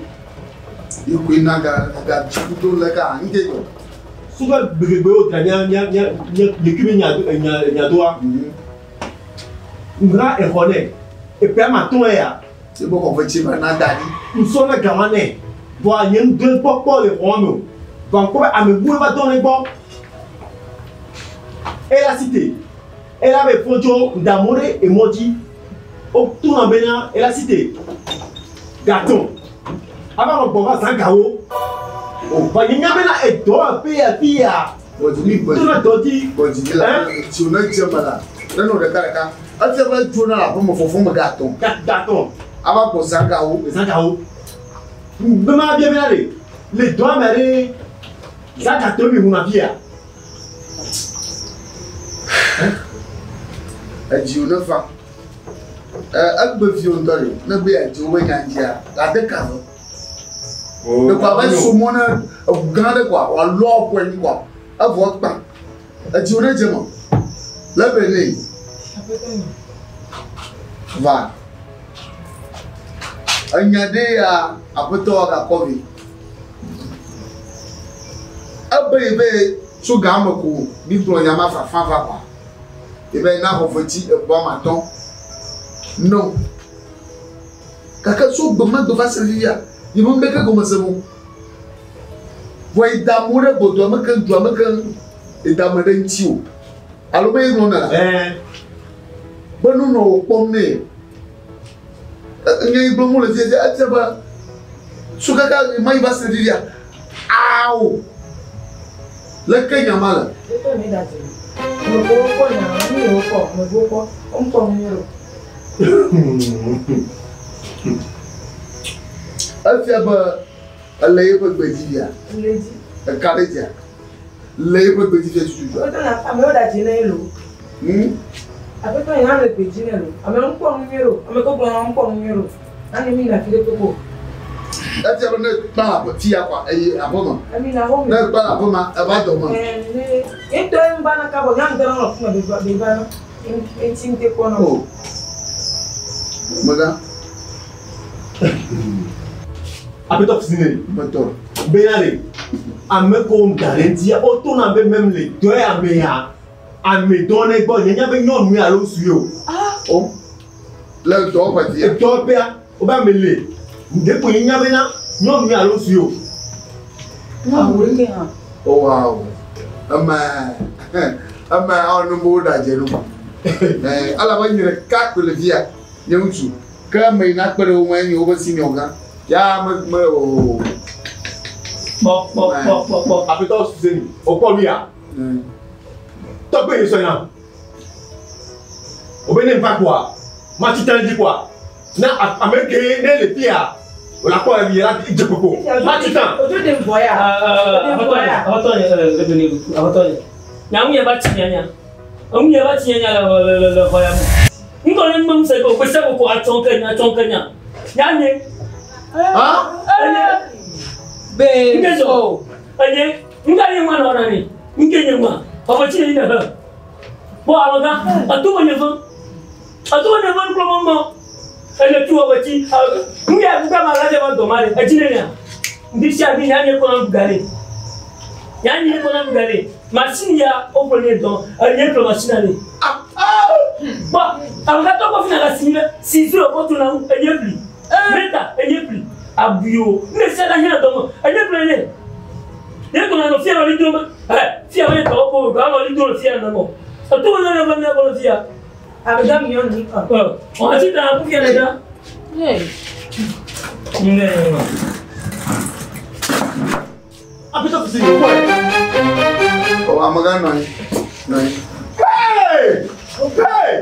Ikoe na ga ga dzikudo le ka nke kɔ. Sukɔ gbegbe wo dra mía mía mía mía yeki be nya nya nyadoa. Ŋgã exɔ nɛ. Eƒe ama tɔn ya. Ebe xɔ fetsi va na da ɖi. Nsɔ ne gama nɛ. Vɔa nye ŋdɔe kpɔkpɔ le xɔa me o. Vɔa ŋkpɔ be ame buwo va dɔ ne gbɔ. Ela si te. Ela be fɔ tso ŋdamɔ ɖe emɔ dzi. O tona bena ela si te. Gatɔn. Ava nɔ gbɔ va zã gawo. O va nye nya bena edɔ afi ya fi ya. Tona dɔ dzi. Gbɔdzi la tsi ne dze me la ne nɔ ɖeka ɖeka efia be dzona le aƒeme fɔfɔ me gatɔn. Gatɔn. Ava gbɔ zã gawo. Zã gawo. Bɛ ma bia bena de le dɔa me ɖe zã gatɔn mi ŋuna fi ya. Edziwo ne fa. Egbe viwo ŋutɔ ɖe ne be edziwo be nya dzia ade ka ve. Ɖeko abe somɔ ne eʋu gã ɖe koa wòalɔ ƒu anyi koa evɔ kpa. Edziwo ne dze me. Le be ne. Va. Enya ɖe ya aƒetɔ gakɔ vi. Ebe yi be tso game ko mi gblɔ nya ma fafa va koa. Ebe na xɔ fetsi eƒe ame atɔ̃. No. Gake tso gbe ma gbe va se fifia, yi me ŋɖeke gɔme se mo. Vɔ yi da amewo ɖe gbɔdɔa me keŋ dua me keŋ yi da ame ɖe ŋuti o. Alo be ye ŋlɔ ne la. Be nu nɔ wò kpɔm nɛ. Nye yi gblɔm wole fia efia be so kaka ma yi va se fifia. Ao! Leke nya ma le? Aƒetɔ nye ɖadze. Ame ko wokpɔ nya, nu yi wokpɔ, ame ko wokpɔ, womekpɔ nu nyuie o. Efia be ele yeƒe gbe dzi fia. Ele edzi. Eka ɖe dzia? Le yeƒe gbe dzi fia tututu. Aƒetɔ nye amewo ɖadze ne ye lo. Aƒetɔ nye hã le gbe dzi ne lo. Amewo mekpɔ nu nyuie o. Ame ko gblɔ na womekpɔ nu nyuie o. Anye mi na fi ɖe kpekpe o. Efia be ne kpa le aƒe fia kɔa eyi aƒe me. Emi na xɔ me. Ne kpa le aƒe ma eva dɔ me. Ne ye ŋutɔ ye ŋva na kabɔ nya ŋutɔ nɔ fi me be va be va na. Eti ŋute kpɔ na. O. Mega. Aƒetɔ Fusine. Metɔ. Bena le ame ko da ɖe ŋutia wotona be mem le dɔ ya me ya ame dɔ ne gbɔ nye nya be nyɔnu ya alo ŋutsu ye o. O. Le dɔwɔƒe fia. Dɔwɔƒea wobe ame le ɖe ko nye nya bena nyɔnu ya alo ŋutsu ye o. Nyɔnu ke hã. O wow. Eme eme awɔ nu be woɖadze nu. Elabe nye ɖeka koe le fia nye ŋutsu. Ke ame yi nakpe ɖe wo ŋue nye woƒe senior gã. Ya me me o. Kpɔ kpɔ kpɔ kpɔ kpɔ. Aƒetɔ Fuseni wokpɔ nu ya. Tɔgbe yi sɔ na. Wobe ne va kɔa matsi tã dzi kɔa na ame ke ne le fia wòle akpɔ ɖe la dze koko matsi tã. Ojo de ŋgɔ ya. Aƒetɔ nye aƒetɔ nye ebene aƒetɔ nye. Nya ŋu ya va tsi nya nya. Eŋu ya va tsi nya nya le le le xɔ ya me. Ŋkɔ ne ŋu se ko gbese ko atsɔ ke nya atsɔ ke nya. Nya nye. Ha? Enye. Be. Nke zɔ. Enye. Ŋka nye ŋua nɔ na ni. Nke nye ŋua. Xɔfɔ tsi ne yi ne he. Bɔ alɔga. Eto me nye ve. Eto me nye ve nukplɔ mɔ mɔ. Enye tu wɔ tsi. Nu ya gbogbo ma la dze va dɔ ma le. Etsi ne nya. Ŋdi sia ŋdi nya nye kɔna nu gale. Nya nye kɔna nu gale. Machine ya o ƒle ne dɔn. Enye ƒle machine le. Bɔ alɔga tɔ kɔ fi na la si le. Ciseaux kɔ tu na ŋu. Enye ƒli. Meta enye ƒli. Abuyo. Ne sia la hiã dɔ me. Enye ƒle ne. Ne kɔna nɔ fia nɔ li do me. Ɛ fia me tɔ ko ga nɔ li do le fia nɔ mɔ. Eto me nɔ va mia kɔ le fia. Abega mi nyɔnu kɔ. Ɔ ɔ ati ta ku fia le da. Ne. Aƒetɔ Fuseni wokpɔe. O amegã nɔ anyi. Nɔ anyi. Hey! Hey!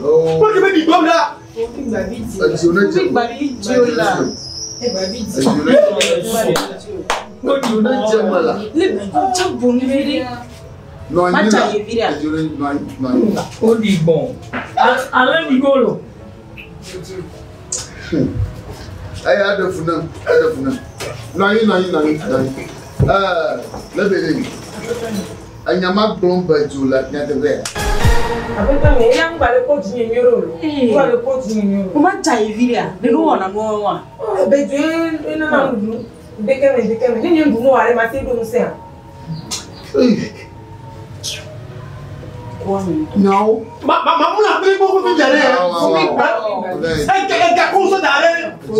O. Kpɔ ke be ɖi gbɔm ɖa. Edzo ne dze. Edzo ne Edzo ne dze me la. Nɔ anyi la. Edzo ne nɔ anyi nɔ anyi. O ɖi gbɔn. Ale ɖi golo. Eya eɖe fu nam eɖe fu nam. Nɔ anyi nɔ anyi nɔ anyi nɔ anyi. Ɛɛ le be ne enya ma gblɔm be dzo le nyateƒea. Aƒetɔ nye eya ŋgba le kpɔ dzi nye nyuie o. Ŋgba le kpɔ dzi nye nyuie o. O ma dza ye vi ɖea? Ne nu wɔna nuwo wa. Ebe dzo ye nana nuɖuɖu. Ŋdeke me ŋdeke me. Ne nye nuɖuɖu wa ɖe ma te ɖo ŋusẽa. Nyawo. Ma ma ma mu na kple gbogbo fi dza ɖe. Ega ega ko so da ɖe. Kpe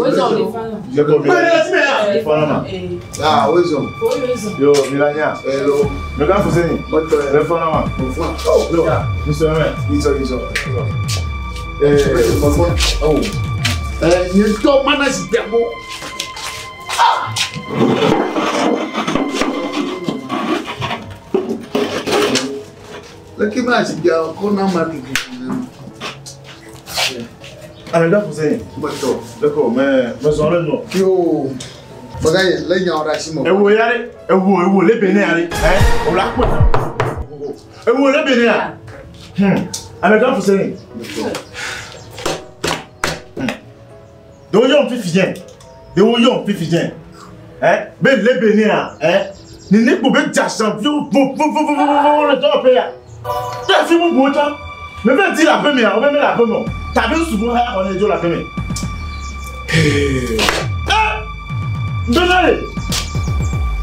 ɖe le si me ya. Ah, wezɔ. Yo, Milania. Hello. Mega Fuseni. Mɔtɔ. Le fɔlɔ ma. Oh, Yo, nisɔn mɛ. Nisɔ nisɔ. Oh. Nye ŋutɔ mana si tea gbɔ. Leke mana si tea kɔ na ma tututu nene. Amega Fuseni. Mɔtɔ. D'accord, mais mais zɔn le nɔ. Yo. Mega ye le nyawo ɖe asi me. Ewo ya ɖe, ewo ewo le Benin ya ɖe, ɛ o la kpɔ. Ewo le Benin ya. Amega Fuseni. Dewo yɔm fifi dze, dewo yɔm fifi dze, ɛ be le Benin ya, ɛ nene kpo be dza champion vo vo vo vo vo vo le dɔwɔƒe ya. Te fi bubuwo tsã. Me ve di le aƒe mea, wobe mele aƒe me o. Tabe ŋutsu hã xɔ ne dzo le aƒe me. Bena le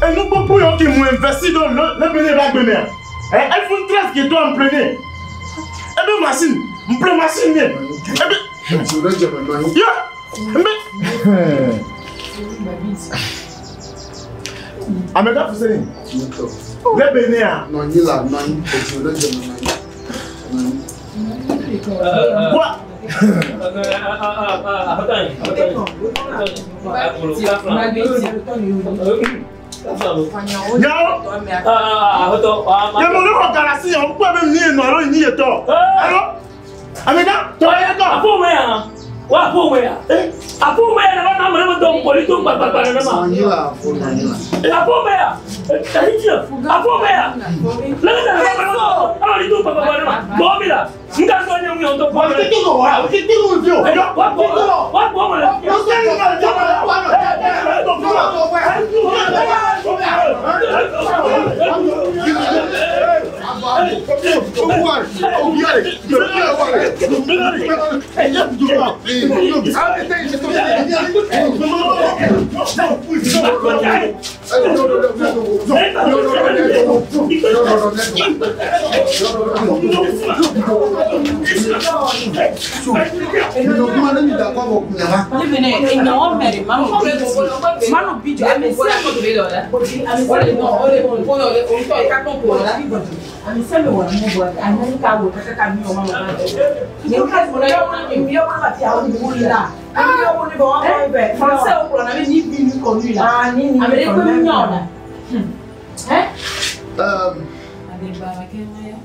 enu gbogbo yawo ke mu investi ɖo le le Benin be agbe mea, ɛ iPhone 13 ke to ample nɛ. Ebe machine, mple machine nɛ. Ebe. Edzo ɖe dze me nɔ anyi. Ya, mbe. Amega Fuseni. Le Benin ya. Nɔ anyi la nɔ anyi. Edzo ɖe dze me nɔ anyi. Nɔ anyi. Wa. Nyawo. Nye mo ne xɔ galasi ya, wokpɔe be mi nɔ alo nyi yetɔ. Alo? Amegã, tɔ ye tɔ. Aƒo me ya. Wa aƒo me ya. Aƒo me ya nava na ame ɖe me dɔ ŋkpɔli to gbagbagba nenema. Aƒo me ya. Ehitsi. Aƒo me ya. Leke ta nava ame ɖe me dɔ alo to gbagbagba nenema. Gbɔ mi la. Nga sɔ nye ŋu yɔ ŋutɔ. Wa te to wa, te to nu vi o. Wa gbɔ wa gbɔ me la.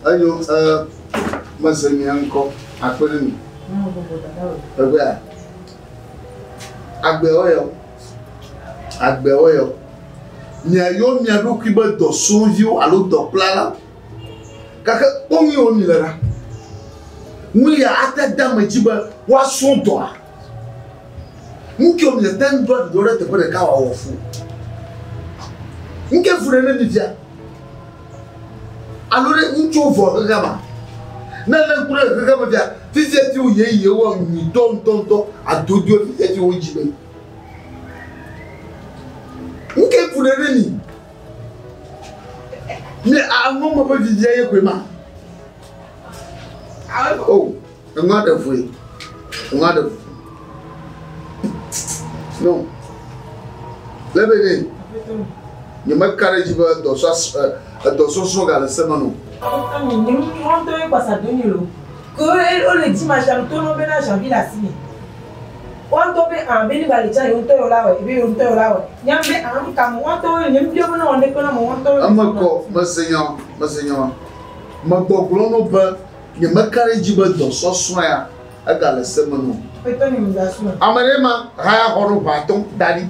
Enyo, mese mia ŋkɔ akpe ɖe mi. Egbea, agbewo yɔ, agbewo yɔ. Miayɔ mia ɖokui be dɔsrɔ̃viwo alo dɔkplalawo. Gake wo nyi wo mi le ɖa. Nu ya ate de ame dzi be woasrɔ̃ dɔa. Nu kewo miate ŋu ɖo aɖuɖɔ ɖe teƒe ɖeka wòawɔ fu. Nu ke fu ɖe ne mi fia. Alo ɖe ŋutsuwo vɔ xexea ma. Ne lé ŋku ɖe xexea me fia, fifia ti wo yeye wɔ nyuitɔ ŋutɔŋutɔ adodoe fifia ti wo dzi be. Nu ke fu ɖe ne mi. Mi aŋɔ me ƒe vivia ye koe ma. O, eŋua ɖe voe. Eŋua ɖe vo. No. Le be ne. Nye meka ɖe edzi be edɔsɔsrɔ̃ gale se me no. Eme kɔ, mese nya, mese nya. Megbɔgblɔ no be nye meka ɖe edzi be dɔsɔsrɔ̃ ya egale se me no. Ame ɖe ma haya xɔ ɖo ʋe atɔ̃ da ɖi.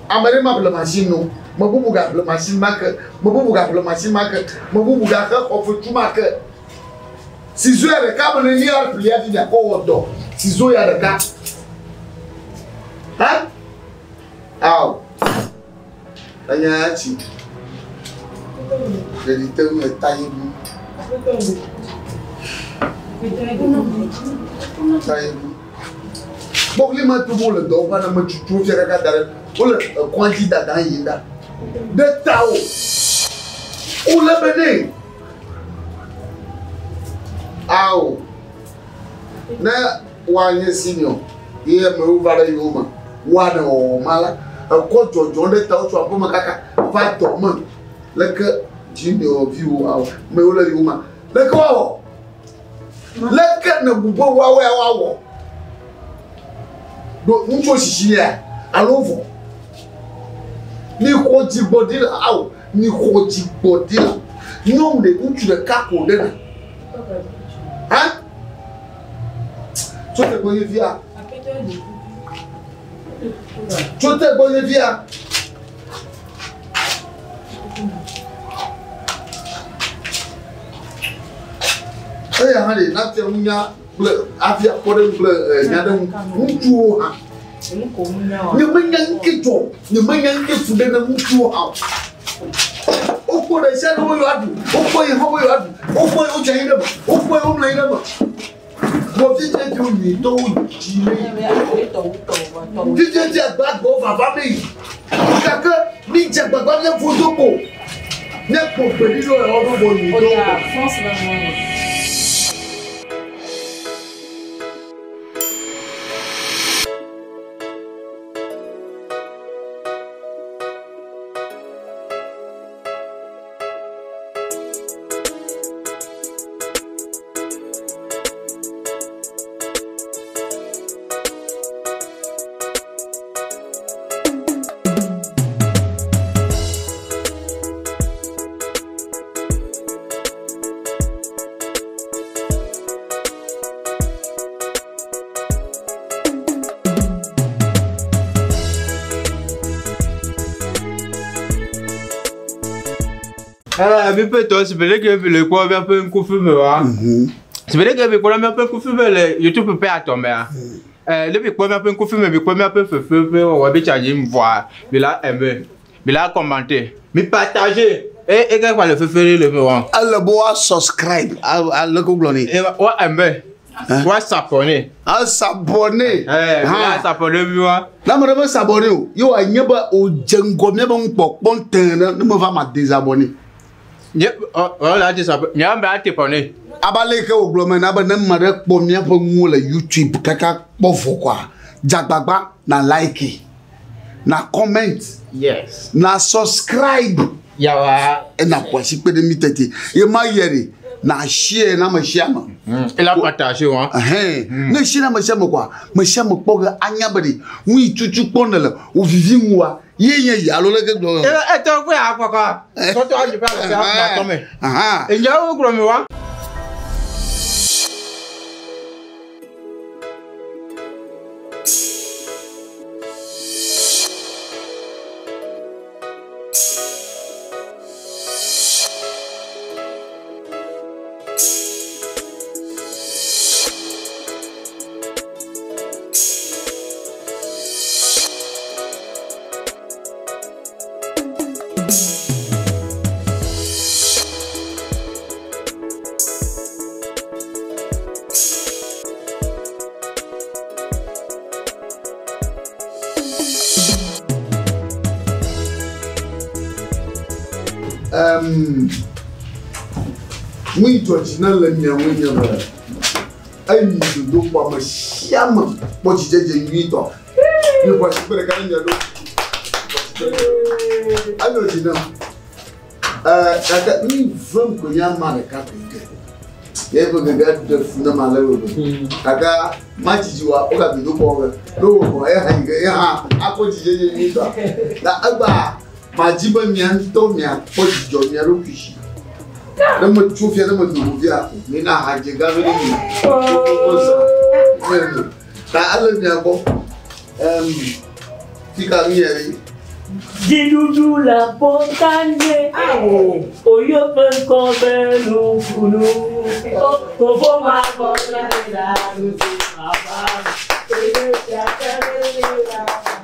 Ame ɖe ma ƒle machine no. Mebubu ga ƒle machine ma ke. Mebubu ga ƒle machine ma ke. Mebubu ga xe xɔ fetu ma ke. Ciseau ya ɖeka me ne ya ƒle ya fi miakɔ wɔ dɔ. Ciseau ya ɖeka. Ha? Ao. Enya ya tsi. Ɖeɖi te ŋu le ta yi ŋu. Ta yi ŋu. Kpɔkli ma to wole dɔ wɔm na metutu fia kaka da ɖe. Wole ekɔa dzi dada yim ɖa. Ɖe ta o. Wole be ne. Ao. Ne woanye senior ye amewo va ɖe yewo me. Woaɖe wɔwɔ ma la, ekɔ dzɔdzɔ ɖe ta wotso aƒeme kaka va dɔ me. Leke junior viwo awɔ amewo le yewo ma. Leke woawɔ? Leke ne bu be woawoe woawɔ? Ɖo ŋutsuwo sisi ya alo vɔ. Mi xɔ dzigbɔɖi la awo, mi xɔ dzigbɔɖi la. Nyɔnu ɖe ŋutsu ɖeka ko ɖe na. Ha? Tso te gbɔ nye via. Tso te gbɔ nye via. Eya hã ɖe nate ŋu nya kple hafi akpɔ ɖe ŋu kple nya ɖe ŋu. Ŋutsuwo hã. Nye menya ŋke dzɔ, nye menya ŋke fu ɖe ne ŋutsuwo hã o. Wokpɔ ɖe sia ɖe wo yewoa ɖu, wokpɔ yi hã wo yewoa ɖu, wokpɔ yi wodze anyi ɖe me, wokpɔ yi womlɔ anyi ɖe me. Vɔ fifia ti wo nyuitɔwo dzi ne yi. Fifia ti agbagbewo vava ne yi. Gake mi dze agbagba mía vo do kpo. Míakpɔ gbeɖi ɖo yewoa ɖo vɔ nyuitɔwo kpo. Mi ƒe tɔ si be ɖeke mi le kpɔ míaƒe ŋkufi me wa. Si be ɖeke mi kpɔ míaƒe ŋkufi me le YouTube ƒe atɔ mea. Ne mi kpɔ míaƒe ŋkufi me, mi kpɔ míaƒe fefe ƒe wɔwɔ bi tsa dzi vɔa, mi la aimer, mi la commenter, mi partager. E e ke kpa le fefe ɖe le me wa. Ele be woa subscribe ale ko gblɔ nɛ. Wa aimer. Wa s'abonner. A s'abonner. Mi la s'abonner mi wa. Ne ame ɖe me s'abonner o, ye wòanye be wòdze ŋgɔ míabe nukpɔkpɔ tẽ ɖe ne meva ma désabonner. Nye ɔ la désabonner. Nye ame ate abonner. Abe ale yi ke wògblɔ me na be ne ame ɖe kpɔ míaƒe nuwo le YouTube kaka kpɔ vɔ koa, dze agbagba na like, na comment, Yes. na subscribe. Yawa. Ena ƒo asi kpe ɖe mí tete. Ye ma yɛ ɖe, na share na ame sia ame. Ela partager wa. Ɛhɛn. Ne share na ame sia ame koa, ame sia ame kpɔ ge anya be ɖe nu yi tutu kpɔ nèle wò vivi ŋua, ye nye yi alo leke gblɔ. Etɔ kpe akpɔkɔ. Tɔtɔ adzi ƒe alɔƒe akpɔ me. Aha. Enyawo gblɔ mi wa. Nu yi dzɔ dzi ne le mia ŋu nye be eyi dodokpɔ ame sia ame kpɔ dzidzedze nyuitɔ. Mi ƒo asi kpe ɖeka ne mia ɖo. Enyo dzi nam. Gake nu yi vem ko nye ama ɖeka koe ke. Ye ƒe gege ɖe fu nam ale gbegbe. Gake madzidzi wa woga dodokpɔ be ne wòxɔ eha yi ke eha akpɔ dzidzedze nyuitɔ. Na egbea madzi be mia ŋutɔ miakpɔ dzidzɔ mia ɖokui si. Ne metso fia ne medo go fia, mina hadze gã vi ɖe mi. Ta ele mia gbɔ. Fika nu yɛ ɖe? Dziɖuɖu le akɔntanye. Oyo ƒe ŋkɔ be nukunu. Fofo ma kɔ la la nusi baba.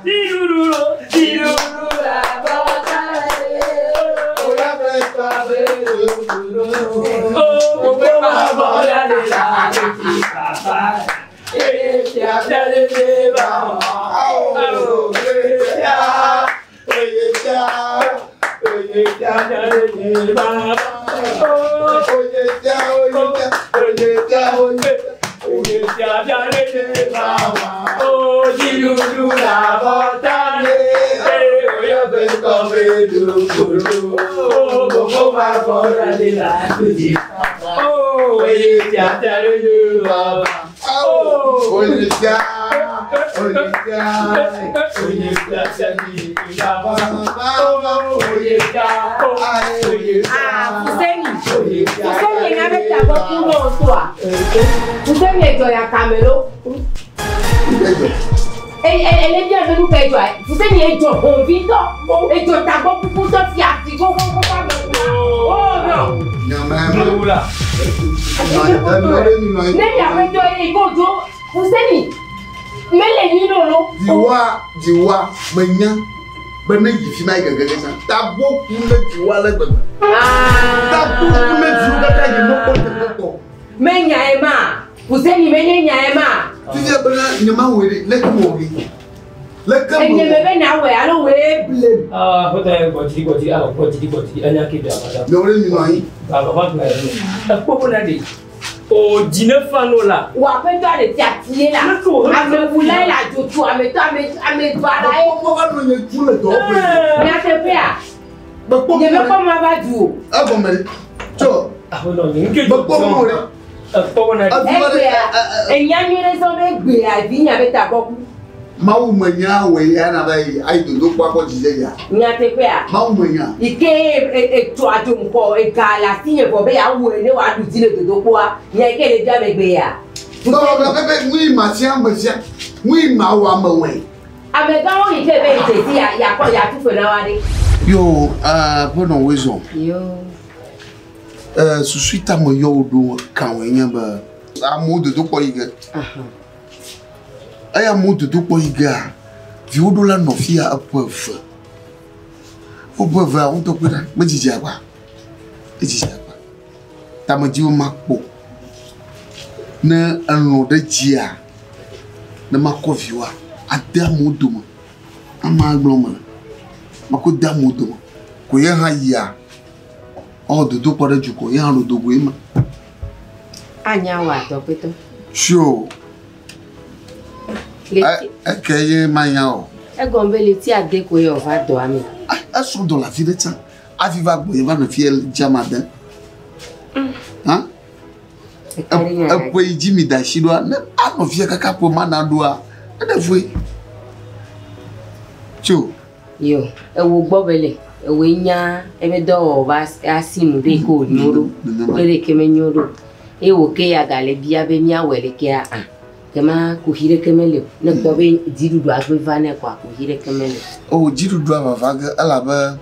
Dziɖuɖu lo, dziɖuɖu le akɔntanye. Oyo ƒe ŋkɔ be nukunu. Fofo ma kɔ la la nusi baba. Fuseni nya be tagbɔ ku n'o toa. Fuseni edzɔ ya kame lo. Ele bia be nu ka edzɔa? Fuseni edzɔ hɔnvitɔ. Edzɔ tagbɔ kukutɔ fia fi kókókókó ame ku. Oh non. Ne miaƒe tɔ ye ko dzo Fuseni mele nyi lolo. Dziwa menya be ne yi fi ma yi gege sa tagbɔ ku ne dziwa le gbegbe. Tagbɔ ku ne dziwo kaka yi mekpɔ teƒe kpɔ. Menya ye ma. Fuseni menye nya ye ma. Fifia bena nye ma wɔe ɖe leke mewɔ ɖe? Leke mewɔ? Enye me be na wɔe alo wɔe blem. Aƒetɔ ye gbɔdzi gbɔdzi awɔ gbɔdzi gbɔdzi enya ke bia madam. Nyawo ɖe mi nɔ anyi. Baba va gblɔ ye. Ekpɔ be na ɖe. O dzi ne fa no la. Wò aƒetɔ aɖe tia tie la. Amewula ye le adzotso ametɔ ame ame va la ye. Mekpɔ va nɔ nye tu le dɔwɔƒe. Nyateƒea. Mekpɔ Nye mekpɔ ma va du o. Egɔme ɖe. Tso. Aƒetɔ nye ŋke. Mekpɔ mɔ ɖe. Ekpɔ be na ɖe. Egbea enya nyui ɖe zɔ be egbea vi nya be tagbɔ ku. Mawu menya wòe ya na be ayi dodokpɔ akpɔ dzidzedzea. Nyateƒea. Mawu menya. Yi ke etso adzo ŋkɔ ega le asi nye vɔ be yeawɔe ne wòaɖu dzi le dodokpɔa nya yi ke le bia megbea. Dɔwɔwɔ pepe nu yi ma sia ame sia nu yi ma wɔ ame wɔe. Amegãwo yi ke be dzesi ya yakɔ yatu fe na wa ɖe. Yo ƒe nɔ woe zɔ. Yo. Susu yi ta meyɔ wò ɖo kan wòe nye be amewo dodokpɔ yi ge. Eya amewo dodokpɔ yi gea, viwo ɖo la nɔ fia eƒe eve. Woƒe evea ŋutɔ kpe ɖa, medzidzi agba. Edzidzi agba. Ta medzi be makpɔ. Ne elɔ̃ ɖe dzia, ne makɔ viwoa, ade amewo dome. Amea gblɔ mele. Makɔ de amewo dome. Ko ye hã yia, ewɔ dodokpɔ ɖe dukɔ, ye hã ɖo dogoe ma. Anya wɔ atɔkpetɔ. Sure. Eke ye manya o. Egɔme be leti ade koe wòva dɔa me. Esrɔ̃ dɔ le afi ɖe tsã. Hafi va gbɔ ye va nɔ fie dzama de. Hã? Eƒe yi dzi mi da asi ɖoa, ne anɔ fie kaka ƒe ma na ɖoa, eɖe fue. Tso. Yo, ewo gbɔ be le, ewoe nya ebe dɔwɔwɔ va asi nu ɖe yi ke wònyo ɖo kple ɖe yi ke menyo ɖo. Eye wò ke ya gale bia be míawɔe ɖekea, a kema kuxi ɖeke mele o. Ne kpɔ be dziɖuɖua gbe va nɛ kɔa, kuxi ɖeke mele o. O, dziɖuɖua vava ge elabe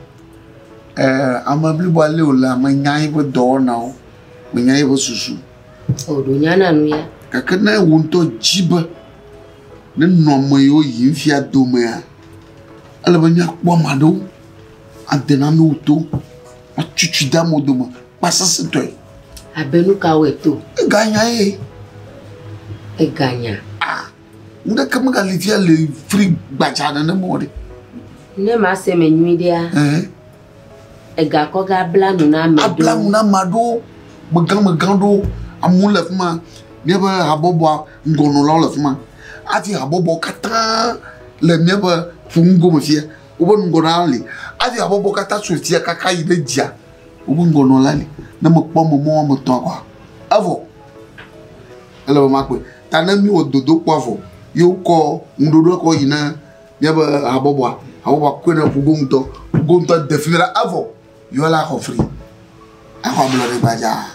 ame bliboa lé wòle menya eƒe dɔwɔnawo, menya eƒe susu. O, ɖo nya na nu ya. Gake ne wò ŋutɔ dzi be nenɔ ame yiwo yim fia domea, ele be míakpɔ ame aɖewo ade nanewo to, atutui de amewo dome kpasesẽtɔe. Abe nu kawoe to? Eganya ye. Eganya. Ah, nu ɖeke megali fia le fri gbadza nenema o ɖe. Ne mase me nyui ɖea, ega kɔ ga bla nu na ame ɖewo. Abla nu na ame aɖewo, megãmegã ɖewo, amewo le fi ma, míaƒe habɔbɔa ŋgɔnɔlawo le fi ma. Hafi habɔbɔ katã le míaƒe ƒuŋgome fia, woƒe ŋgɔnɔla li. Hafi habɔbɔ katã tso fia kaka yi ɖe dzia, woƒe ŋgɔnɔla li. Ne mekpɔ ame mɔ woame etɔ̃ kɔa, evɔ. Ele be makpɔe. Ta ne míwɔ dodokpɔa vɔ, ye wokɔ ŋuɖoɖoa kɔ yi na míaƒe habɔbɔa, habɔbɔa kɔe na ƒugo ŋutɔ. Ƒugo ŋutɔ de fi mi la, evɔ. Yewoa la xɔ fri. Axɔ ablɔɖe gbadzaa.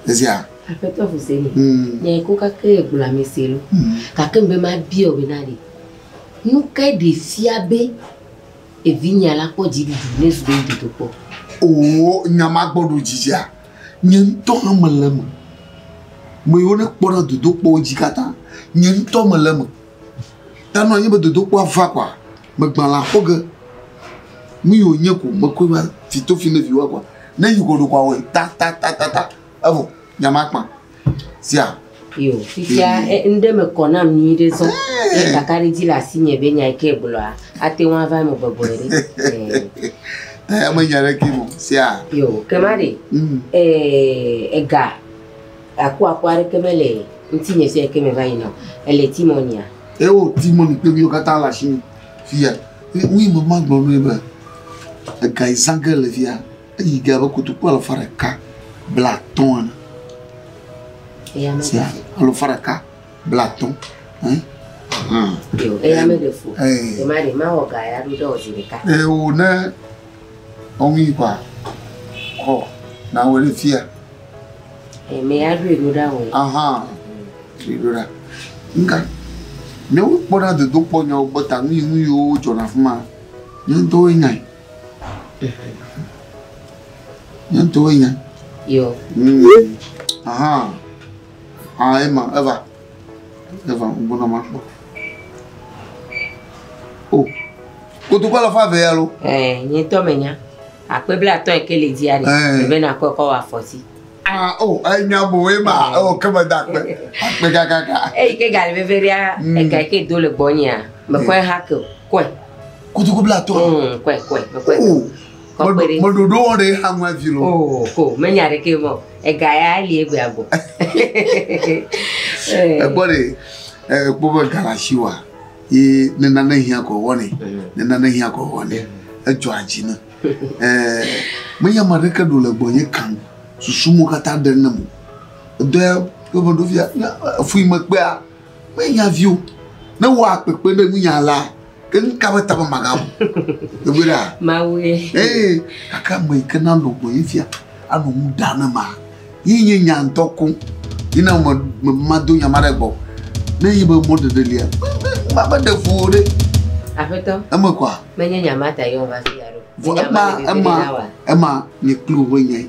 Esia. Aƒetɔ Fuseni, nya yi ko kake egblɔ ame se lo. Gake ŋbe mabia wò bena ɖe, nu kae ɖe fia be evinyea la kpɔ dziɖuɖu ne zu be dodokpɔ? Oo, nya ma gbɔ ɖo dzidzia, nye ŋutɔ hã mele eme. Me yiwo ne kpɔ ɖe dodokpɔwo dzi katã, nye ŋutɔ mele eme. Ta nɔ anyi be dodokpɔa va kɔa, megbã le axɔ ge. Nu yi wònye ko mekɔe va fitofi ne viwoa kɔa, ne yi ko ɖo kɔa wɔe ta ta ta ta ta evɔ nya ma kpã. Sia. Yo, fifia ŋɖe me kɔ nam nyui ɖe zɔ. Ye kakaɖedzi le asinye be nya yi ke gblɔa, ate ŋu ava eme bɔbɔe ɖe. Ta ya menya ɖeke mo. Sia. Yo, kema ɖe, ega akuaku aɖeke mele ŋutinye sia yi ke meva yina o. Ele Timonia. Ewo Timoni kple viwo katã le asinye fia. Nu yi me magblɔ nɛ be ega yi zã ge le fia, eyi ge abe kotoku alafa ɖeka blatɔ̃ ene. Sia alafa ɖeka blatɔ̃. Yo, eya meɖe fu. Kema ɖe mawɔ ga ya ɖo ɖe wò zi ɖeka. Ewo ne ɔŋui kɔa, xɔ na wɔ ɖe fia. Me ya ɖoe ɖo ɖa wɔ. Aha, ɖoe ɖo ɖa. Nka, ne wokpɔ ɖa dodokpɔ nyawo gbɔ ta nu yi nu yiwo dzɔna afi ma, nye ŋutɔwoe nyae. Nye ŋutɔwoe nyae. Yo. Aha, ah ema, eva. Eva, ŋgbɔna makpɔ. O, kotoku alafa eve ya lo. Nye ŋutɔ menya. Akpe blatɔ̃ yi ke le dzia ɖe, ebe nakɔe kɔ wɔ afɔti. Ah, oh, enya bo ema, oh, ke meda akpe, akpe kakaka. Eyi ke gale veve ɖea, ega yi ke do le gbɔnyea, mekɔe ha ke o, kɔe. Kotoku blatɔ̃? Kɔe, kɔe, mekɔe. Oh, meɖoɖo wɔ ɖe ha ŋua vi lo. Oh, ko, menya ɖeke mɔ, ega ya eli egbea gbɔ. Egbɔ ɖe, ekpɔ be ga le asiwòa, ye ne nane hiã kɔ wɔnɛ, ne nane hiã kɔ wɔnɛ, edzɔa dzi ne. Menye ame aɖeke ɖo le gbɔnye kam, susu mo katã ɖe nem o. Edɔ ya ke meɖo fia, efu yi mekpea, menya vi o. Ne wɔ akpekpe ɖe ŋunya la, ke nu ka be tame magabu? Egbe ɖa. Mawu ye. Ee, gake ame yi ke nanɔ gbɔnye fia, anɔ nu ɖam ne ma, ye nye nya ŋutɔ koŋ. Yi na me me mado nya ma ɖe gbɔ. Ne yi be mɔɖeɖe lia, ma meɖe fu o ɖe. Aƒetɔ. Eme kɔa? Menye nya ma ta yɔm va fi ya ɖo. Vɔ ema ema ema nye kple wò ƒe nyae.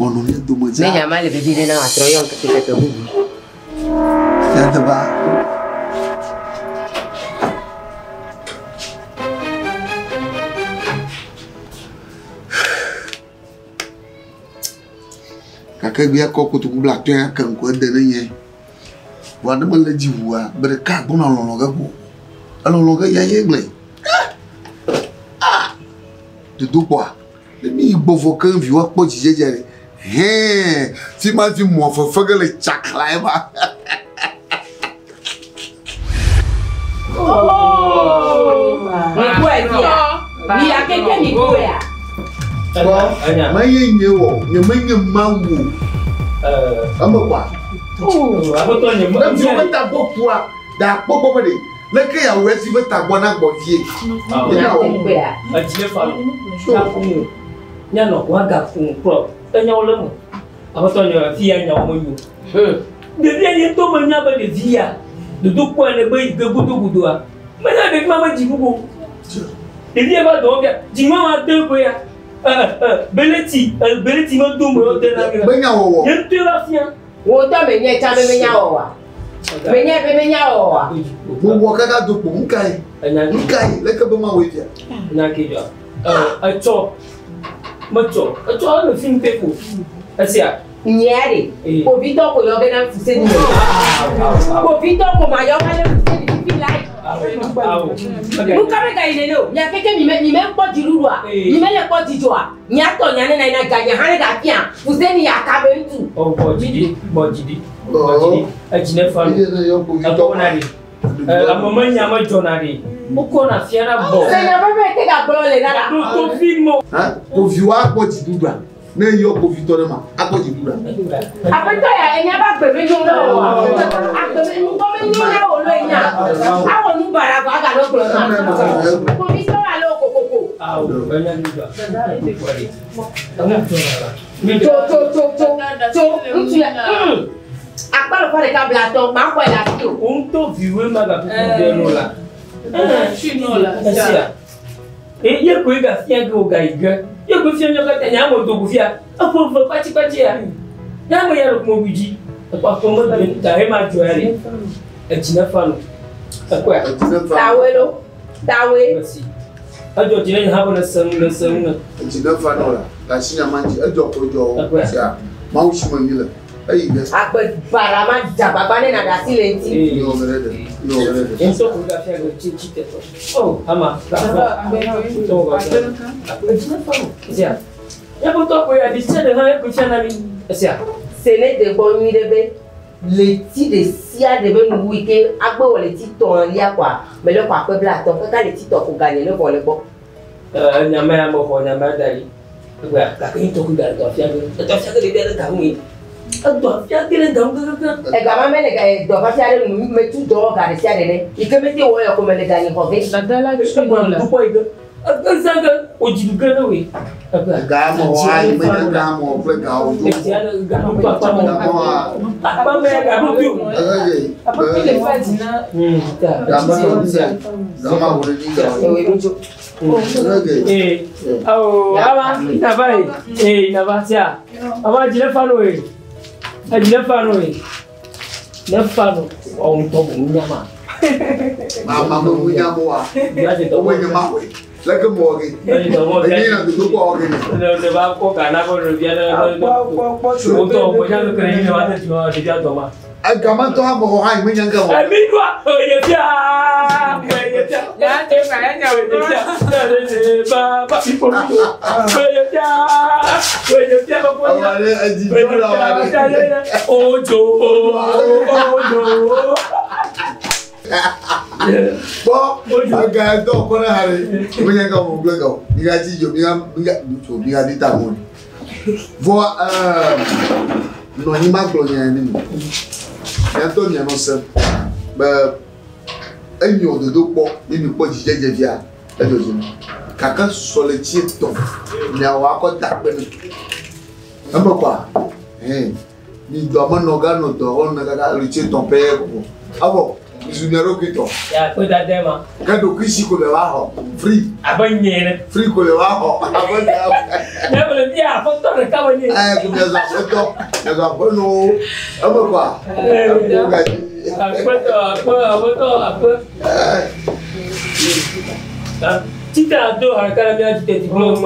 Wòanɔ mía dome Ne nya ma le vevi ɖe na wò, atrɔ yɔ ŋkeke keke bubu. Míade ba. Gake egbea kɔ kotoku bla atɔ̃ ya ke ŋku ede ne nye. Vɔa ne mele dzi ʋua, gbe ɖeka gbɔna lɔlɔ ge ko. Elɔlɔ ge ya ye gblɔe. Ah! Dodokpɔa, ne mi yi gbɔ vɔ keŋ viwoa kpɔ dzidzedze ɖe. Hɛn, fi ma fi mɔ fefe ge le tsakla ema. Mi kpɔe fia. Mi ya keke mi kpɔea. Kpɔ, menye nye wɔ, nye menye Mawu o. Eme kɔa? Ne viwo be tagbɔ kua, ɖe akpɔ gbɔ be ɖe, leke yeawɔe esi be tagbɔ nagbɔ vie? Ye na wɔ. Edzi fa no. Míanɔ woagaƒo kplɔ enyawo le eme. Aƒetɔ nye fi ya nyawo menyo. Ɖevia nye ŋutɔ menya be ɖevi ya dodokpɔa ne be yi ge godogodoa. Menya ɖevi ma me dzi bubu. Ɖevia va dɔ fia dzi ma ma de ƒe ya. Beleti beleti me do me de na mi. Menya wɔwɔ. Nye ŋutɔe va fia. Wo ŋutɔ menye tsã be menya wɔwɔa. Menye be menya wɔwɔa. Wowɔ kaka do kpo nukae? Nukae? Leke be mawɔe fia? Nya ke dzɔ. Etsɔ metsɔ etsɔ ele fi ŋute ko. Esia. Nyea ɖe. Kpovitɔ ko yɔ bena fuseni. Kpovitɔ ko ma yɔ va ne fuseni fifi la. Nuka be ga yi nene o? Mia keke mi me mi me kpɔ dziɖuɖua. Mi me le kpɔ dzidzɔa. Mia tɔ nya ne na yina ga nya hã ne ga fia. Fuseni ya ka be ŋutu. Ɔ gbɔ dzi ɖi gbɔ dzi ɖi gbɔ dzi ɖi. Edzi ne fa nu. Ekɔ na ɖi. Ame menya medzɔna ɖi. Wokɔ na fia na bɔ. Senya bebe te ga gblɔ le na la. Ɖo tovi mɔ. Kpoviwo akpɔ dziɖuɖua. Ne eyɔ kpovitɔ ɖe ma, akpɔ dziɖuɖua. Aƒetɔ ya enya be agbe menyo na o. Agbe ŋutɔ menyo na o lo enya. Awɔ nu baɖa vɔ aganɔ gblɔ na. Kpovitɔ alo kokoko. Tso tso tso tso tso ŋutsu ya. Akpa lɔƒe ɖeka bla atɔ, ma xɔe le asi o. Wo ŋutɔ viwoe ma gakuku ɖe no la. Esia. Ye koe gafia ge wo gayi ge. Ye koe fia míawo katã nye ame dogo fia. Eƒe ve kpatsikpatsi ya. Nye ame ya ɖo kuma dzi. Ekpɔ aƒe me de ta he ma dzɔ ya ɖe. Edzi ne fa no. Ekɔe. Tawe lo. Tawe. Edzɔ dzi ne nye hã be ne se nu ne se nu ne. Edzi ne fa no la. Gasi nya ma dzi. Edzɔ ko dzɔ o. Sia. Mawu si me mi le. Eyi ge. Agbe baɖa ma dze agbagba ne nàɖe asi le eŋuti. Yɔ ge ɖe ɖe. Yɔ ge ɖe ɖe. Ye ŋutɔ koe gafia ge tsi tsi te tɔ. Oh, ama. Esia. Míaƒe tɔ koe aɖi sia ɖe hã ekui fia na mi. Esia. Se ne de gbɔ nyui ɖe be leti ɖe sia ɖe be nuwu yi ke agbe wɔ leti tɔ̃lia kɔa mele xɔ akpe bla atɔ̃ kaka leti tɔ̃ ko ganye ne vɔ le gbɔ. Nyame ya mexɔ nyame da ɖi. Egbea gake ŋutɔ koe gale dɔ fia ge. Edɔ fia ge ɖevi aɖe ga ŋui. Edɔ fia ge ɖe ga ŋu kekeake. Ega ma mele ga dɔ fafia ɖe nu metu dɔ ga ɖe sia ɖe ne. Yi ke mete wɔ yɔ ko mele ga nyi xɔ ge. Dada la tui nɔ la. Dukɔ yi ge. Eza ge wodzi du ge ne woe. Ga mɔ ayi menye ga mɔ kple ga wo dzo. Akpa mɛ ga ɖo to. Aƒe le fa dzi na. Ga ma wɔ ni ga ma wɔ ni ga. Oh, aba, inava ye. Eh, inava sia. Aba dzi ne fa no ye. Edzi ne fa no ye. Ne fa no. Ɔ ŋutɔ bu nunya ma. Mama me nunya mo wa. O me nye ma wɔ. Leke mo wɔ ge. Enyi na dodo kpɔ wɔ ge. Ne ba kɔ ga na bɔ ɖevia ne ne. O tɔ o nya ke ne wa te tsi ɖevia dɔ ma. Egama tɔ hã mexɔ hã yi menya ŋke wɔ. Emi ɖoa eye fia eye fia. Ya te fa ya nya Eye fia ba ba ifo eye fia eye fia ba fɔ Awa ɖe edzi dzo la wa ɖe. Ojo ojo. Kpɔ ega dɔ kɔ ne ha ɖe menya ŋke wɔ gblẽ ga o. Mi ga tsi dzo mi ga mi ga tso mi ga di ta mo. Vɔ nɔ anyi ma gblɔ nya ne mi. Miatɔ mianɔ sem be enyo dodo kpɔ ne mi kpɔ dzidzedze fia edzɔ dzi na. Gake sɔletsi etɔ̃ miawɔ akɔ da akpe ne. Eme kɔa? Hɛn mi dɔ menɔ ganɔ dɔ wɔm ne kaka ɣleti etɔ̃ pɛ ko. Evɔ. Zu mia ɖokui tɔ. Ya kpe dada ma. Ke ɖokui si ko le wa xɔ. Free. Abe nye ne. Free ko le wa xɔ. Abe nye. Ne me le bia aƒetɔ ɖeka me nye. Ɛ ko mia zu aƒetɔ. Mia zu aƒenɔwo. Eme kɔa. Eme gadzi. Aƒetɔ aƒe aƒetɔ aƒe. Tita do haraka la mia tete diplôme.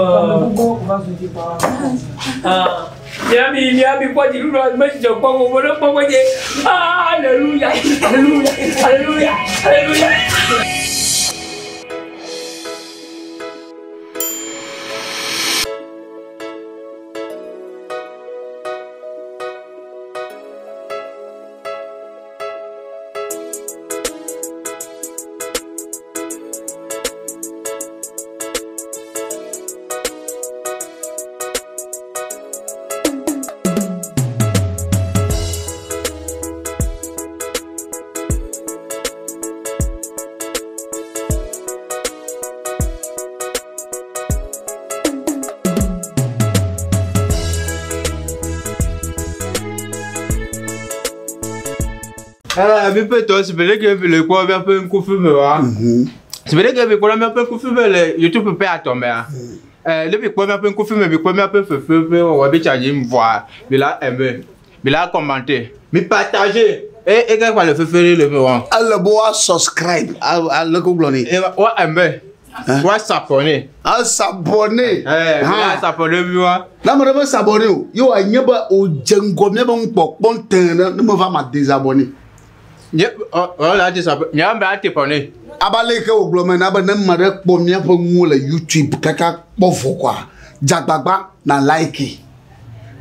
Ah. Miami miami kpɔ dziɖuɖu me dzidzɔ kpɔ gbogbo ɖe kpɔ gbɔdze. Alléluia Alléluia Alléluia Alléluia. Mi ƒe tɔ si be ɖeke mi le kpɔ míaƒe ŋkufi me wa. Si be ɖeke mi kpɔ míaƒe ŋkufi me le YouTube ƒe atɔ mea. Ne mi kpɔ míaƒe ŋkufi me, mi kpɔ míaƒe fefe ƒe wɔwɔ bi tsa dzi vɔa, mi la aimer, mi la commenter, mi partager. E e ke kpa le fefe ɖe le me wa. Ele be woa subscribe ale ko gblɔ nɛ. Wa aimer. Wa s'abonner. A s'abonner. Mi la s'abonner mi wa. Ne ame ɖe me s'abonner o, ye wòanye be wòdze ŋgɔ míabe nukpɔkpɔ tẽ ɖe ne meva ma désabonner. Nye ɔ la désabonner. Nye ame ate bɔne. Abe ale yi ke wògblɔ me na be ne ame ɖe kpɔ míaƒe nuwo le YouTube kaka kpɔ vɔ kɔa, dze agbagba na like,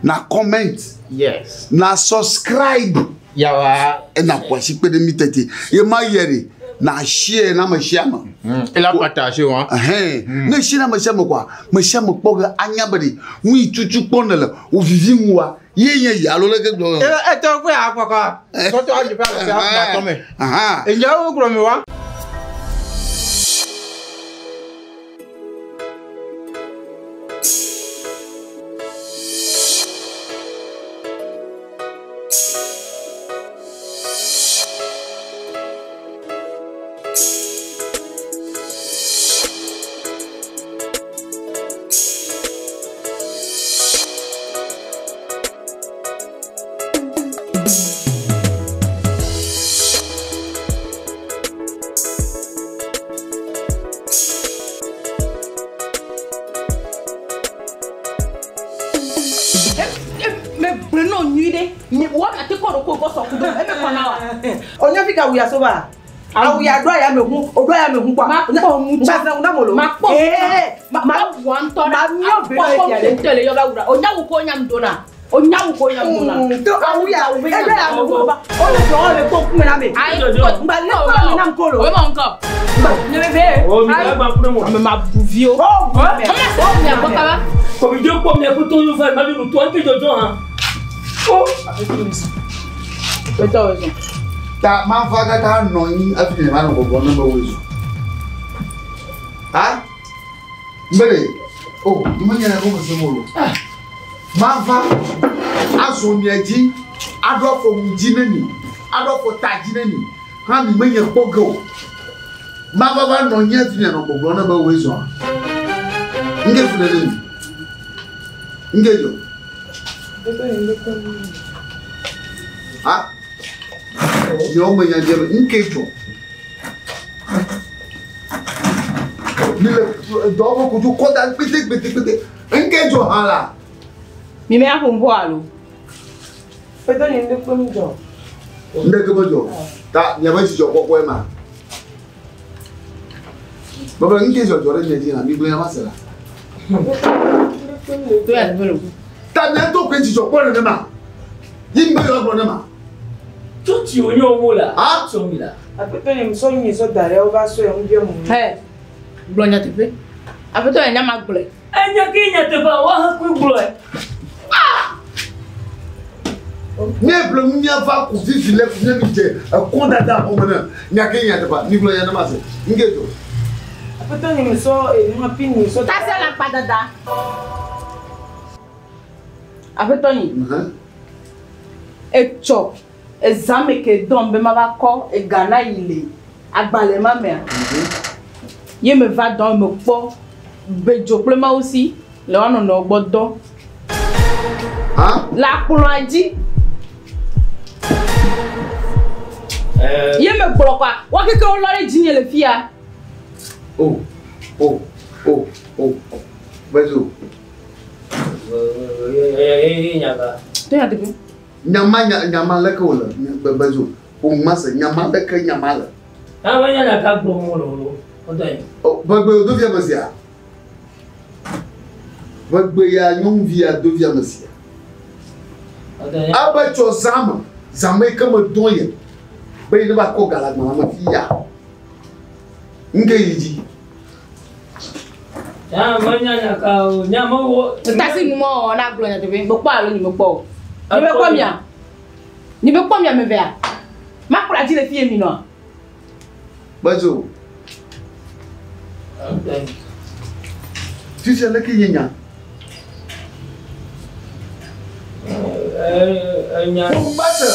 na comment, Yes. na subscribe. Yawa. Ena ƒo asi kpe ɖe mí tete. Ye ma yɛ ɖe, na share na ame sia ame. Ela partager wa. Ne share na ame sia ame kɔa, ame sia ame kpɔ ge anya be ɖe nu yi tutu kpɔ ne le wò vivi ŋua, ye nye yi alo leke gblɔ. E tɔ kpe akpɔkɔ. Tɔtɔ adzi ƒe ase akpɔ me. Enyawo gblɔ me wa. Onya fi ka wuya soba. Awuya do aya me hu, o do aya me hu kwa. Ma kpɔ mu tsa. Ba na molo. Ma kpɔ. Eh, ma wa ŋutɔ Ma miɔ be na na kpɔ ŋutɔ le yɔ ba wura. Onya wu ko nya dona. Onya wu ko nya dona. To awuya, e do aya me hu ba. O le do le ko kun na me. Ayi Ba le ko mi na nkolo. O ma ŋkɔ. Nye be be. O mi ka gba kure mo. Ame ma bu vi o. O bu me. O mi akɔ kaba. Kɔmi de kpɔ mia ko to yɔ fa ma bi nu to an ke jɔjɔ han. O. Betɔ o zɔn. Ta ma va kaka nɔ anyi hafi nye ma nɔ gbɔgblɔm ne be woe zɔ. Ha? Mbele, o, nye menye ne gɔme sem o lo. Ma va azɔ mia dzi, aɖo afɔ nu dzi ne mi, aɖo afɔ ta dzi ne mi, hã mi menye kpɔ ge o. Ma va va nɔ anyi hafi mianɔ gbɔgblɔm ne be woe zɔa. Ŋke fu ɖe ne mi. Ŋke dzɔ. Ha? Miawo me nya dze be ŋke dzɔ. Mi le dɔwɔƒe kodzo kɔ da kpete kpete kpete. Ŋke dzɔ hã la. Mi me aƒo ŋu alo. Petɔ nye ŋɖe kpe mi dzɔ. Ŋɖeke me dzɔ. Ta miaƒe dzidzɔ kpɔkpɔe ma. Bebe ŋke dzɔdzɔ ɖe mia dzi hã mi gblɔ nya ma se la. Ta mia ŋutɔ koe dzidzɔ kpɔ nenema. Yi ŋgbe yɔ gblɔ ne ma. Tsɔtsi wo nye wo la. Ah. Tsɔ mi la. Aƒetɔ nye musɔ nyi sɔ da ɖe wova sɔe ŋu biɔ mu. Hɛ. Gblɔ nyateƒe. Aƒetɔ nye nya ma gblɔe. Enya ke nyateƒe wa hã koe gblɔe. Ne ƒle nu miava ku fifi le ku ne mi dze ekɔ dada xɔme ne nya ke nyateƒe mi gblɔ nya ne ma se. Ŋke dzɔ. Aƒetɔ nye musɔ enu api nyi sɔ. Tase la kpa dada. Aƒetɔ nye. Etsɔ. Ezã me ke dɔm be mava kɔ ega na yi le agbalẽ ma mea. Ye meva dɔ me kpɔ Bedzo kple Mawusi le woa nɔnɔewo gbɔ dɔ. Le akplɔa dzi. Ye megblɔ kɔa, woa keke wolɔ ɖe dzinye le fia. O, o, o, o, Bedzo. To nya teƒe. Nyama nya nyama leke wòle Bedzo. Ƒo nu mase nyama leke nyama le. Ame nya ɖeka gblɔm wole o. Wotɔ yi. Ʋegbe do via me sia. Ʋegbe ya nyɔnuvi ya do via me sia. Ebe tsɔ zã me, zã me yi ke me dɔn ye be yi ne va kɔ ga le agbalẽ me fi ya. Ŋke yi dzi. Ya me nya nya ka o. Nya me wo. Tasi nu mɔ wɔ na gblɔ nyateƒe. Mekpɔ alo nye mekpɔ o. Nye mekpɔ mia. Nye mekpɔ mia mevea. Makplɔ adzi le fiye mi nɔa. Bedzo. Fifia leke nye nya. Enya. Kumbase.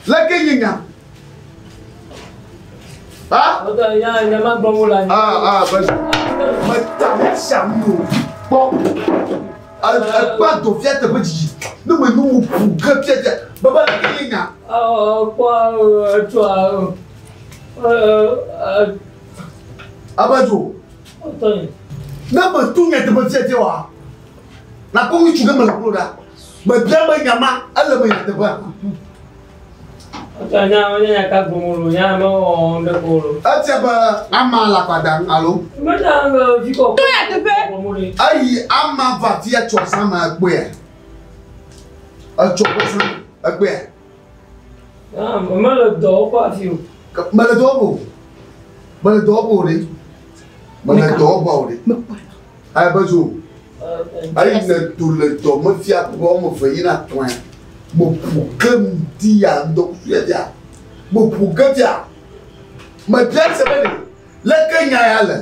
Leke nye nya. Ha? Nya nya ma gblɔm wole anyi. Ah ah Bedzo. Meta mesia nu kpɔ. Ekpa do fia teƒe dzidzi. Ne me nu mu ƒu ge fia fia. Baba leke nye nya. Kpɔ etsɔa. Abadzo. Ne me tu nye teƒe fia fia wa. Na kpɔ ŋutsu ke me le klo ɖa. Mebia be nya ma ele me nyateƒea. Etia be ama le akpa dam alo? To nyateƒe. Eyi ama va fia tsɔ zã me ekpɔea? Etsɔ ƒe zã me ekpɔea? Mele dɔ wɔƒe hafi o. Mele dɔ wɔƒe o. Mele dɔ wɔƒe o ɖe. Mele dɔ wɔƒe o ɖe. Ayi Bedzo. Eyi ne do le dɔ me fia ƒe wɔme eve yina tɔ̃a. Meƒu ge ŋdi ya ŋdɔkusu ya fia. Meƒu ge fia. Mebia se be ɖe leke nya ya le.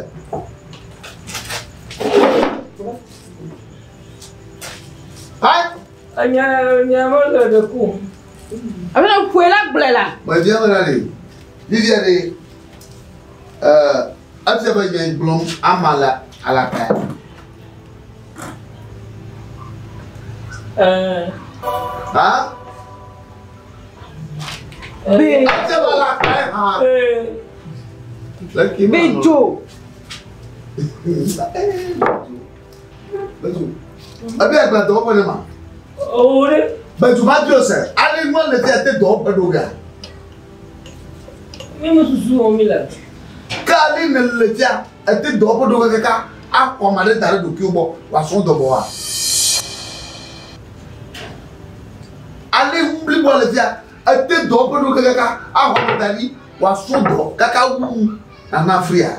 Ayi. Enya nya mele ɖe ko. Ame ne ƒoe la gblɔe la. Mebia be na ɖe. Fifia ɖe efia be nye gblɔm ama le alakpa ya. Ha? Be. Efia be alakpa ya hã. Leke ma nɔ. Bedzo. Bedzo. Ebe agba dɔwɔƒe ne ma. O ɖe. Bedzo ma biɔ se. Ale nua le fia te dɔwɔƒe ɖo gea. Mi me susu wɔm mi le. Ke ale ne le fia ete dɔwɔƒe ɖo ge kaka axɔ ame aɖe da ɖe ɖokuiwò gbɔ wòasrɔ̃ dɔ vɔ wa. Ale ŋu bliboa le fia ete dɔwɔƒe ɖo ge kaka axɔ ame da ɖi wòasrɔ̃ dɔ kaka wu nana fria.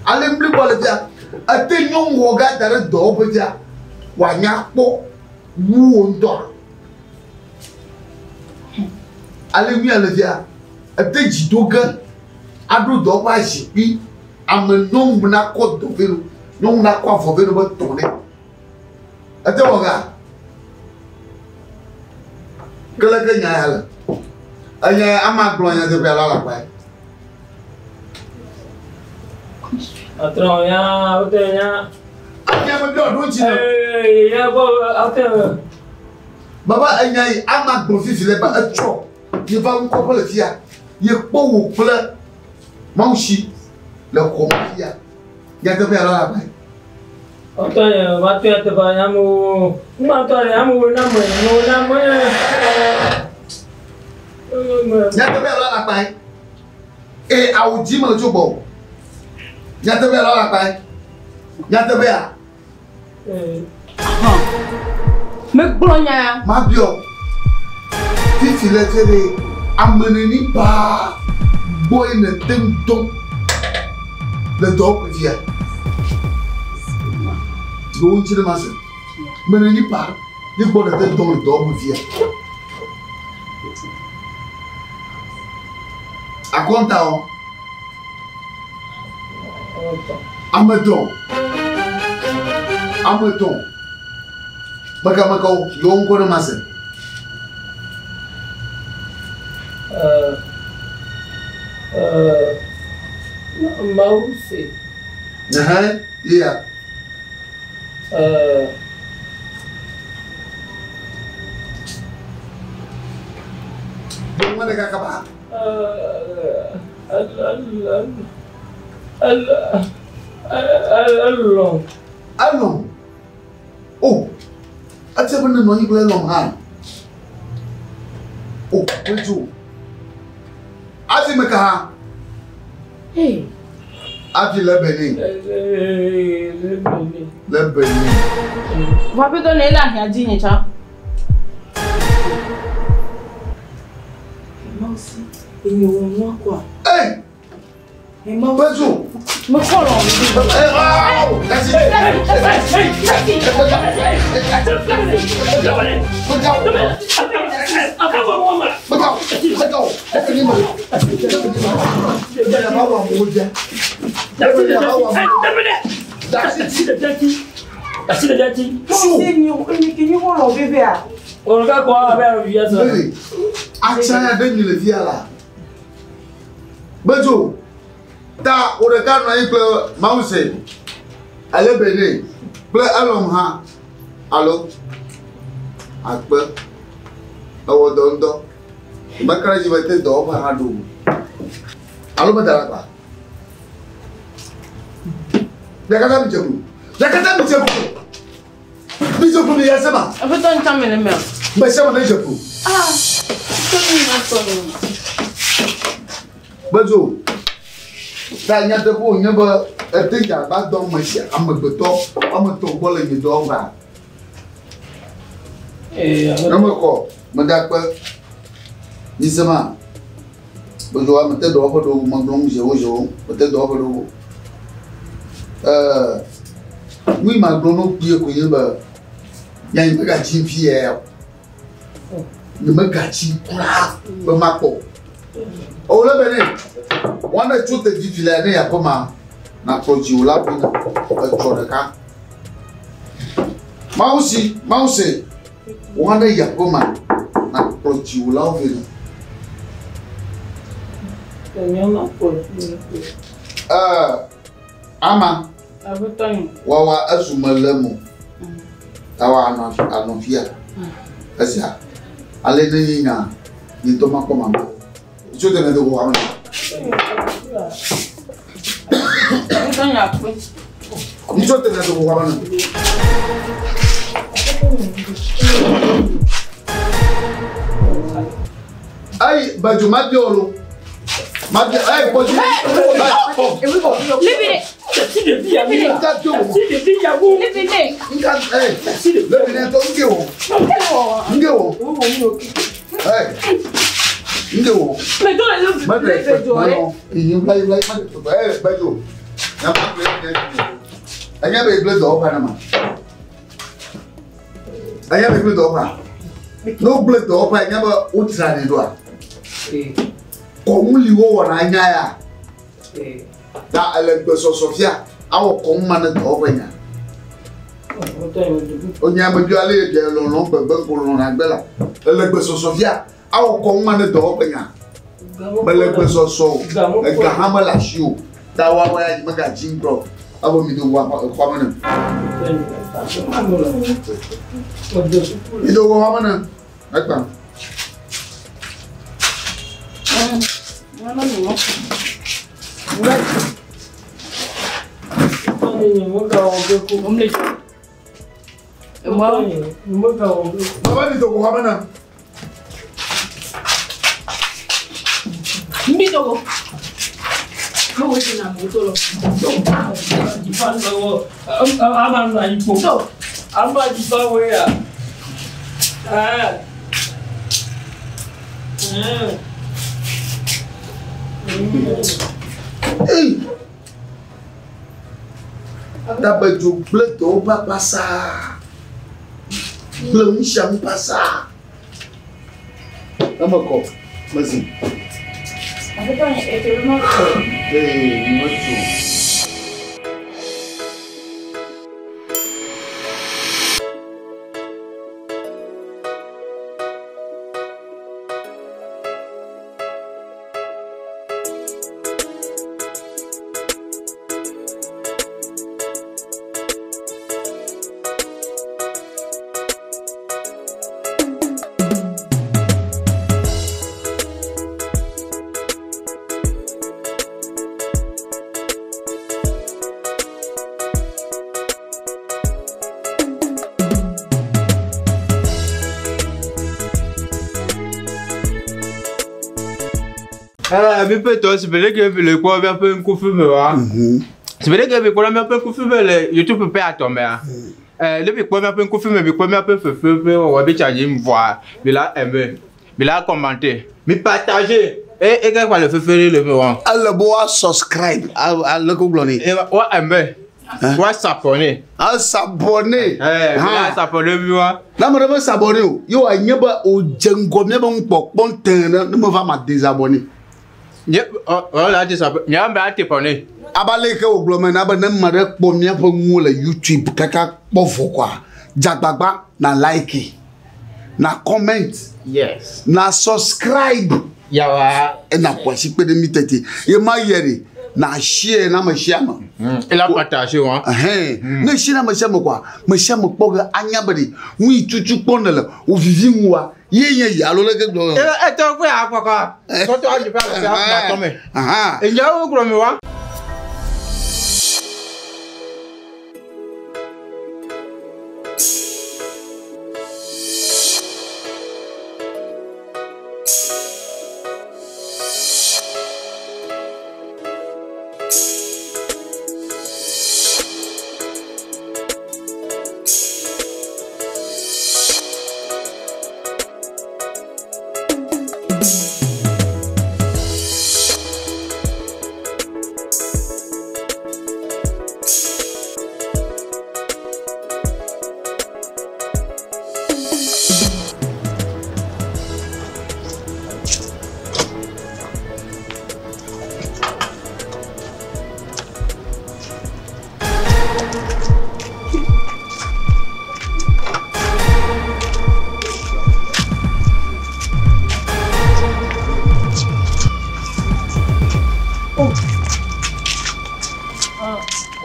Ale ŋu bliboa le fia ete nyɔnu wɔ ga da ɖe dɔwɔƒe fia wòanya kpɔ wu wò ŋutɔa. Ale ŋu le fia ete dzi do ge aɖo dɔwɔƒe azikpui ame nyɔnu nakɔ dɔ vɛ no nyɔnu nakɔ avɔ vɛ no be tɔ nɛ. Ete wɔ ga. Ke leke nya ya le? Enya ya ama gblɔ nyateƒea la alakpa ye. Atrɔ ya wote nya. Enya me biɔ ɖo ŋuti na. Ee ya gbɔ ate. Baba enya yi ama gblɔ fifi le ba etsɔ ye va ŋkɔƒe le fia ye kpɔ wò kple Mawusi le xɔ me fia nyateƒea la alakpa ye. Ɔtɔ yɛ va to ya teƒe ya mo. Ŋma tɔ ya mo na me mo na me. Nyateƒea la alakpa ye. Ee awu dzi me le tso gbɔ o. Nyateƒea la alakpa ye. Nyateƒea. Megblɔ nya ya. Mabiɔ. Fifi le tse ɖe ame neni paa gbɔ ye ne te ŋu dɔm le dɔwɔƒe fia. Ɖewo ŋuti ne ma se. Ame neni paa ye gbɔ ne te ŋu dɔm le dɔwɔƒe fia. Akɔntawo. Ame etɔ̃. Ame etɔ̃. Mekamekawo yewo ŋkɔ ne ma se. Mawu se. Ɛhɛn, iya. Gbɔn ɖeka kaba. Elɔm. Elɔm. O, etia be nenɔ anyi kple elɔm hã. O, Petro. Afi me ka hã? Afi le Benin. Le Benin. Vɔ aƒetɔ ne ele ahiã dzi nye tsã. Mawusi, enye wɔ nua koa? Hey! Petro. Mekɔ lɔ. Atsaya ɖe mi le fia la. Bedzo, ta wò ɖeka nɔ anyi kple Mawuse, ale Bene kple Elɔm hã alo akpe ewɔ dɔ ŋutɔ. Meka ɖe edzi be te dɔwɔƒe hã ɖo o. Alo meda ɖe akpa. Mia katã midze klo. Mia katã midze klo. Midze klo mi ya sema. Aƒetɔ ŋutɔ me le mea. Me sia me nedze klo. Ah, aƒetɔ mi ma tɔ mi. Bedzo, ta nyateƒe wònye be ete dzagba dɔ ame sia amegbetɔ woame etɔ̃ gbɔ le nye dɔwɔƒea. Ne mekɔ meda akpe nyisema bedzo ame te dɔwɔƒe ɖo megblɔ nu zewo zewo mete dɔwɔƒe ɖo. Ɛɛ nu yi magblɔ no kpuie koe nye be nya yi megatsi fi ya o. Nye megatsi kura be makpɔ o. Owó be ne wɔn tso te vivi le ne yaƒe ma nakplɔ dziwòla vi na etsɔ ɖeka. Mawu si Mawu se wɔn yaƒe ma nakplɔ dziwòlawo vi na. Ɛɛ ama wawa esu me le mo tawa anɔ anɔ fia esia ale ne yi nya yi ŋutɔ makpɔ mama tso tene do ko ame. Tso tene do ko ame. Ayi Bajo ma bi olo. Ma bi ayi Bajo. Libérez. Libérez. Lebene to nge wo. Nge wo. Hey. Nge wo. Mais dans les Ma de ma no. Iyi wla wla ma de to. Eh Bajo. Na ma pe ne. Anya be gble do pa na ma. Anya be gble do pa. No gble do pa anya be o tra ni do a. Kɔnu li wowɔna anya ya. Ta ele gbesɔsɔ fia awɔ kɔnu ma ne dɔwɔƒe nya. Onye ame bi ale ye lɔlɔ gbegbe ko lɔna gbe la. Ele gbesɔsɔ fia awɔ kɔnu ma ne dɔwɔƒe nya. Mele gbesɔsɔ o. Ega hã mele asi o. Ta woawoe ya megadzi ŋutɔ. Abo mi do wɔ xɔame ne. Mi do wɔ xɔame ne. Ekpa. Baba mi do wɔ xɔame ne. Mi dogo. Mo wo ti na mo to lọ. Ei! Dabedzo gble dɔwɔƒe pasa. Gble nu sia nu pasa. Eme kɔ mezi. Ee, metso. Mi ƒe tɔ si be ɖeke mi le kpɔ míaƒe ŋkufi me wa. Si be ɖeke mi kpɔ míaƒe ŋkufi me le YouTube ƒe atɔ mea. Ne mi kpɔ míaƒe ŋkufi me, mi kpɔ míaƒe fefe ƒe wɔwɔ bi tsa dzi vɔa, mi la aimer, mi la commenter, mi partager. E e ke kpa le fefe ɖe le me wa. Ele be woa subscribe ale ko gblɔ nɛ. Wa aimer. Wa s'abonner. A s'abonner. Mi la s'abonner mi wa. Ne ame ɖe me s'abonner o, ye wòanye be wòdze ŋgɔ míabe nukpɔkpɔ tẽ ɖe ne meva ma désabonner. Nye ɔ la désabonner. Nye ame ate abonner. Abe ale yi ke wògblɔ me na be ne ame ɖe kpɔ míaƒe nuwo le YouTube kaka kpɔ vɔ koa, dze agbagba na like, na comment, Yes. na subscribe. Yawa. Ena ƒo asi kpe ɖe mí tete. Ye ma yɛ ɖe, na share na ame sia ame. Ela partager wa. Ɛhɛn. Ne share na ame sia ame koa, ame sia ame kpɔ ge anya be ɖe, nu yi tutu kpɔ ne le, wò vivi ŋua, ye nye yi alo leke gblɔ. Etɔ kpe akpɔkɔ. Tɔtɔ adzi ƒe ame sia ame tɔ me. Aha. Enyawo gblɔ mi wa.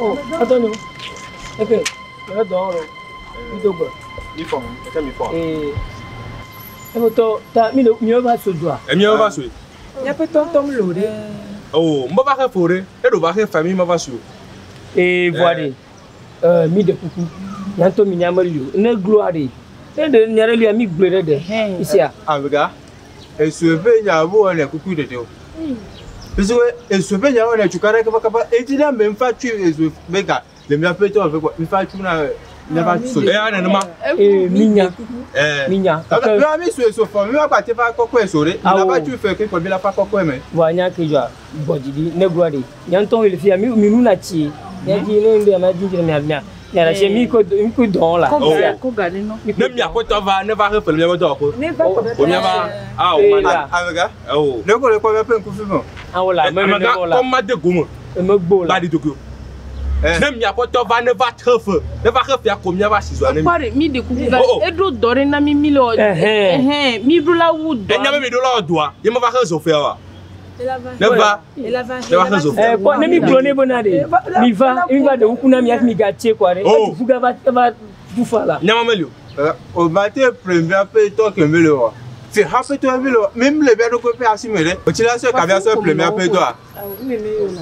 Oh, Antonio. Ok, le dɔn lo. Mi do gbɔ. Mi fɔ, ɛkɛ mi fɔ. Ee. Efotɔ ta mi le mi va so doa. Emi va so. Míaƒe tɔntɔm lo ɖe. Oh, mbɔ va xe fo ɖe. E ɖo va xe fa mi ma va so. Ee voa ɖe. Mi ɖe kuku. Nyantɔ mi nya meli o. Ne gloa ɖe. Ne ɖe nya ɖe lia mi gblɔe ɖe ɖe. Isia. Amega. Esu ƒe nya wo wɔnɛ kuku ɖeɖe o. Parce que esu ƒe nya wɔnɛ tsuka ɖe kaba kaba. Edi na me nfa tui esu ƒe ga le míaƒe tɔ ƒe kɔ nfa tu na míaƒe so. Eya nenema. Ee mi nya. Mi nya. Mía mi so eso fɔ mi va gba te va kɔkɔe so ɖe. Mi la va tui fɛ ke kɔ mi la fa kɔkɔe me. Voa nya ke dzɔa gbɔdzi ne gloa ɖe. Nyantɔ le fia mi mi nu na tsi. Mia dzi ne ŋɖe mia dzi dzre mia mia. Mia ɖe mi ko mi ko dɔn la. Oh. Ko ga ɖe nɔ. Ne miaƒe tɔ va ne va xe fe le miaƒe dɔwɔƒe. Ne va kɔ O miava a o ma Amega. Oh. Ne ko le kpɔ míaƒe ŋkufi me. Awo la me ne Amega wɔ la. kɔ ma de gome. Eme gbo la. Ba di dogo. Ne miaƒe tɔ va ne va xe fe. Ne va xe fea ko miava si zɔa ne mi. Kpɔ ɖe mi ɖe kuku va. Oh, oh. Eɖo dɔ ɖe na mi mi le wɔ. Ɛhɛn. Ɛhɛn. Mi ɖo la wu dɔ. Enya be mi ɖo la wɔ doa. Ye ma va xe zo fea wa. Ne va. Ne va xe zo fea. Kpɔ ne mi gblɔ ne bena ɖe mi va mi va ɖe kuku na mi hafi mi gatse kɔa ɖe. Oh. Etu fuga va va tufa la. Nyama meli o. O ma te ƒle míaƒe tɔ ke mi le wɔ. Fi haƒe tɔ mi le wɔ. Mi le mía ɖokui ƒe asi me ɖe. O tsi la sɔ kabia sɔ ƒle míaƒe tɔa.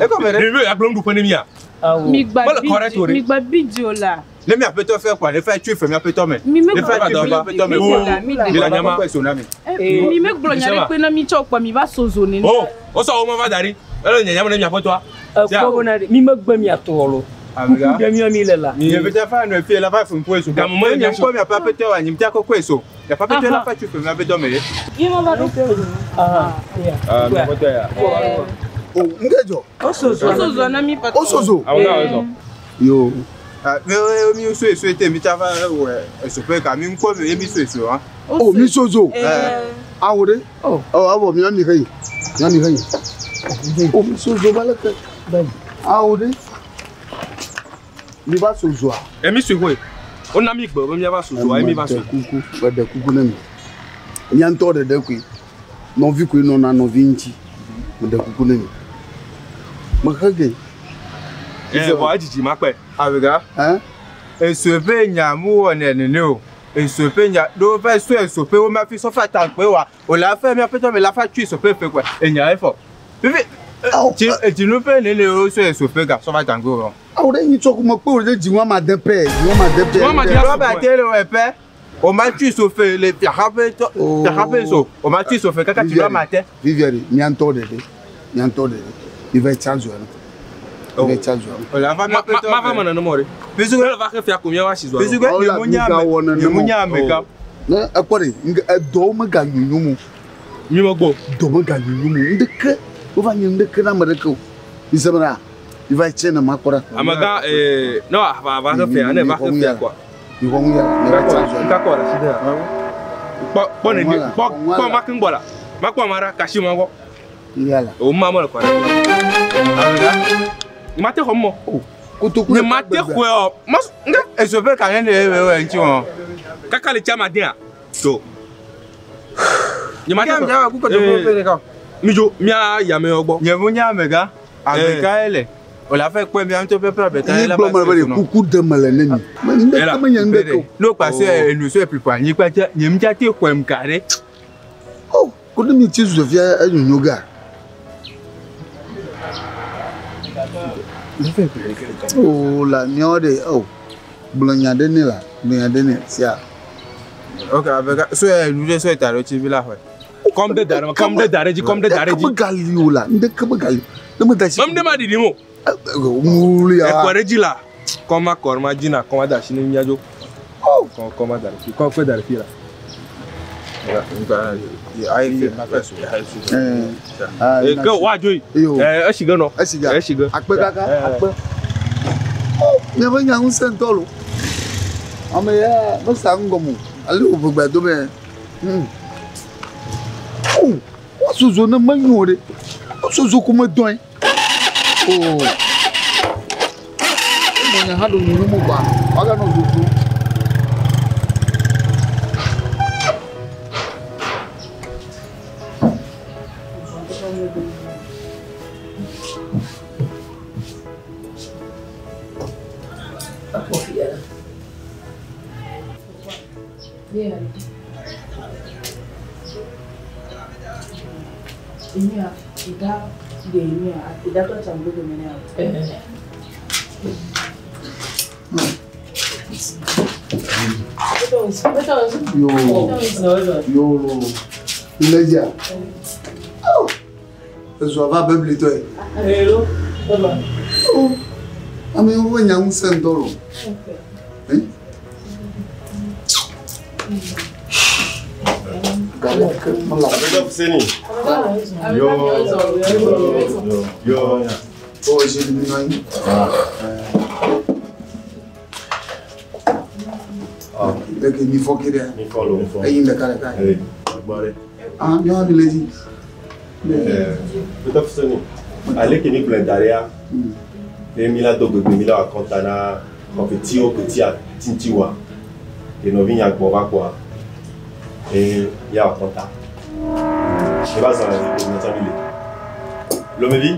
Ekɔme ɖe. Mi be agblɔ nuɖuƒe ne mia. Awo. Mi gba Mele correct o bi ɖe. mi gba bi dzo la. Ne míaƒe tɔ fɛ kɔa ne fɛ tui fɛ míaƒe tɔ me. Mi me Ne fɛ gblɔ tui fɛ míaƒe tɔ me. mi dzo la mi Mi ɖe. la nyama kɔkɔe so na mi. Mi me gblɔ nya ɖe kpe na mi tsɔ kpɔ mi va so zo nene. Oh, o sɔ wo ma va da ɖi. Ele nyanya me ne miaƒe tɔa. Ekpɔ bena ɖe mi megbe mia tɔ lo. Amega. Kuku ɖe mía mi le la. Nye bɛ fa nɔ fie la fa fun poe so. Gamu me nye kpɔ miaƒe aƒetɔ wa nye mtia kɔkɔe so. Miaƒe aƒetɔ la fa tui fɛ míaƒe tɔ me ɖe. Ye ma va ɖo. Aha. Ya. Ah, miaƒe tɔ ya. O ŋke dzɔ. O so O zo. so zo na mi patron. O sozo. Awo na wo sɔ. Yo. Ah, mi mi so eso te mi tsa va wɔ eso ƒe ga mi ŋkɔ mi ye mi so eso wa. O mi sozo. Awo ɖe. Oh. Ɔ awɔ mia mi xe yi. Mia mi xe yi. O mi sozo va leke. Awo ɖe. Mi va sozoa. Emi sue koe. O na mi gbe be miava so zoa, emi va so. Meɖe kuku, meɖe kuku ne mi. Mía ŋutɔ ɖeɖe koe. Nɔvi koe nɔna nɔvi ŋuti. Meɖe kuku ne mi. Mexe ge. Vɔ edzidzi ma kpe. Amega. Hein? Eso ƒe nya mu wɔnɛ nene o. Eso ƒe nya ɖo va so eso ƒe wo ma fi sɔfa ta kpe wa. O la fɛ miaƒe tɔ me la fa tui so ƒe fe kɔe. Enya efɔ. Fifi tsi etsinu ƒe nene o so eso ƒe ga sɔfa ta kpe o. Awo ɖe nyi tsɔ ko mekpe wo ɖe dziŋua ma de pɛ, dziŋua ma de pɛ. Dziŋua ma de Rɔba te le wɔ pɛ. O ma tu sofe le fiaxaƒe tɔ fiaxaƒe so. O ma tu sofe kaka tu ma te. Viviane, miantɔ ɖeɖe, miantɔ ɖeɖe, mi va tsa zɔa no. Mi va tsa zɔa no. O la va Ma ma va me nenema o ɖe. Puisque Ne le va xe fia ko míawo asi zɔa. Puisque nye mu nya ame, nye mu nya amegã. Ne ekpɔ ɖe, ŋge edɔwo mega nyonyom o. Mi me gbɔ. Dɔ mega nyonyom o. Ŋɖeke, wova nye ŋɖeke na ame ɖeke o. Mi se bena, mi va tse ne ma kpɔ ɖa. Amegã ee ne wa va xe fia, ne va xe fia koa. Mi xɔ ŋu ya la, mi va tsa zɔa. Ŋka kɔ ɖe asi ɖe. Kpɔ kpɔ ne kpɔ kpɔ ma keŋ gbɔ la. Ma kpɔ ma ɖa kasi ma gbɔ. Ya la. O ma me le kɔ ɖe. Amegã. Nye ma te xɔ mɔ. Kotoku Nye ma te xɔe o. Ma ŋka. Esofe ka ne ne we ŋuti wɔn. Kaka le tsa ma dea. So. Nye ma te Ke xɔe. ame ku kotoku ƒe ɖeka. Mi dzo mía yame gbɔ. Nye mu nya amegã. Amegã ye le. O la fɛ kpɔe mía ŋutɔ ƒe ƒe abeta Nye ye la gblɔ me be ɖe kuku ɖe me le ne mi. Me ŋɖeke menye ŋɖeke o. N'o kpa se enu so eplipo anyigba dze nye mu dza te xɔem ga ɖe. Oh, ko ne mi tsi zɔ fia enyonyo ga. Oh la miawo ɖe oh gblɔ nya ɖe ne la gblɔ nya ɖe ne sia. Ok amegã so enu ɖe so eta ɖe tsi vi la xɔe. Kɔm ɖe da ɖe kɔm ɖe da ɖe dzi kɔm ɖe da ɖe dzi. Ŋɖeke megali o la ŋɖeke megali o ne me da si. Mem ɖe ma ɖiɖim o. Ŋu ya. Ekɔ ɖe dzi la. Kɔm ma kɔ ɖe ma dzi na kɔm ma da asi ne mía dzo. Kɔm kɔm ma da ɖe fi kɔm kpe da ɖe fi la. Ke woadzo yi. Esi ge nɔ. Esi ge. Esi ge. Akpe kaka akpe. Miaƒe nya ŋusẽ ŋutɔ lo. Ame ya mesa ŋgɔme o. Ale wò ʋegbea do be. Oh, woazozo ne menyo o ɖe. Woazozo ko medɔe. Oh. Mɔnya hã ɖo nyonyo mo kɔa, woaganɔ zozo. Akpɔ fia la. Enya, ida de enya, ida to tsambo de mene. Yo. Yo. Iledia. Oh. Ezɔ va beblitɔe. Hello. Oh. Ame yiwo ƒe nya ŋusẽ ŋutɔ lo. Gale ke mele. Aƒetɔ Fuseni. Yo. Yo. Oh, j'ai dit non. Leke mi fɔ ke ɖe. Mi fɔ lo. Eyi ɖeka ɖeka. Ee, gbɔ ɖe. Ah, miawo mi le dzi. Aƒetɔ Fuseni, ale ke mi gblɔe da ɖea, ye mi la do gbegbe mi la wɔ akɔnta na kɔfetiwo ketia tintiwa. Ke nɔvinya gbɔ va kpɔa, ye ya wɔ akɔnta. Ye va zã le zikpui me tsã mi le. Lomevi,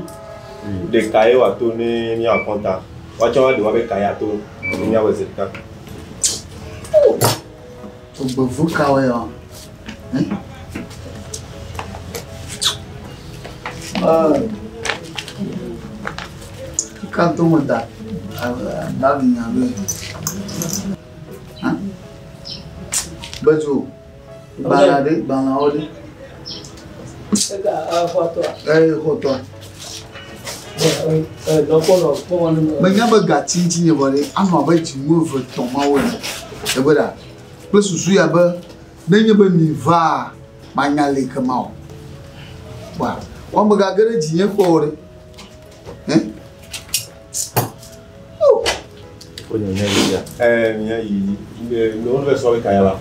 ɖeka ye wòato ne míawɔ akɔnta. Woatsɔ woaɖe woabe ka ya to ne míawɔe zi ɖeka. Gbevu kawoe ya? Ka to me da da nya be. Bedzo, gbala ɖe, gbalawo ɖe. Eye xɔtɔa. Menya be gatsi ŋuti nye vɔ ɖe, anɔ abe dzinu eve tɔ̃ mawo ene. Ebe ɖa, kple susu ya be nenye be mi vaa, manya le ke ma o. Kpɔa, woame gage ɖe dzinye kpɔ o ɖe. Ɛ? O nye nye yi ya. Ɛɛ mía yi yi ne wo sɔ be ka ya la.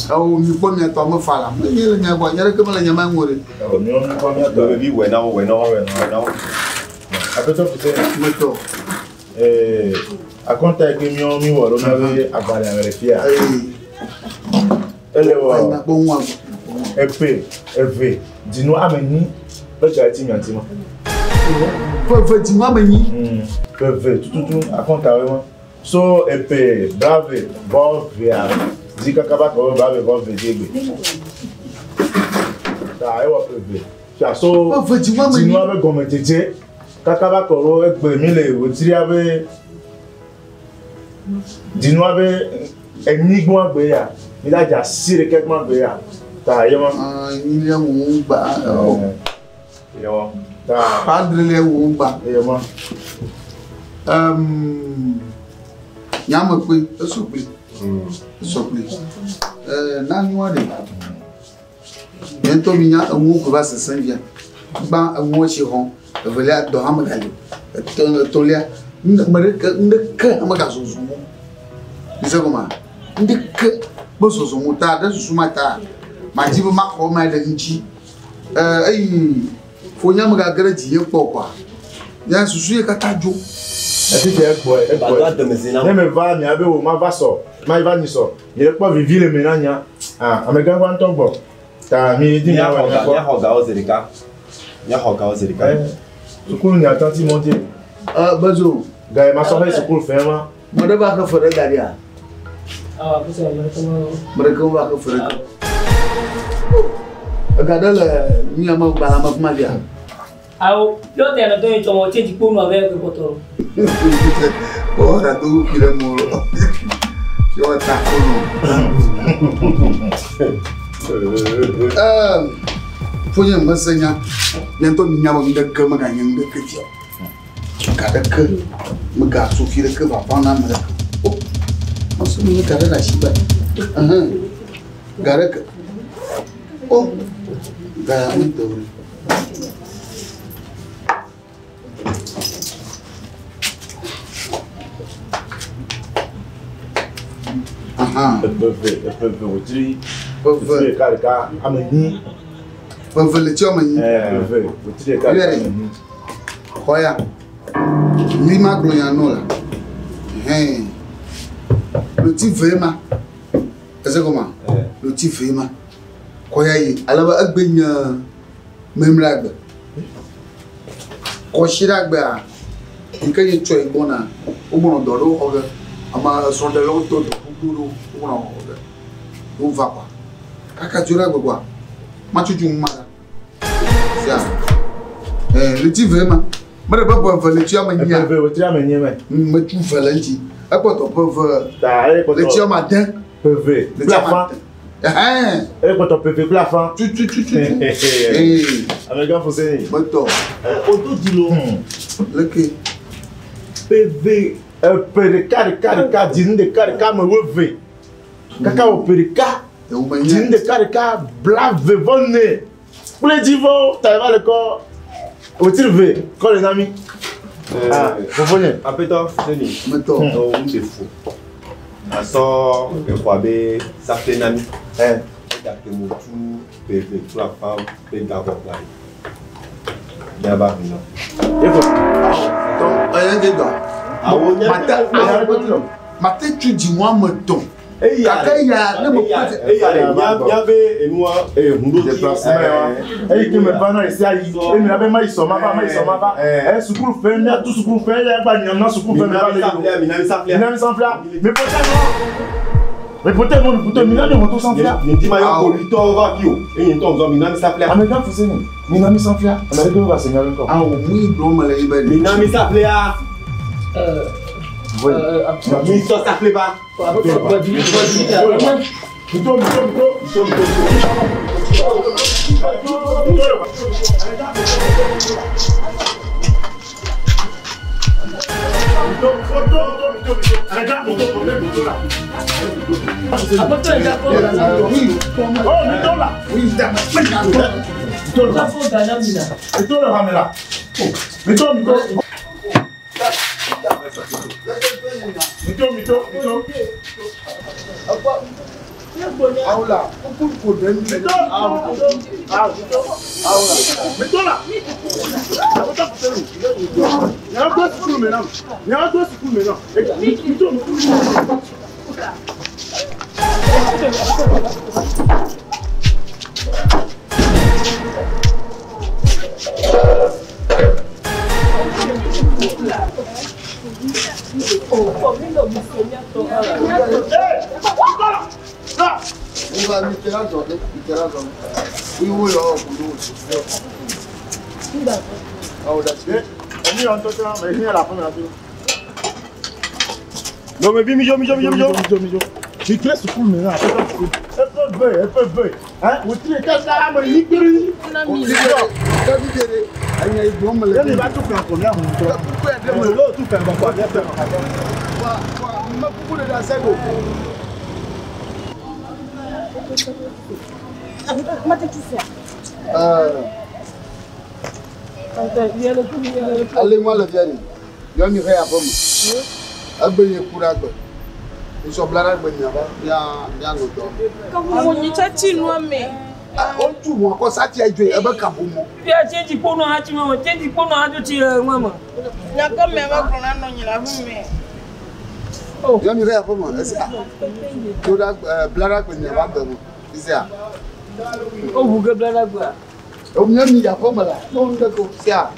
Awo mi kpɔ mia tɔ me fa la. Menye le mia gbɔ, nye ɖeke mele nye ma ŋu o ɖe. Miawo mi kpɔ mia tɔ. Lomevi wɔ na wo wɔ na wo wɔ na wo. Aƒetɔ Fuseni. Metɔ. Akɔnta yi ke miawo mi wɔ ɖo miabe agbalẽ me le fia. Ele wɔ epe eve dzinu ame enyi ƒe ga ti mia ti ma. Ƒe eve dzinu ame enyi. Ƒe eve tututu akɔntawoe ma. So epe brave vɔ vea dzi kaka va kɔ brave vɔ ve dzi egbe. Ta ewɔ ƒe eve. Fia so Ƒe eve dzinu ame enyi. dzinua be gɔmedzedze kaka va kɔ ɖo egbe mi le wòdzria be dzinua be enyigbɔa gbe ya Mi la dza si ɖeke kpã gbe ya. Ta ye ma. Nyilia wo gba. Ye ma. Ta. Padre wo gba. Ye ma. Nyame kpe esɔ kpe. Esɔ kpe. Na nua ɖe. Nye ŋutɔ mi nya enuwo ko va sesẽ via. Gbã enuwo tsi xɔm. Evelia dɔ hã megali o. Etɔ̃lia ame ɖeke ŋɖeke hã megazɔzɔm o. Mi se gɔmea? Ŋɖeke be zɔzɔm o ta ɖe susu ma ta madzi be maxɔ ema ɖe ŋuti. Eyi fonya megage ɖe dzinye kpɔ kɔa, nye susu ye katã dzo. Efi fia egbɔe, egbɔe. Ne me va mia be wo ma va sɔ, ma va nyi sɔ. Nye kpɔ vivi le me na nya. Ah, amegã ƒe ŋutɔ gbɔ. Ta mi di mia wɔ Míaxɔ míaxɔ gawo zi ɖeka. Míaxɔ gawo zi ɖeka. Sukulu nya tati mɔte. Bezo. Ga ma sɔ he sukulu fɛn ma. Me ɖe va xe fe ɖe da ɖia? Me ɖeke va xe fe ɖe. Ega ɖe le mia me gbalẽ me kuma via. Awo, yɔ te na to yi tɔmɔ tse dzikpo nu abe ekpɔtɔ. Ɔ da do fi ɖe mo. Yɔ ta kono. Fonye mese nya. Nye ŋutɔ mi nya be ŋɖeke meganye ŋɖeke fia o. Ga ɖeke megatso fi ɖeke vava na ame ɖeke. O, mese mi ga ɖe ɖe asi ba. Ga ɖeke. O, ga ya mi te o. Eve wòtri. Eve ɖeka ɖeka ame enyi. Eve le tsi ame enyi. Eve wòtri ɖeka ɖeka ame enyi. Xɔ ya. Mi ma gblɔ ya nɔ la. Hɛn. Loti ve ma. Ese gɔma? Loti ve ma. Xɔ ya yi. Ale be egbe nye memlɛ agbe. Kɔsi ɖe agbea. Yi ke nye tsɔ yi gbɔna. Wogbɔnɔ dɔ ɖewo xɔ ge. Ame srɔ̃ɖelawo tɔ dɔ gbogbo ɖewo wogbɔnɔ xɔ ge. Wova kɔa. Kaka dzo ɖe agbe kɔa. Matsutu ŋu ma ɖa. Sia. Leti ve ma. Me ɖe be ƒe eve le tsi ame nyia. Eve wòtri ame enyi me. Metsu ve le ŋuti. Ekpɔtɔ ƒe eve. Ta eye kpɔtɔ. Le tsi ame ade. Ƒe eve kple afã. Eye kpɔtɔ ƒe eve kple afã. Tutututu. Amegã Fuseni. Metɔ. Odo dzi lo. Leke. Ƒe eve. Eƒe ɖeka ɖeka ɖeka dzinu ɖeka ɖeka ame wuieve. Kaka wò ƒe ɖeka. Dzinu ɖeka ɖeka blaeve vɔ ene. Kple dzivɔwo ta eva le kɔ wòtri ve kɔ le na mi. Ah, fofonye. Aƒetɔ Fuseni. Metɔ. Ewɔ nu ɖe fo. Asɔ exɔ abe safe na mi. Egake mo tu ƒe eve kple afã ƒe gaxɔ kple ayi. Miava mi nɔ. Efo. Ɛyɛ de dɔ. Mate tu dzinu ame etɔ̃. Gake eya ne me kpɔ Eya le miabe enua ŋuɖodzi. Déplacement eyi ke me va na esi ayi eye mi la be ma yi sɔ ma va ma yi sɔ ma va ɛ sukulu fɛ miatu sukulu fɛ eya gba nyam na sukulu fɛ mi va le yi Mina mi saflia. Mina mi sanflia. Mi pote nɔ. Mi pote nɔ mi pote mina mi moto sanflia. Mi di ma yɔ politɔwo va fi o. Eye ŋutɔ ŋzɔ mina mi saflia. Amegã Fuseni mina mi sanflia. Ame ɖeke va se nya ɖe ŋkɔ. Awo mu yi gblɔm mele yi be. Mina mi saflia. Mi sɔ safle va. Mito mito mito. Mito mito. Mito mito mito. Awola kuku ko ɖe mi. Mito la. Nyɛ do sukulu mɛ na. Nyɛ do sukulu mɛ na. Mito mito. Wova mi tera zɔ ɖe mi tera zɔ. Wiwo yɔ kudo. Awo da si. Emi yɔ ŋutɔ tsã me hiã le aƒeme la fi. Non mais mi jo mi jo mi jo mi jo. Mijo mijo. Mi kple suku me na aƒetɔ suku. Eƒe ve, eƒe ve. Hein? Wòtri ɖeka la ame yi kpiri. Ye mi va tu fɛn ko mía ŋu ŋutɔ. Elo tu fɛn kɔ mía fɛn kɔ. Ale ŋua le fia ni. Yɔ mi xe aƒe me. Egbe ye ku ɖe agbe. Nsɔ bla ɖe agbe mia va mia mia nɔ dɔ. Kaƒoƒo nyi tsatsi nua me. Wotu ʋua kɔ satia dzoe ebe kaƒomɔ. Fia tsenji kponɔ hã tsi nua me, tsenji kponɔ hã dzo tsi le nua me. Nyakɔ me va gblɔ na nɔ nyi le aƒe me. Yɔ mi xe aƒe me esia. Do ɖe agbe bla ɖe agbe mia va gbe me. Esia. Woʋu ge bla ɖe agbea. O mia mi aƒe me la. No nu ɖe ko sia.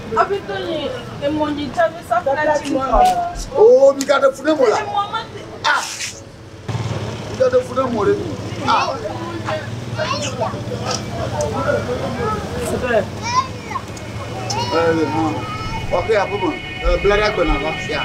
Aƒetɔ nye emɔ nyi tsavi safla tsi nua me. O mi ga ɖe fu ɖe mo la. Emɔ ma te. Ah. Mi ga ɖe fu ɖe mo ɖe. Ah. Ele hã. Wɔxe aƒe me. Bla ɖe agbe na va sia.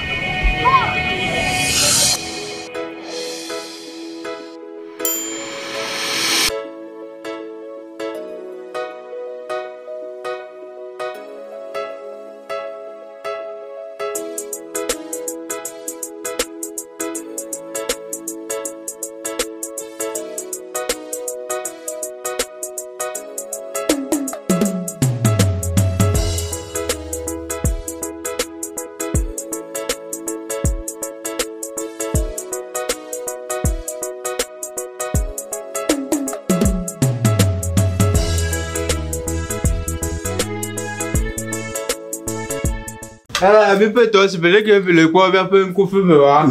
Mi ƒe tɔ si be ɖeke le kpɔ míaƒe ŋkufi me wa.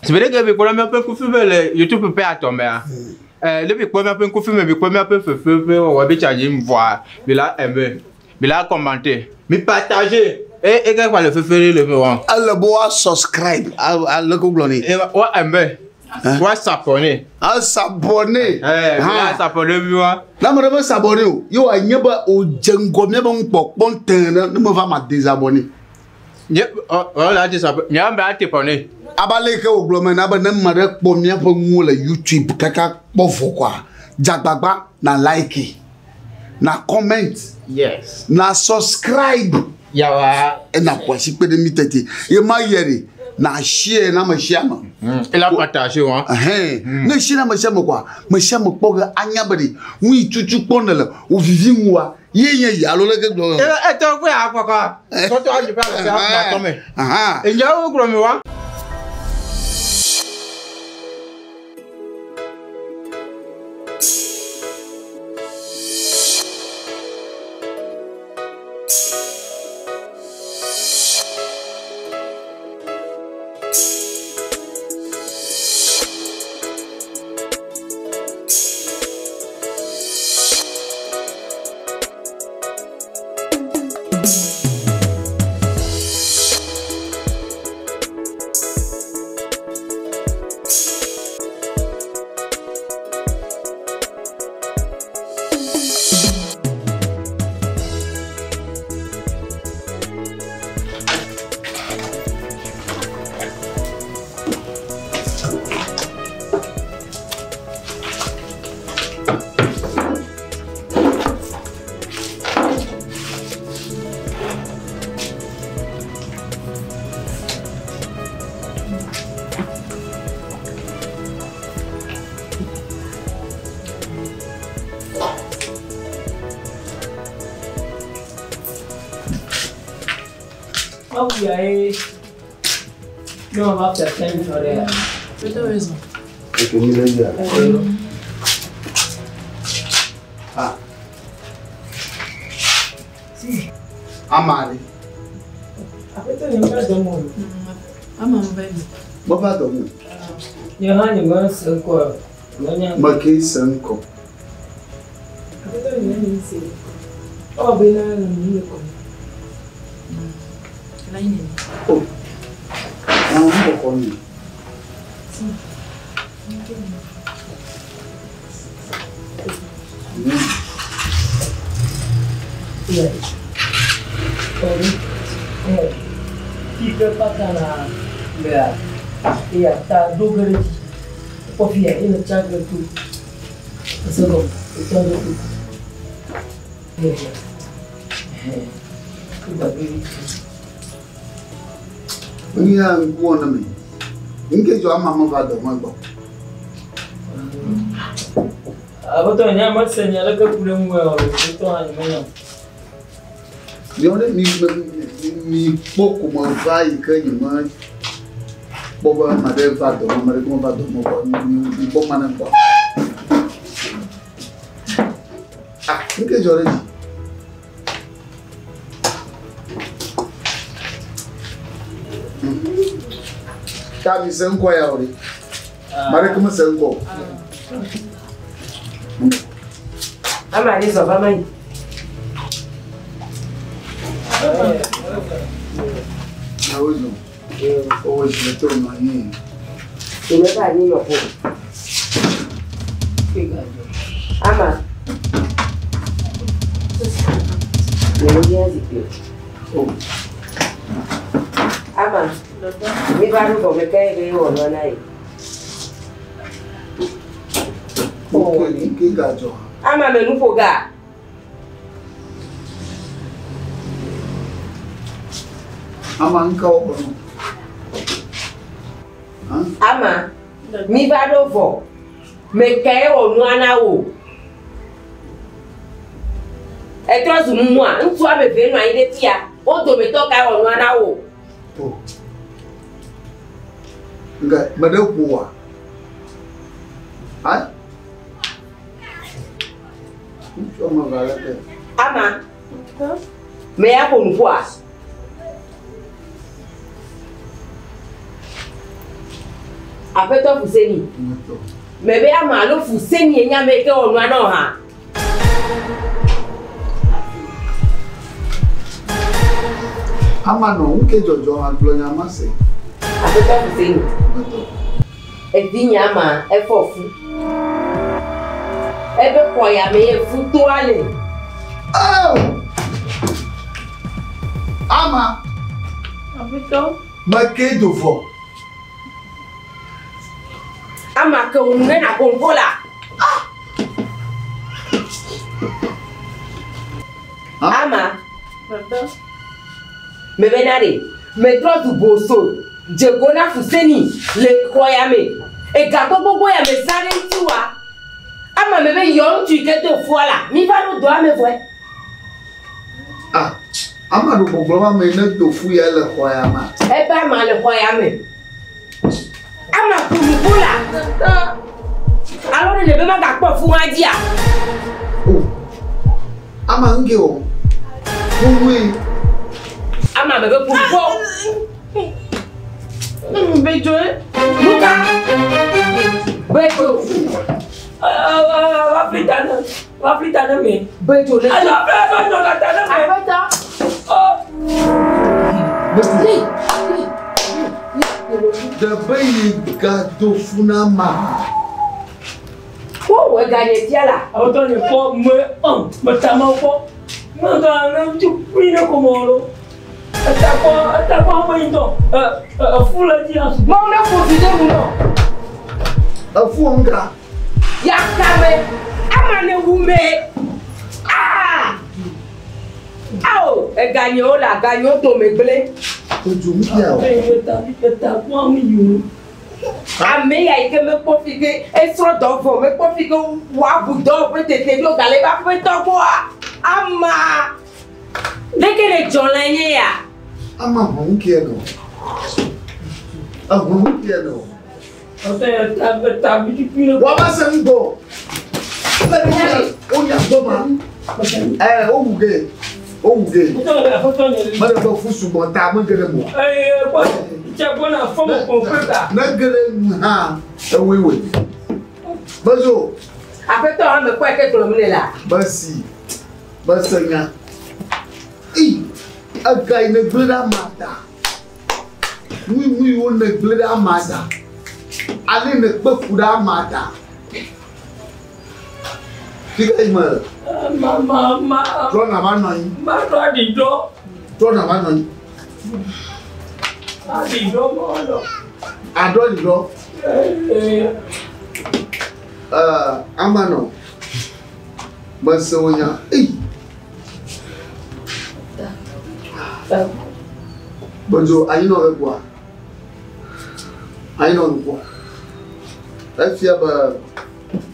Si be ɖeke mi kpɔ míaƒe ŋkufi me le YouTube ƒe atɔ mea. Ne mi kpɔ míaƒe ŋkufi me, mi kpɔ míaƒe fefe ƒe wɔwɔ bi tsa dzi vɔa, mi la aimer, mi la commenter, mi partager. E e ke kpa le fefe ɖe le me wa. Ele be woa subscribe ale ko gblɔ nɛ. Wa aimer, wa s'abonner. A s'abonner. Mi la s'abonner mi wa. Ne ame ɖe me s'abonner o, ye wòanye be wòdze ŋgɔ míabe nukpɔkpɔ tẽ ɖe ne meva ma désabonner. Nye ɔ la désabonner, nye ame ate bɔne. Abe ale yi ke wògblɔ me na be ne ame ɖe kpɔ míaƒe nuwo le YouTube kaka kpɔ vɔ koa, dze agbagba na like, na comment, Yes. na subscribe. Yawa. Ena ƒo asi kpe ɖe mí tete. Ye ma yɛ ɖe, na share na ame sia ame. Ela partager wa. Ɛhɛn. Ne share na ame sia ame koa, ame sia ame kpɔ ge anya be ɖe nu yi tutu kpɔ ne le wò vivi ŋua, ye nye yi alo leke gblɔ. E tɔ kpe akpɔkɔ. Tɔtɔ adzi ƒe alɔ ƒe akpɔ me. Enyawo gblɔ mi wa. Awo ya ye. Ne ma va fia fɛn jɔ dɛ. Ok, mi le dzia. Ah. Ama ɖe. Aƒetɔ nye meva dɔ me o. Ama me va yi. Meva dɔ me o. Nye hã nye me se ŋkɔ o. Menya. Meke se ŋkɔ. Aƒetɔ nye nye se. Ɔ be na le nu le kɔ. La yi ne. O. Na nu kɔkɔ ni. Yeah. Fi ke kpata na lea, eya ta ɖo ge ɖe dzi. Kpɔ fi ya, ele tsa ge to. Ese gɔme, etsa ge to. Eya. Ɛhɛn. Egba ge ɖe dzi. Nye ŋkuwɔ ne me. Ŋke dzɔ ama me va dɔ me gbɔ. Aƒetɔ nye ame se nya leke ku ɖe ŋu o, aƒetɔ hã nye menya. Miawo ɖe mi mi mi kpɔ ko me va yi ke nye me kpɔ be ame aɖe va dɔ me, ame aɖeke meva dɔ me kpɔ. Mi mi kpɔ ma ne kpɔ. Ah, ŋke dzɔ ɖe dzi. Ta mi se ŋkɔ ya o ɖe. Ame aɖeke mese ŋkɔ o. Ama ɖe zɔ va ma yi. Awo zɔ. Owó zɔ tó nɔ anyi. Ìmọ̀ bá yín yọ̀ fún. Ama. Nyɛ yɛ zikpui. Ama. Mi va ɖo gɔme ke ye wɔ nua na ye. Ŋke gadzɔ. Ama me nu ƒo ga. Ama ŋke wɔ nɔ. Ama. Mi va ɖo vɔ. Me ke ye wɔ nua na wò. Etrɔ zu mumua. Ŋutsu ame eve nɔ anyi ɖe fia. Wo dometɔ kae wɔ nua na wò? Ŋke me ɖe ƒo wa. Ayi. Ŋutsu ame eve ale ke. Ama. Me ya ƒo nu ƒoa? Aƒetɔ Fuseni. Me be ama alo Fuseni ye nye ame yi ke wɔ nua na wò hã. Ama nɔ ŋke dzɔdzɔ agblɔ nya ma se. Aƒetɔ Fuseni. Evinye ama efɔ fu. Ebe xɔ ya me ye fu toa le. Oh! Ama. Aƒetɔ. Meke do vɔ. Ama ke wò nu ne nàƒo nu ƒo la. Ama. Me bena ɖe, metrɔ zu boso, dze go na Fuseni le xɔ ya me. Ega gbogbogbò ya me zã ɖe ŋuti wa. Ama me be yɔ ŋutsu yi ke do fua la, mi va ɖo dɔa me vɔe. Ah, ama ɖo gbɔgblɔ ma me ne do fu ya le xɔ ya ma. Ebe ama le xɔ ya me. Ama ƒo nu ƒo la. Alo ɖe ne be magakpɔ fu hã dzia? Ama ŋke o. Ƒo nue. Ama me be ƒo nu ƒo. Bedzo. Nuka? Bedzo. Va fli ta ne, va fli ta ne me. Bedzo ne. Ayi, va fli, va nɔ ta ne me. Aƒetɔ. Ɖe be yi gado fu na ma. Wo wɔ ganye fia la. Aƒetɔ nye kpɔ me ɔn me ta ma kpɔ. Me ga ne tso kpui ne ko mɔ lo. Eta kpɔ eta kpɔ ame yi tɔ. Ɛ ɛ efu le dzi asu. Mawu ne ƒo vi ɖe nu nɔ. Efu ŋka. Yakame. Ama ne wu me. Aa. Awo eganyewo le aganyewo dome gblẽ. Odzo ŋkia o. Eta kpɔ ame yi o. Ame ya yi ke mekpɔ fi ke esrɔ̃ dɔ vɔ mekpɔ fi ke woabu dɔ ƒe tete ɖo gale ebe aƒetɔ gbɔa. Ama. Leke le dzɔ le nye ya? Ama ʋu ŋkia nɔ. Eʋu ŋkia nɔ. Aƒetɔ eta eta vi kpui ne. Wọ́n bá se ń gbọ́. Ó yà gbọ́ ma. Ẹ ó wù gé. Ó wù gé. Aƒetɔ nye. Mẹ́rin bẹ fún ṣùgbọ́n tá a mọ̀ gẹ́gẹ́ mọ̀. Eye kpɔ tse kpɔ na fɔm kò ƒe ta. Ne gẹ́gẹ́ mu hã ewoe. Bezo. Aƒetɔ hã mekpɔe ke gblɔm ne la. Besi. Bese nya. Eyi ega yi ne gblẽ ɖe ama ta. Nui yiwo ne gblẽ ɖe ama ta. Ale ne kpe fu ɖe ama ta. Fika yi me. Ma ma ma. Trɔ na va nɔ anyi. Ma ɖo aɖi dɔ. Trɔ na va nɔ anyi. Aɖiɖɔ mɔ lɔ. Aɖɔ ɖiɖɔ. Ɛɛ amanɔ. Mese wo nya. Eyi. Bedzo anyinɔ le gbɔa. Anyinɔ le gbɔ. Efia be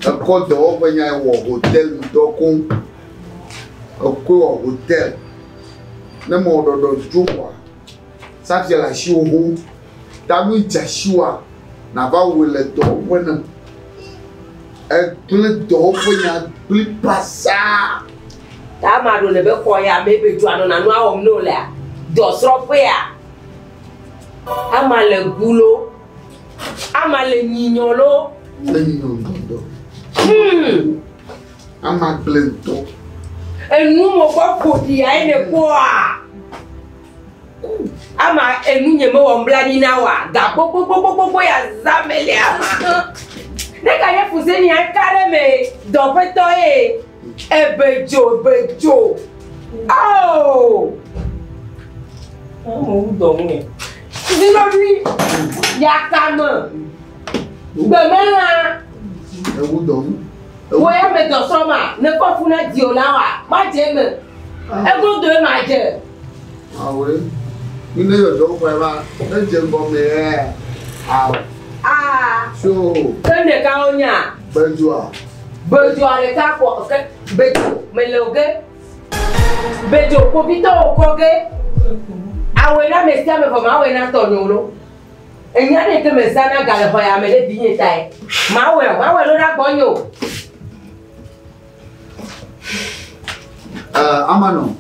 ekɔ dɔwɔƒe nya wɔ hotel ŋutɔ koŋ. Ekɔe wɔ hotel. Ne mewɔ ɖɔɖɔ dzo kɔa, safia le asiwò ho. Ta nu dze asiwòa, nava wɔe le dɔwɔƒe ne. Egblẽ dɔwɔƒe nya gblẽ basaa. Ta ame aɖewo le be xɔ ya me be dzoa nɔna nua wɔm ne wolea, dɔsrɔ̃ƒea. Ama le gu lo. Ama le nyinyɔ lo. Le nyinyɔ ŋutɔ. Ama gblẽ ŋutɔ. Enu mo kɔ ƒo ɖi ya ye ne kpɔa. Ama enu nye mewɔ nublanui na wa. Ga gbogbogbogbogbogbo ya zã me le ama. Ne ka nye fuseni ya ka ɖe me dɔƒetɔ ye. Ebe dzo, ebe dzo. Oh! Amewo dɔ ŋu. Zinɔɖui, yakame, gbemelã. Ewu dɔ ŋu. Wo ya me dɔ srɔ̃ ma, ne kɔ fu na di o la wa, ma dze eme. Egodo ye ma dze. Awoe. Mi ne yɔ dɔ xɔe va, ne dze ŋgɔme yɛ. Awo. Aa. So. Ke ɖeka wo nya. Bedzoa. Bedzoa ɖeka kɔ ke bedzo mele o ge. Bedzo kpovitɔwo kɔ ge. Awɔe na ame sia ame vɔ mawɔe na tɔnyewo lo. Enya ɖe ke me zãna ga le xɔ ya me ɖe vinye tae. Mawɔe o, mawɔe lo ɖe agbɔnye o. Amanɔ,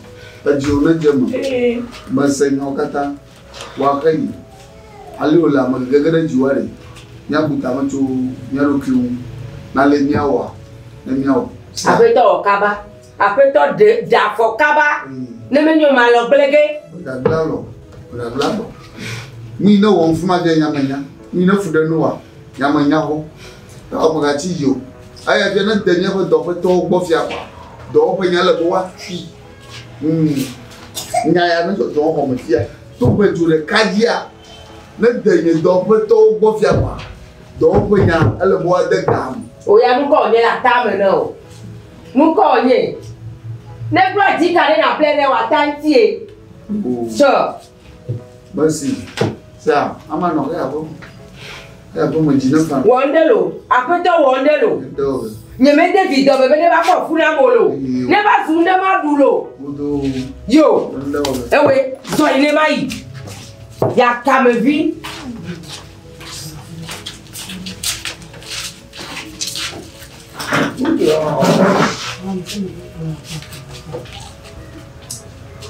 edziwò ne dze eme. Mese nyawo katã. Woaxe yi. Ale wòle ame gege ɖe dziwòa ɖe. Míabu tame tso mía ɖokuiwo ŋu. Nale míawɔa, ne míawɔ. Aƒetɔ wɔ kaba. Aƒetɔ ɖe ɖe afɔ kaba. Ne menyo ma lɔ gblẽ ge. Megagblẽ alɔ. Megagblẽ alɔ. Nu yi ne wɔm fi ma fia nyamenya. Nu yi ne fu ɖe nuwòa, nyamenya xɔ. Ta megatsi dzi o. Eya fia ne de míaƒe dɔƒetɔwo gbɔ fia kɔa, dɔwɔƒe nya le be woatui. Nya ya ne dzɔdzɔ xɔ me fia. To be dzo ɖeka dzia, ne de nye dɔƒetɔwo gbɔ fia kɔa, dɔwɔƒe nya ele be woade ga me. O ya nukɔ wònye le atame ne o. Nukɔ wònye. Ne gblɔ dzi ka ɖe nàƒle ne wò ata ŋutie. Tsɔ. Mercy. Sa, ama nɔ eya ƒe eya ƒe me dzi ne fa. Wɔ ŋɖe lo. Aƒetɔ wɔ ŋɖe lo. Nye mede vi dɔ me be ne va fɔ fu na mo lo. Ne va zu ŋɖe ma ɖu lo. Yo. Ewe, zɔ yi ne ma yi. Yakamevi.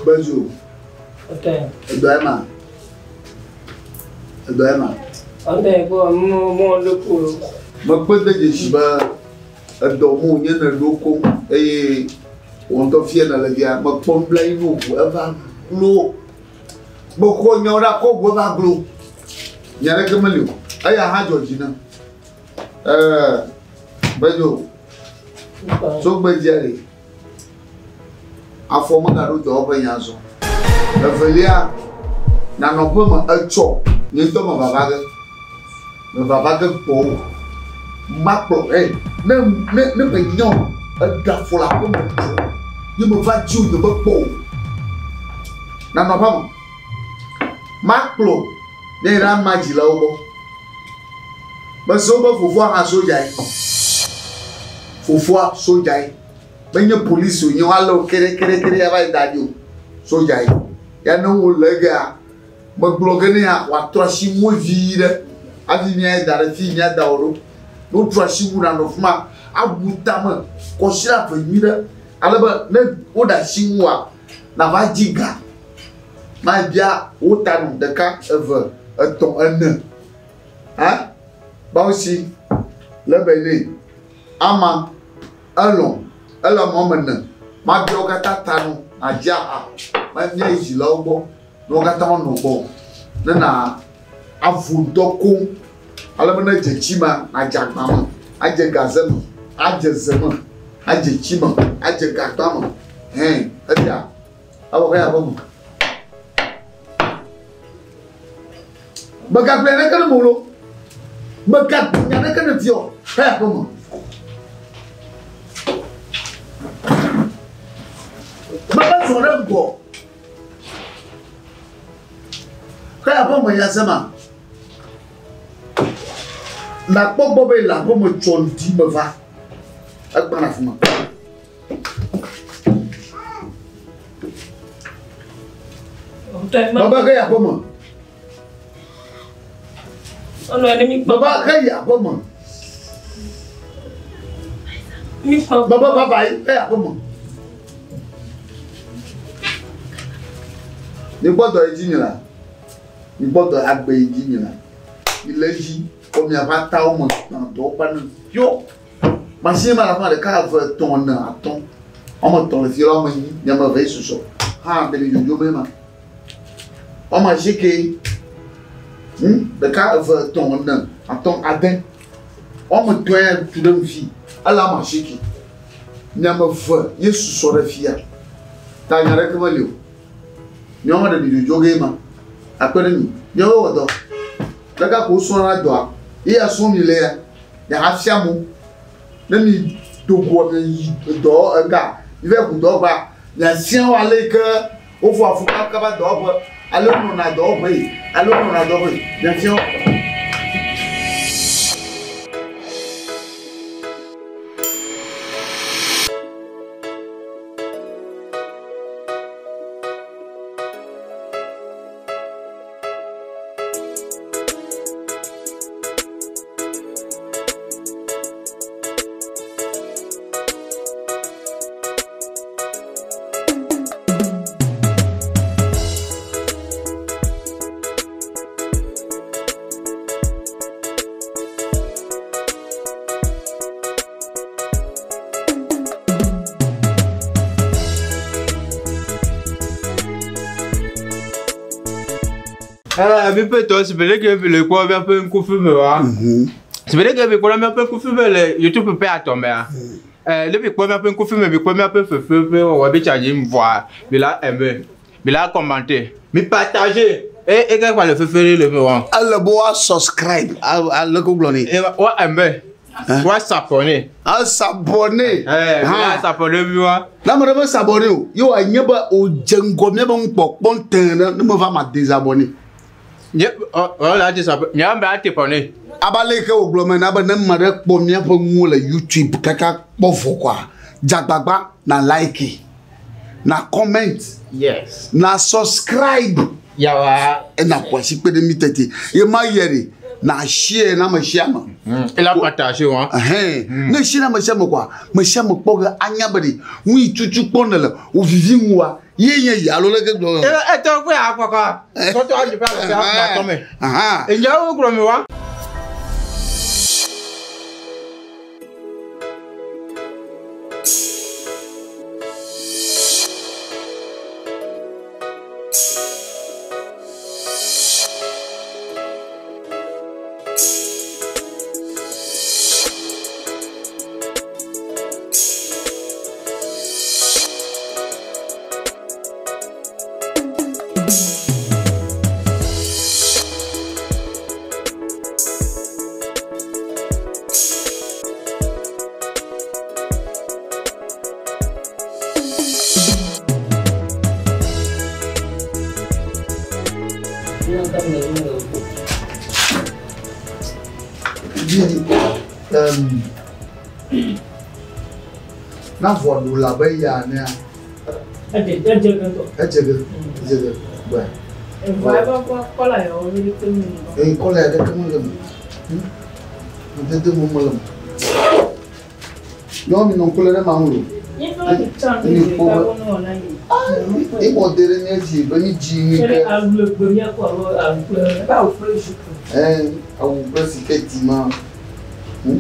Bedzo. Edɔ ema. Edɔ ema. Ɔtɛ kpɔ mɔ mɔ le ko. Mekpe de dzesi be edɔ mo nye ne ɖo koŋ eye wò ŋutɔ fia ne le fia mekpɔ nublanui no ʋu eva glo. Mexɔ nyawo ɖe akɔ ʋu eva glo. Nya ɖeke meli o. Eya hã dzɔ dzi nam. Bedzo. Tsogbedzia ɖe. Afɔ megaɖo dɔwɔƒe nya zɔ. Evelia, nanɔ ƒe me etsɔ nye ŋutɔ me vava ge. Me vava ge gbɔwò. Makplɔ ɛ ne ne ne menya o eɖe afɔ le aƒe me tsɔ. Ye meva dzi o nye mekpɔ o. Nanɔ aƒea me. Makplɔ ne yi ɖe ama dzilawo gbɔ. Mese wobe fofoa hã sodzae. Fofoa sodzae. Menye polisi wònye woalé wo keɖekeɖekeɖe ava yi da ɖi o. Sodzae. Ya ne wole egea, megblɔ ge nɛ wòatrɔ asi ŋu vi ɖe hafi míayi da ɖe fi yi míada wo ɖo. Ne wotrɔ asi ŋu nanɔ fi ma, abu tame kɔsiɖa eve nyui ɖe ale be ne woɖe asi ŋua, nava dzi ga. Mabia wo ta nɔ ɖeka, eve, etɔ̃, ene. Hã? Bawusi le be nɛ. Ama, elɔ̃, ele ame woame ene. Mabia wo katã ta nɔ nàdzi aha. Míayi dzilawo gbɔ ne wo katã wonɔ gbɔwò. Ne na avu ŋutɔ koŋ ale be ne edze tsi mea, nàdze agba me, adze gaze me, adze ze me, adze tsi me, adze gagba me. Hɛn, esia, ewɔ xe ya ƒe me. Megagblɔe ɖeke ne mewlo. Megagblɔ nya ɖeke ne fiɔ. Heyi aƒe me. Mebe zɔ ɖe ŋgɔ. Heyi aƒe me ya sema. Nakpɔ gbɔ be le aƒe me tsɔ ŋdi meva. Egbana afi ma. Baba heyi aƒe me. Baba heyi aƒe me. Baba baba yi heyi aƒe me. Mikpɔ dɔ yi dzi mi la. Mikpɔ dɔ agbe yi dzi mi la. Mi le edzi kɔ miaƒe atawo me gbã dɔ kpa ne yɔ. Machine ma le afi ma ɖeka, eve, etɔ̃, ene, atɔ̃. Woame etɔ̃ le fi la, woame enyi, nye ame eve ye susɔ. Hã ɖe mi dzodzom ye ma. Woame asieke. Hm, ɖeka, eve, etɔ̃, ene, atɔ̃, ade. Woame etɔ̃ ya tu ɖe nu fi. Ele ame asieke. Nye ame eve ye susɔ ɖe fia. Ta nya ɖeke meli o. Míawo hã ɖe mi dzodzo ge ye ma. Akpe ɖe mi. Míawoe wɔ dɔ. Ɖeka ko wosrɔ̃na dɔa. Ye ya srɔ̃m mi le ya. Miahafia mo. Ne mi do goa mi yi dɔ ega, mi va yi ʋu dɔwɔƒea, miafia wo ale yi ke wofɔa fu kabakaba dɔwɔƒe, ale wonɔna dɔwɔƒe yi, ale wonɔna dɔwɔƒe yi, miafia wo. Mi ƒe tɔ si ɖeke mi le kpɔ míaƒe ŋkufi me wa. Si ɖeke mi kpɔ míaƒe ŋkufi me le YouTube ƒe atɔ mea. Ne mi kpɔ míaƒe ŋkufi me, mi kpɔ míaƒe fefe ƒe wɔwɔ bi tsa dzi vɔa, mi la aimer, mi la commenter, mi partager. E e ke kpa le fefe ɖe le me wa. Ele be woa subscribe ale ko gblɔ nɛ. Woa aimer. Woa s'abonner. A s'abonner. Ha. S'abonner mi wa. Ne ame ɖe me s'abonner o, ye wòanye be wòdze ŋgɔ míabe nukpɔkpɔ tẽ ɖe ne meva ma désabonner. Nye ɔ la désabonner. Nye ame ate abonner. Abe ale yi ke wògblɔ me na be ne ame ɖe kpɔ míaƒe nuwo le YouTube kaka kpɔ vɔ koa, dze agbagba na like, na comment, Yes. na subscribe. Yawa. Ena ƒo asi kpe ɖe mí tete. Ye ma yɛ ɖe, na share na ame sia ame. Ela partage wa. Ɛhɛn. Ne share na ame sia ame koa, ame sia ame kpɔ ge anya be ɖe nu yi tutu kpɔ nèle wòvivi ŋuwòa, ye nye yi alo leke gblɔ. Etɔ kpe akpɔkɔ. Tɔtɔ adzi ƒe alɔƒe akpɔ me. Enyawo gblɔ mi wa. Na vɔ ɖu la be ya nea. Edze edze ge ŋutɔ. Edze ge edze ge gbɛ. Evɔ ebe ƒe kɔla ya wo ɖe ke mi. Eyi kɔla ya ɖeke mele me. Ŋdede mo mele me. Nyɔnu mi nɔ ŋku le ɖe ma ŋu lo. Mi kpɔ be imɔ de ɖe mía dzi be mi dzi nyui ke. Ɛɛ awu kple sikɛti ma. Mi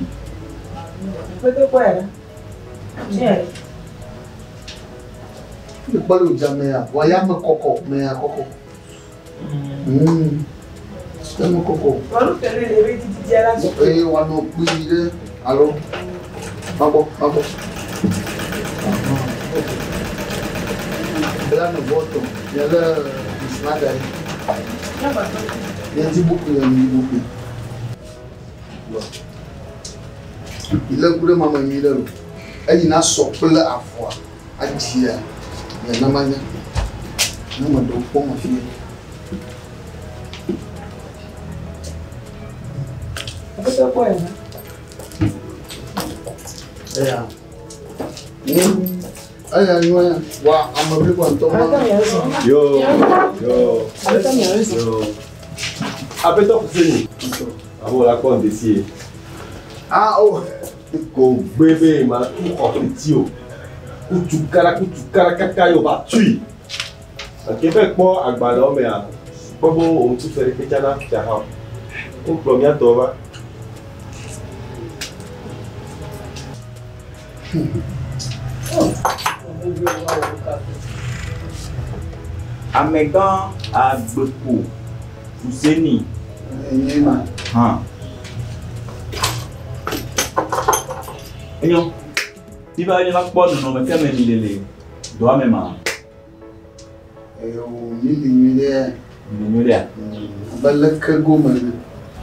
kpɔ le wòdza mea, vɔ ya me kɔkɔ, mea kɔkɔ. Eme kɔkɔ. Eye wòanɔ kpui ɖe alo magbɔ magbɔ. Bla ne vɔ tɔ, mialé misina da ɖi. Miadi bukui ya mi bukui. Ile ku ɖe mame nyui ɖe lo. Eyi na sɔ kple avɔa adzia miana manya. Ne meɖewo kpɔ me fie. Aƒetɔ kpɔ ya. Eya. Eya nyo ya. Wa ame blibo ŋutɔ ma. Yo, yo, yo. Aƒetɔ Fuseni. Amewo la kpɔ ŋdesi ye. Ah o. Ko gbe be ma tu xɔ teti o. Kutu kara kutu kara kaka ye o va tui. Gake be kpɔ agbalẽwo mea, kpɔ be wo ŋuti fe ɖeke tsana fia hã o. Wokplɔ mía tɔwo va. Amegã Agbeko Fuseni. Enye ma. Hã. Enyo. Mi va mi va kpɔ nɔnɔme ke me mi le le dɔa me ma. Eyo mi li nyui ɖe. Mi li nyui ɖea? Abe leke gome ene.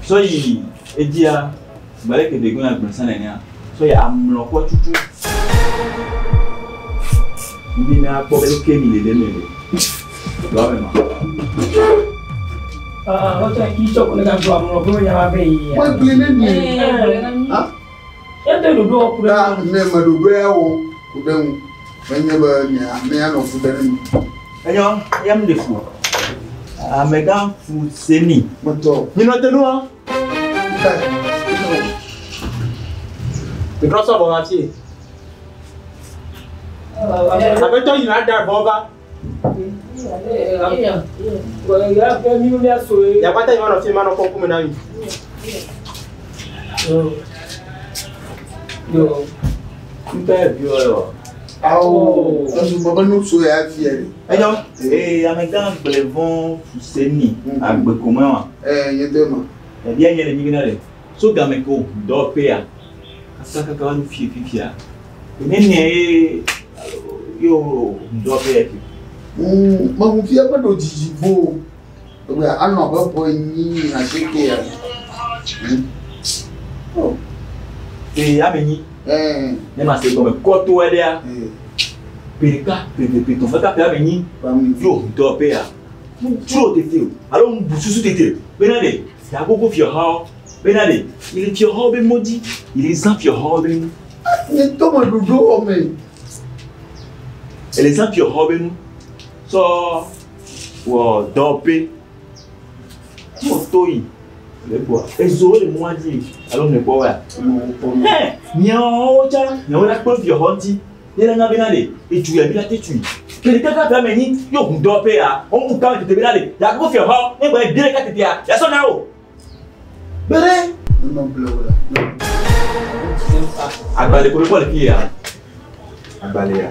Sɔ yi edzia, gbe ɖe ke ɖevi na gblẽ sã nenea, sɔ yi amlɔ kɔ tutu. Mi na kpɔ be leke mi le le me le dɔa me ma. Ah, o tɛ i tɔ ko ne ka jɔ amlɔ ko nya ba yi. Wọ́n ne mi. E tɛ ɖoɖo ku ɖe. Ta ne me ɖoɖo ya wɔ ku ɖe ŋu. Menye be mia nɔ ku ɖe ne mi. Enyo, ya mi le fu. Amegã Fuseni. Metɔ. Minɔ te nua. Mitrɔ sɔ vɔ va fie. Aƒetɔ yina da vɔ va. Yakpata yi ma nɔ fie ma nɔ kɔ ŋkume na mi. Yo. Ŋutɔ ye vi wɔ yɔ. Awo, ezu me be nutsu ya fie ɖe. Enyo, ee amegã Gblevɔ Fuseni Agbeko me wa. Ee, nye de ma. Ɖevia nye le nyigba na le. So game ko dɔwɔƒea. Kaka wa nu fie fifia. Nene ye yo dɔwɔƒe ya fi. Mehu fia ƒe ɖo dzidzi bo. Egbe anɔ abe ƒe enyi asieke ya. Ee ame nyi. Ne ma se gɔme kɔto ɖea. Ƒe ɖeka, ƒe eve, ƒe etɔ̃, ƒe ƒe ame nyi. Yo dɔwɔƒe ya. Ŋutsuwo tete o alo ŋu susu tete bena ɖe yagogo fiɔhawo bena ɖe yi le fiɔhawo be mɔ dzi yi le zã fiɔhawo be nu. Nye tɔ me ɖoɖo wɔ me. Ele zã fiɔhawo be nu sɔ wɔ dɔwɔƒe. Tí o to yi le gbɔa ezowo le mɔa dzi alo ne kpɔ wa. Hɛn miawo tsa miawo la kpɔ fiɔhawo ŋuti ne la nya bena ɖe edu ya mi la te tui. Kele kaka ƒe ame nyi yo ŋu dɔwɔƒe ya wo ŋu kame tete bena ɖe yagogo fiɔhawo ne gba bi ɖeka tetea yasɔ na wo. Bere. Agbalẽ ko be kpɔ le fi ya. Agbalẽ ya.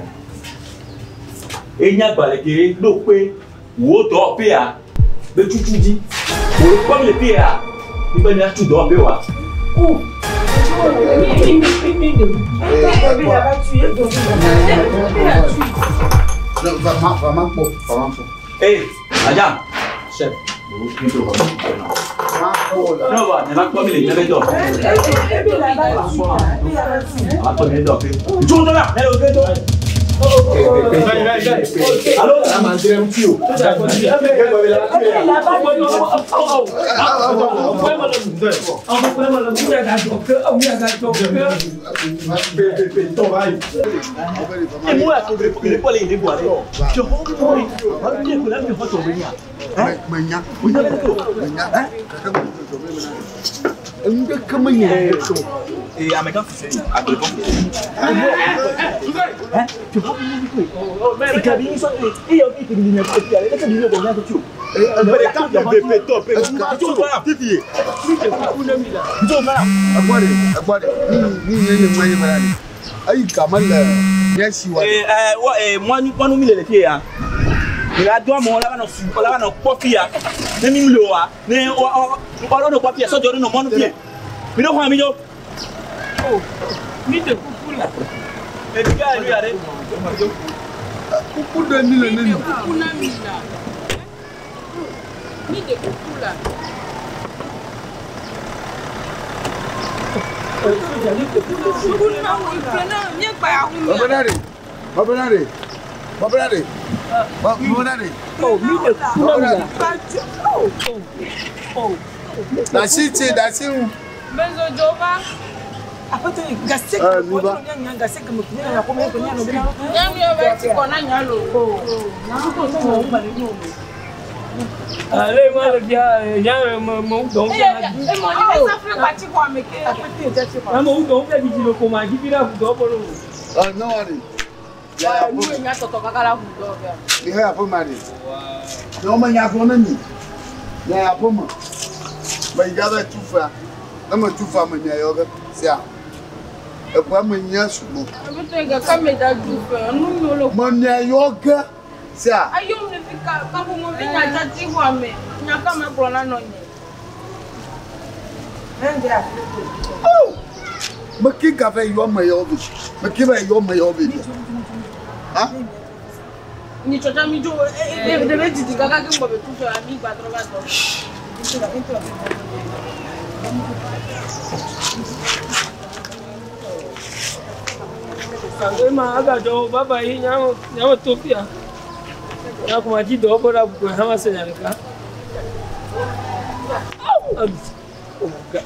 Enye agbalẽ ke ɖo kpe wo dɔwɔƒe ya be tutu dzi. Wo kpɔ mi le fi ya. Mi be miatu dɔwɔƒe wa. Va ma va ma kpɔ, va ma kpɔ. Ee, Adja. Chef. Ma kpɔ la. Ne wa ne ma kpɔ mi le nye be dɔ. Ma kpɔ mi le dɔwɔƒe. Tso dɔ la, ne le wo ke dɔ. Alo, Menya. Menya. Enu ɖeke menye ɖeke o. Ee, amegã Fuseni, Agbelevɔ Fuseni. Egbɔ ɖe, egbɔ ɖe. Nu nu nye nye ŋua nye me la ɖe. Eyi game le mía si wa. Mɔnu mi le le fie ya. Mi la do amewo la va nɔ su, la va nɔ kpɔ fia. Ne mi le oa, ne wa wa nɔ kpɔ fia, sɔdzi nɔ mɔnu fie. Mi ɖo xɔ mi ɖo. Mi de kuku la. Ebi ya nu ya ɖe. Kuku ɖe mi le ne mi. Kuku na mi la. Mi de kuku la. Babanare, babanare, babanare, babanare. Oh, mi le kuna mi la. Dasi tse, dasi ŋu. Bezojova. Aƒetɔ yi gase Eh, mi va. gase keme kune na kome ko nya no bena. Nyanu yɔ bɛ ti kɔ na nya lo. Ale ma le fia nya me me dɔn fia. E mɔ ni bɛ safre kpatsi xɔ ame ke. Na me dɔn fia didi le koma dzi fi la dɔ bolo. Ɔ ne wa de. Ya Nu ye nya tɔtɔ kaka la ʋu dɔ fia. Mi hɛ aƒe ma de. Ne wo me nya gblɔ ne mi. Ya aƒe me. Me yi gava tu fea. Ne me tu fea me nya yɔ ge sia. Eƒea me nya sugbɔ. Aƒetɔ yi gake me da du fɛ nu mi lo. Me nya yɔ ge sia. Ayo mi fi ka kaƒomɔ vi nya dzati xɔ ame. Nya ka me gblɔ na nɔ nye. Me ki gava yɔ me yɔ vi. Me ki va yɔ me yɔ vi. Ha? Ni tsɔtsɔ mi dzo e e ɖe didi kaka ke ŋgbɔ be tu fɛ mi gba trɔ va dɔ. E ma agadzɔ baba yi nya me to fia. Nya koma dzi dɔ bɔ ɖe abugo hã ma se nya ɖeka. Oh, God.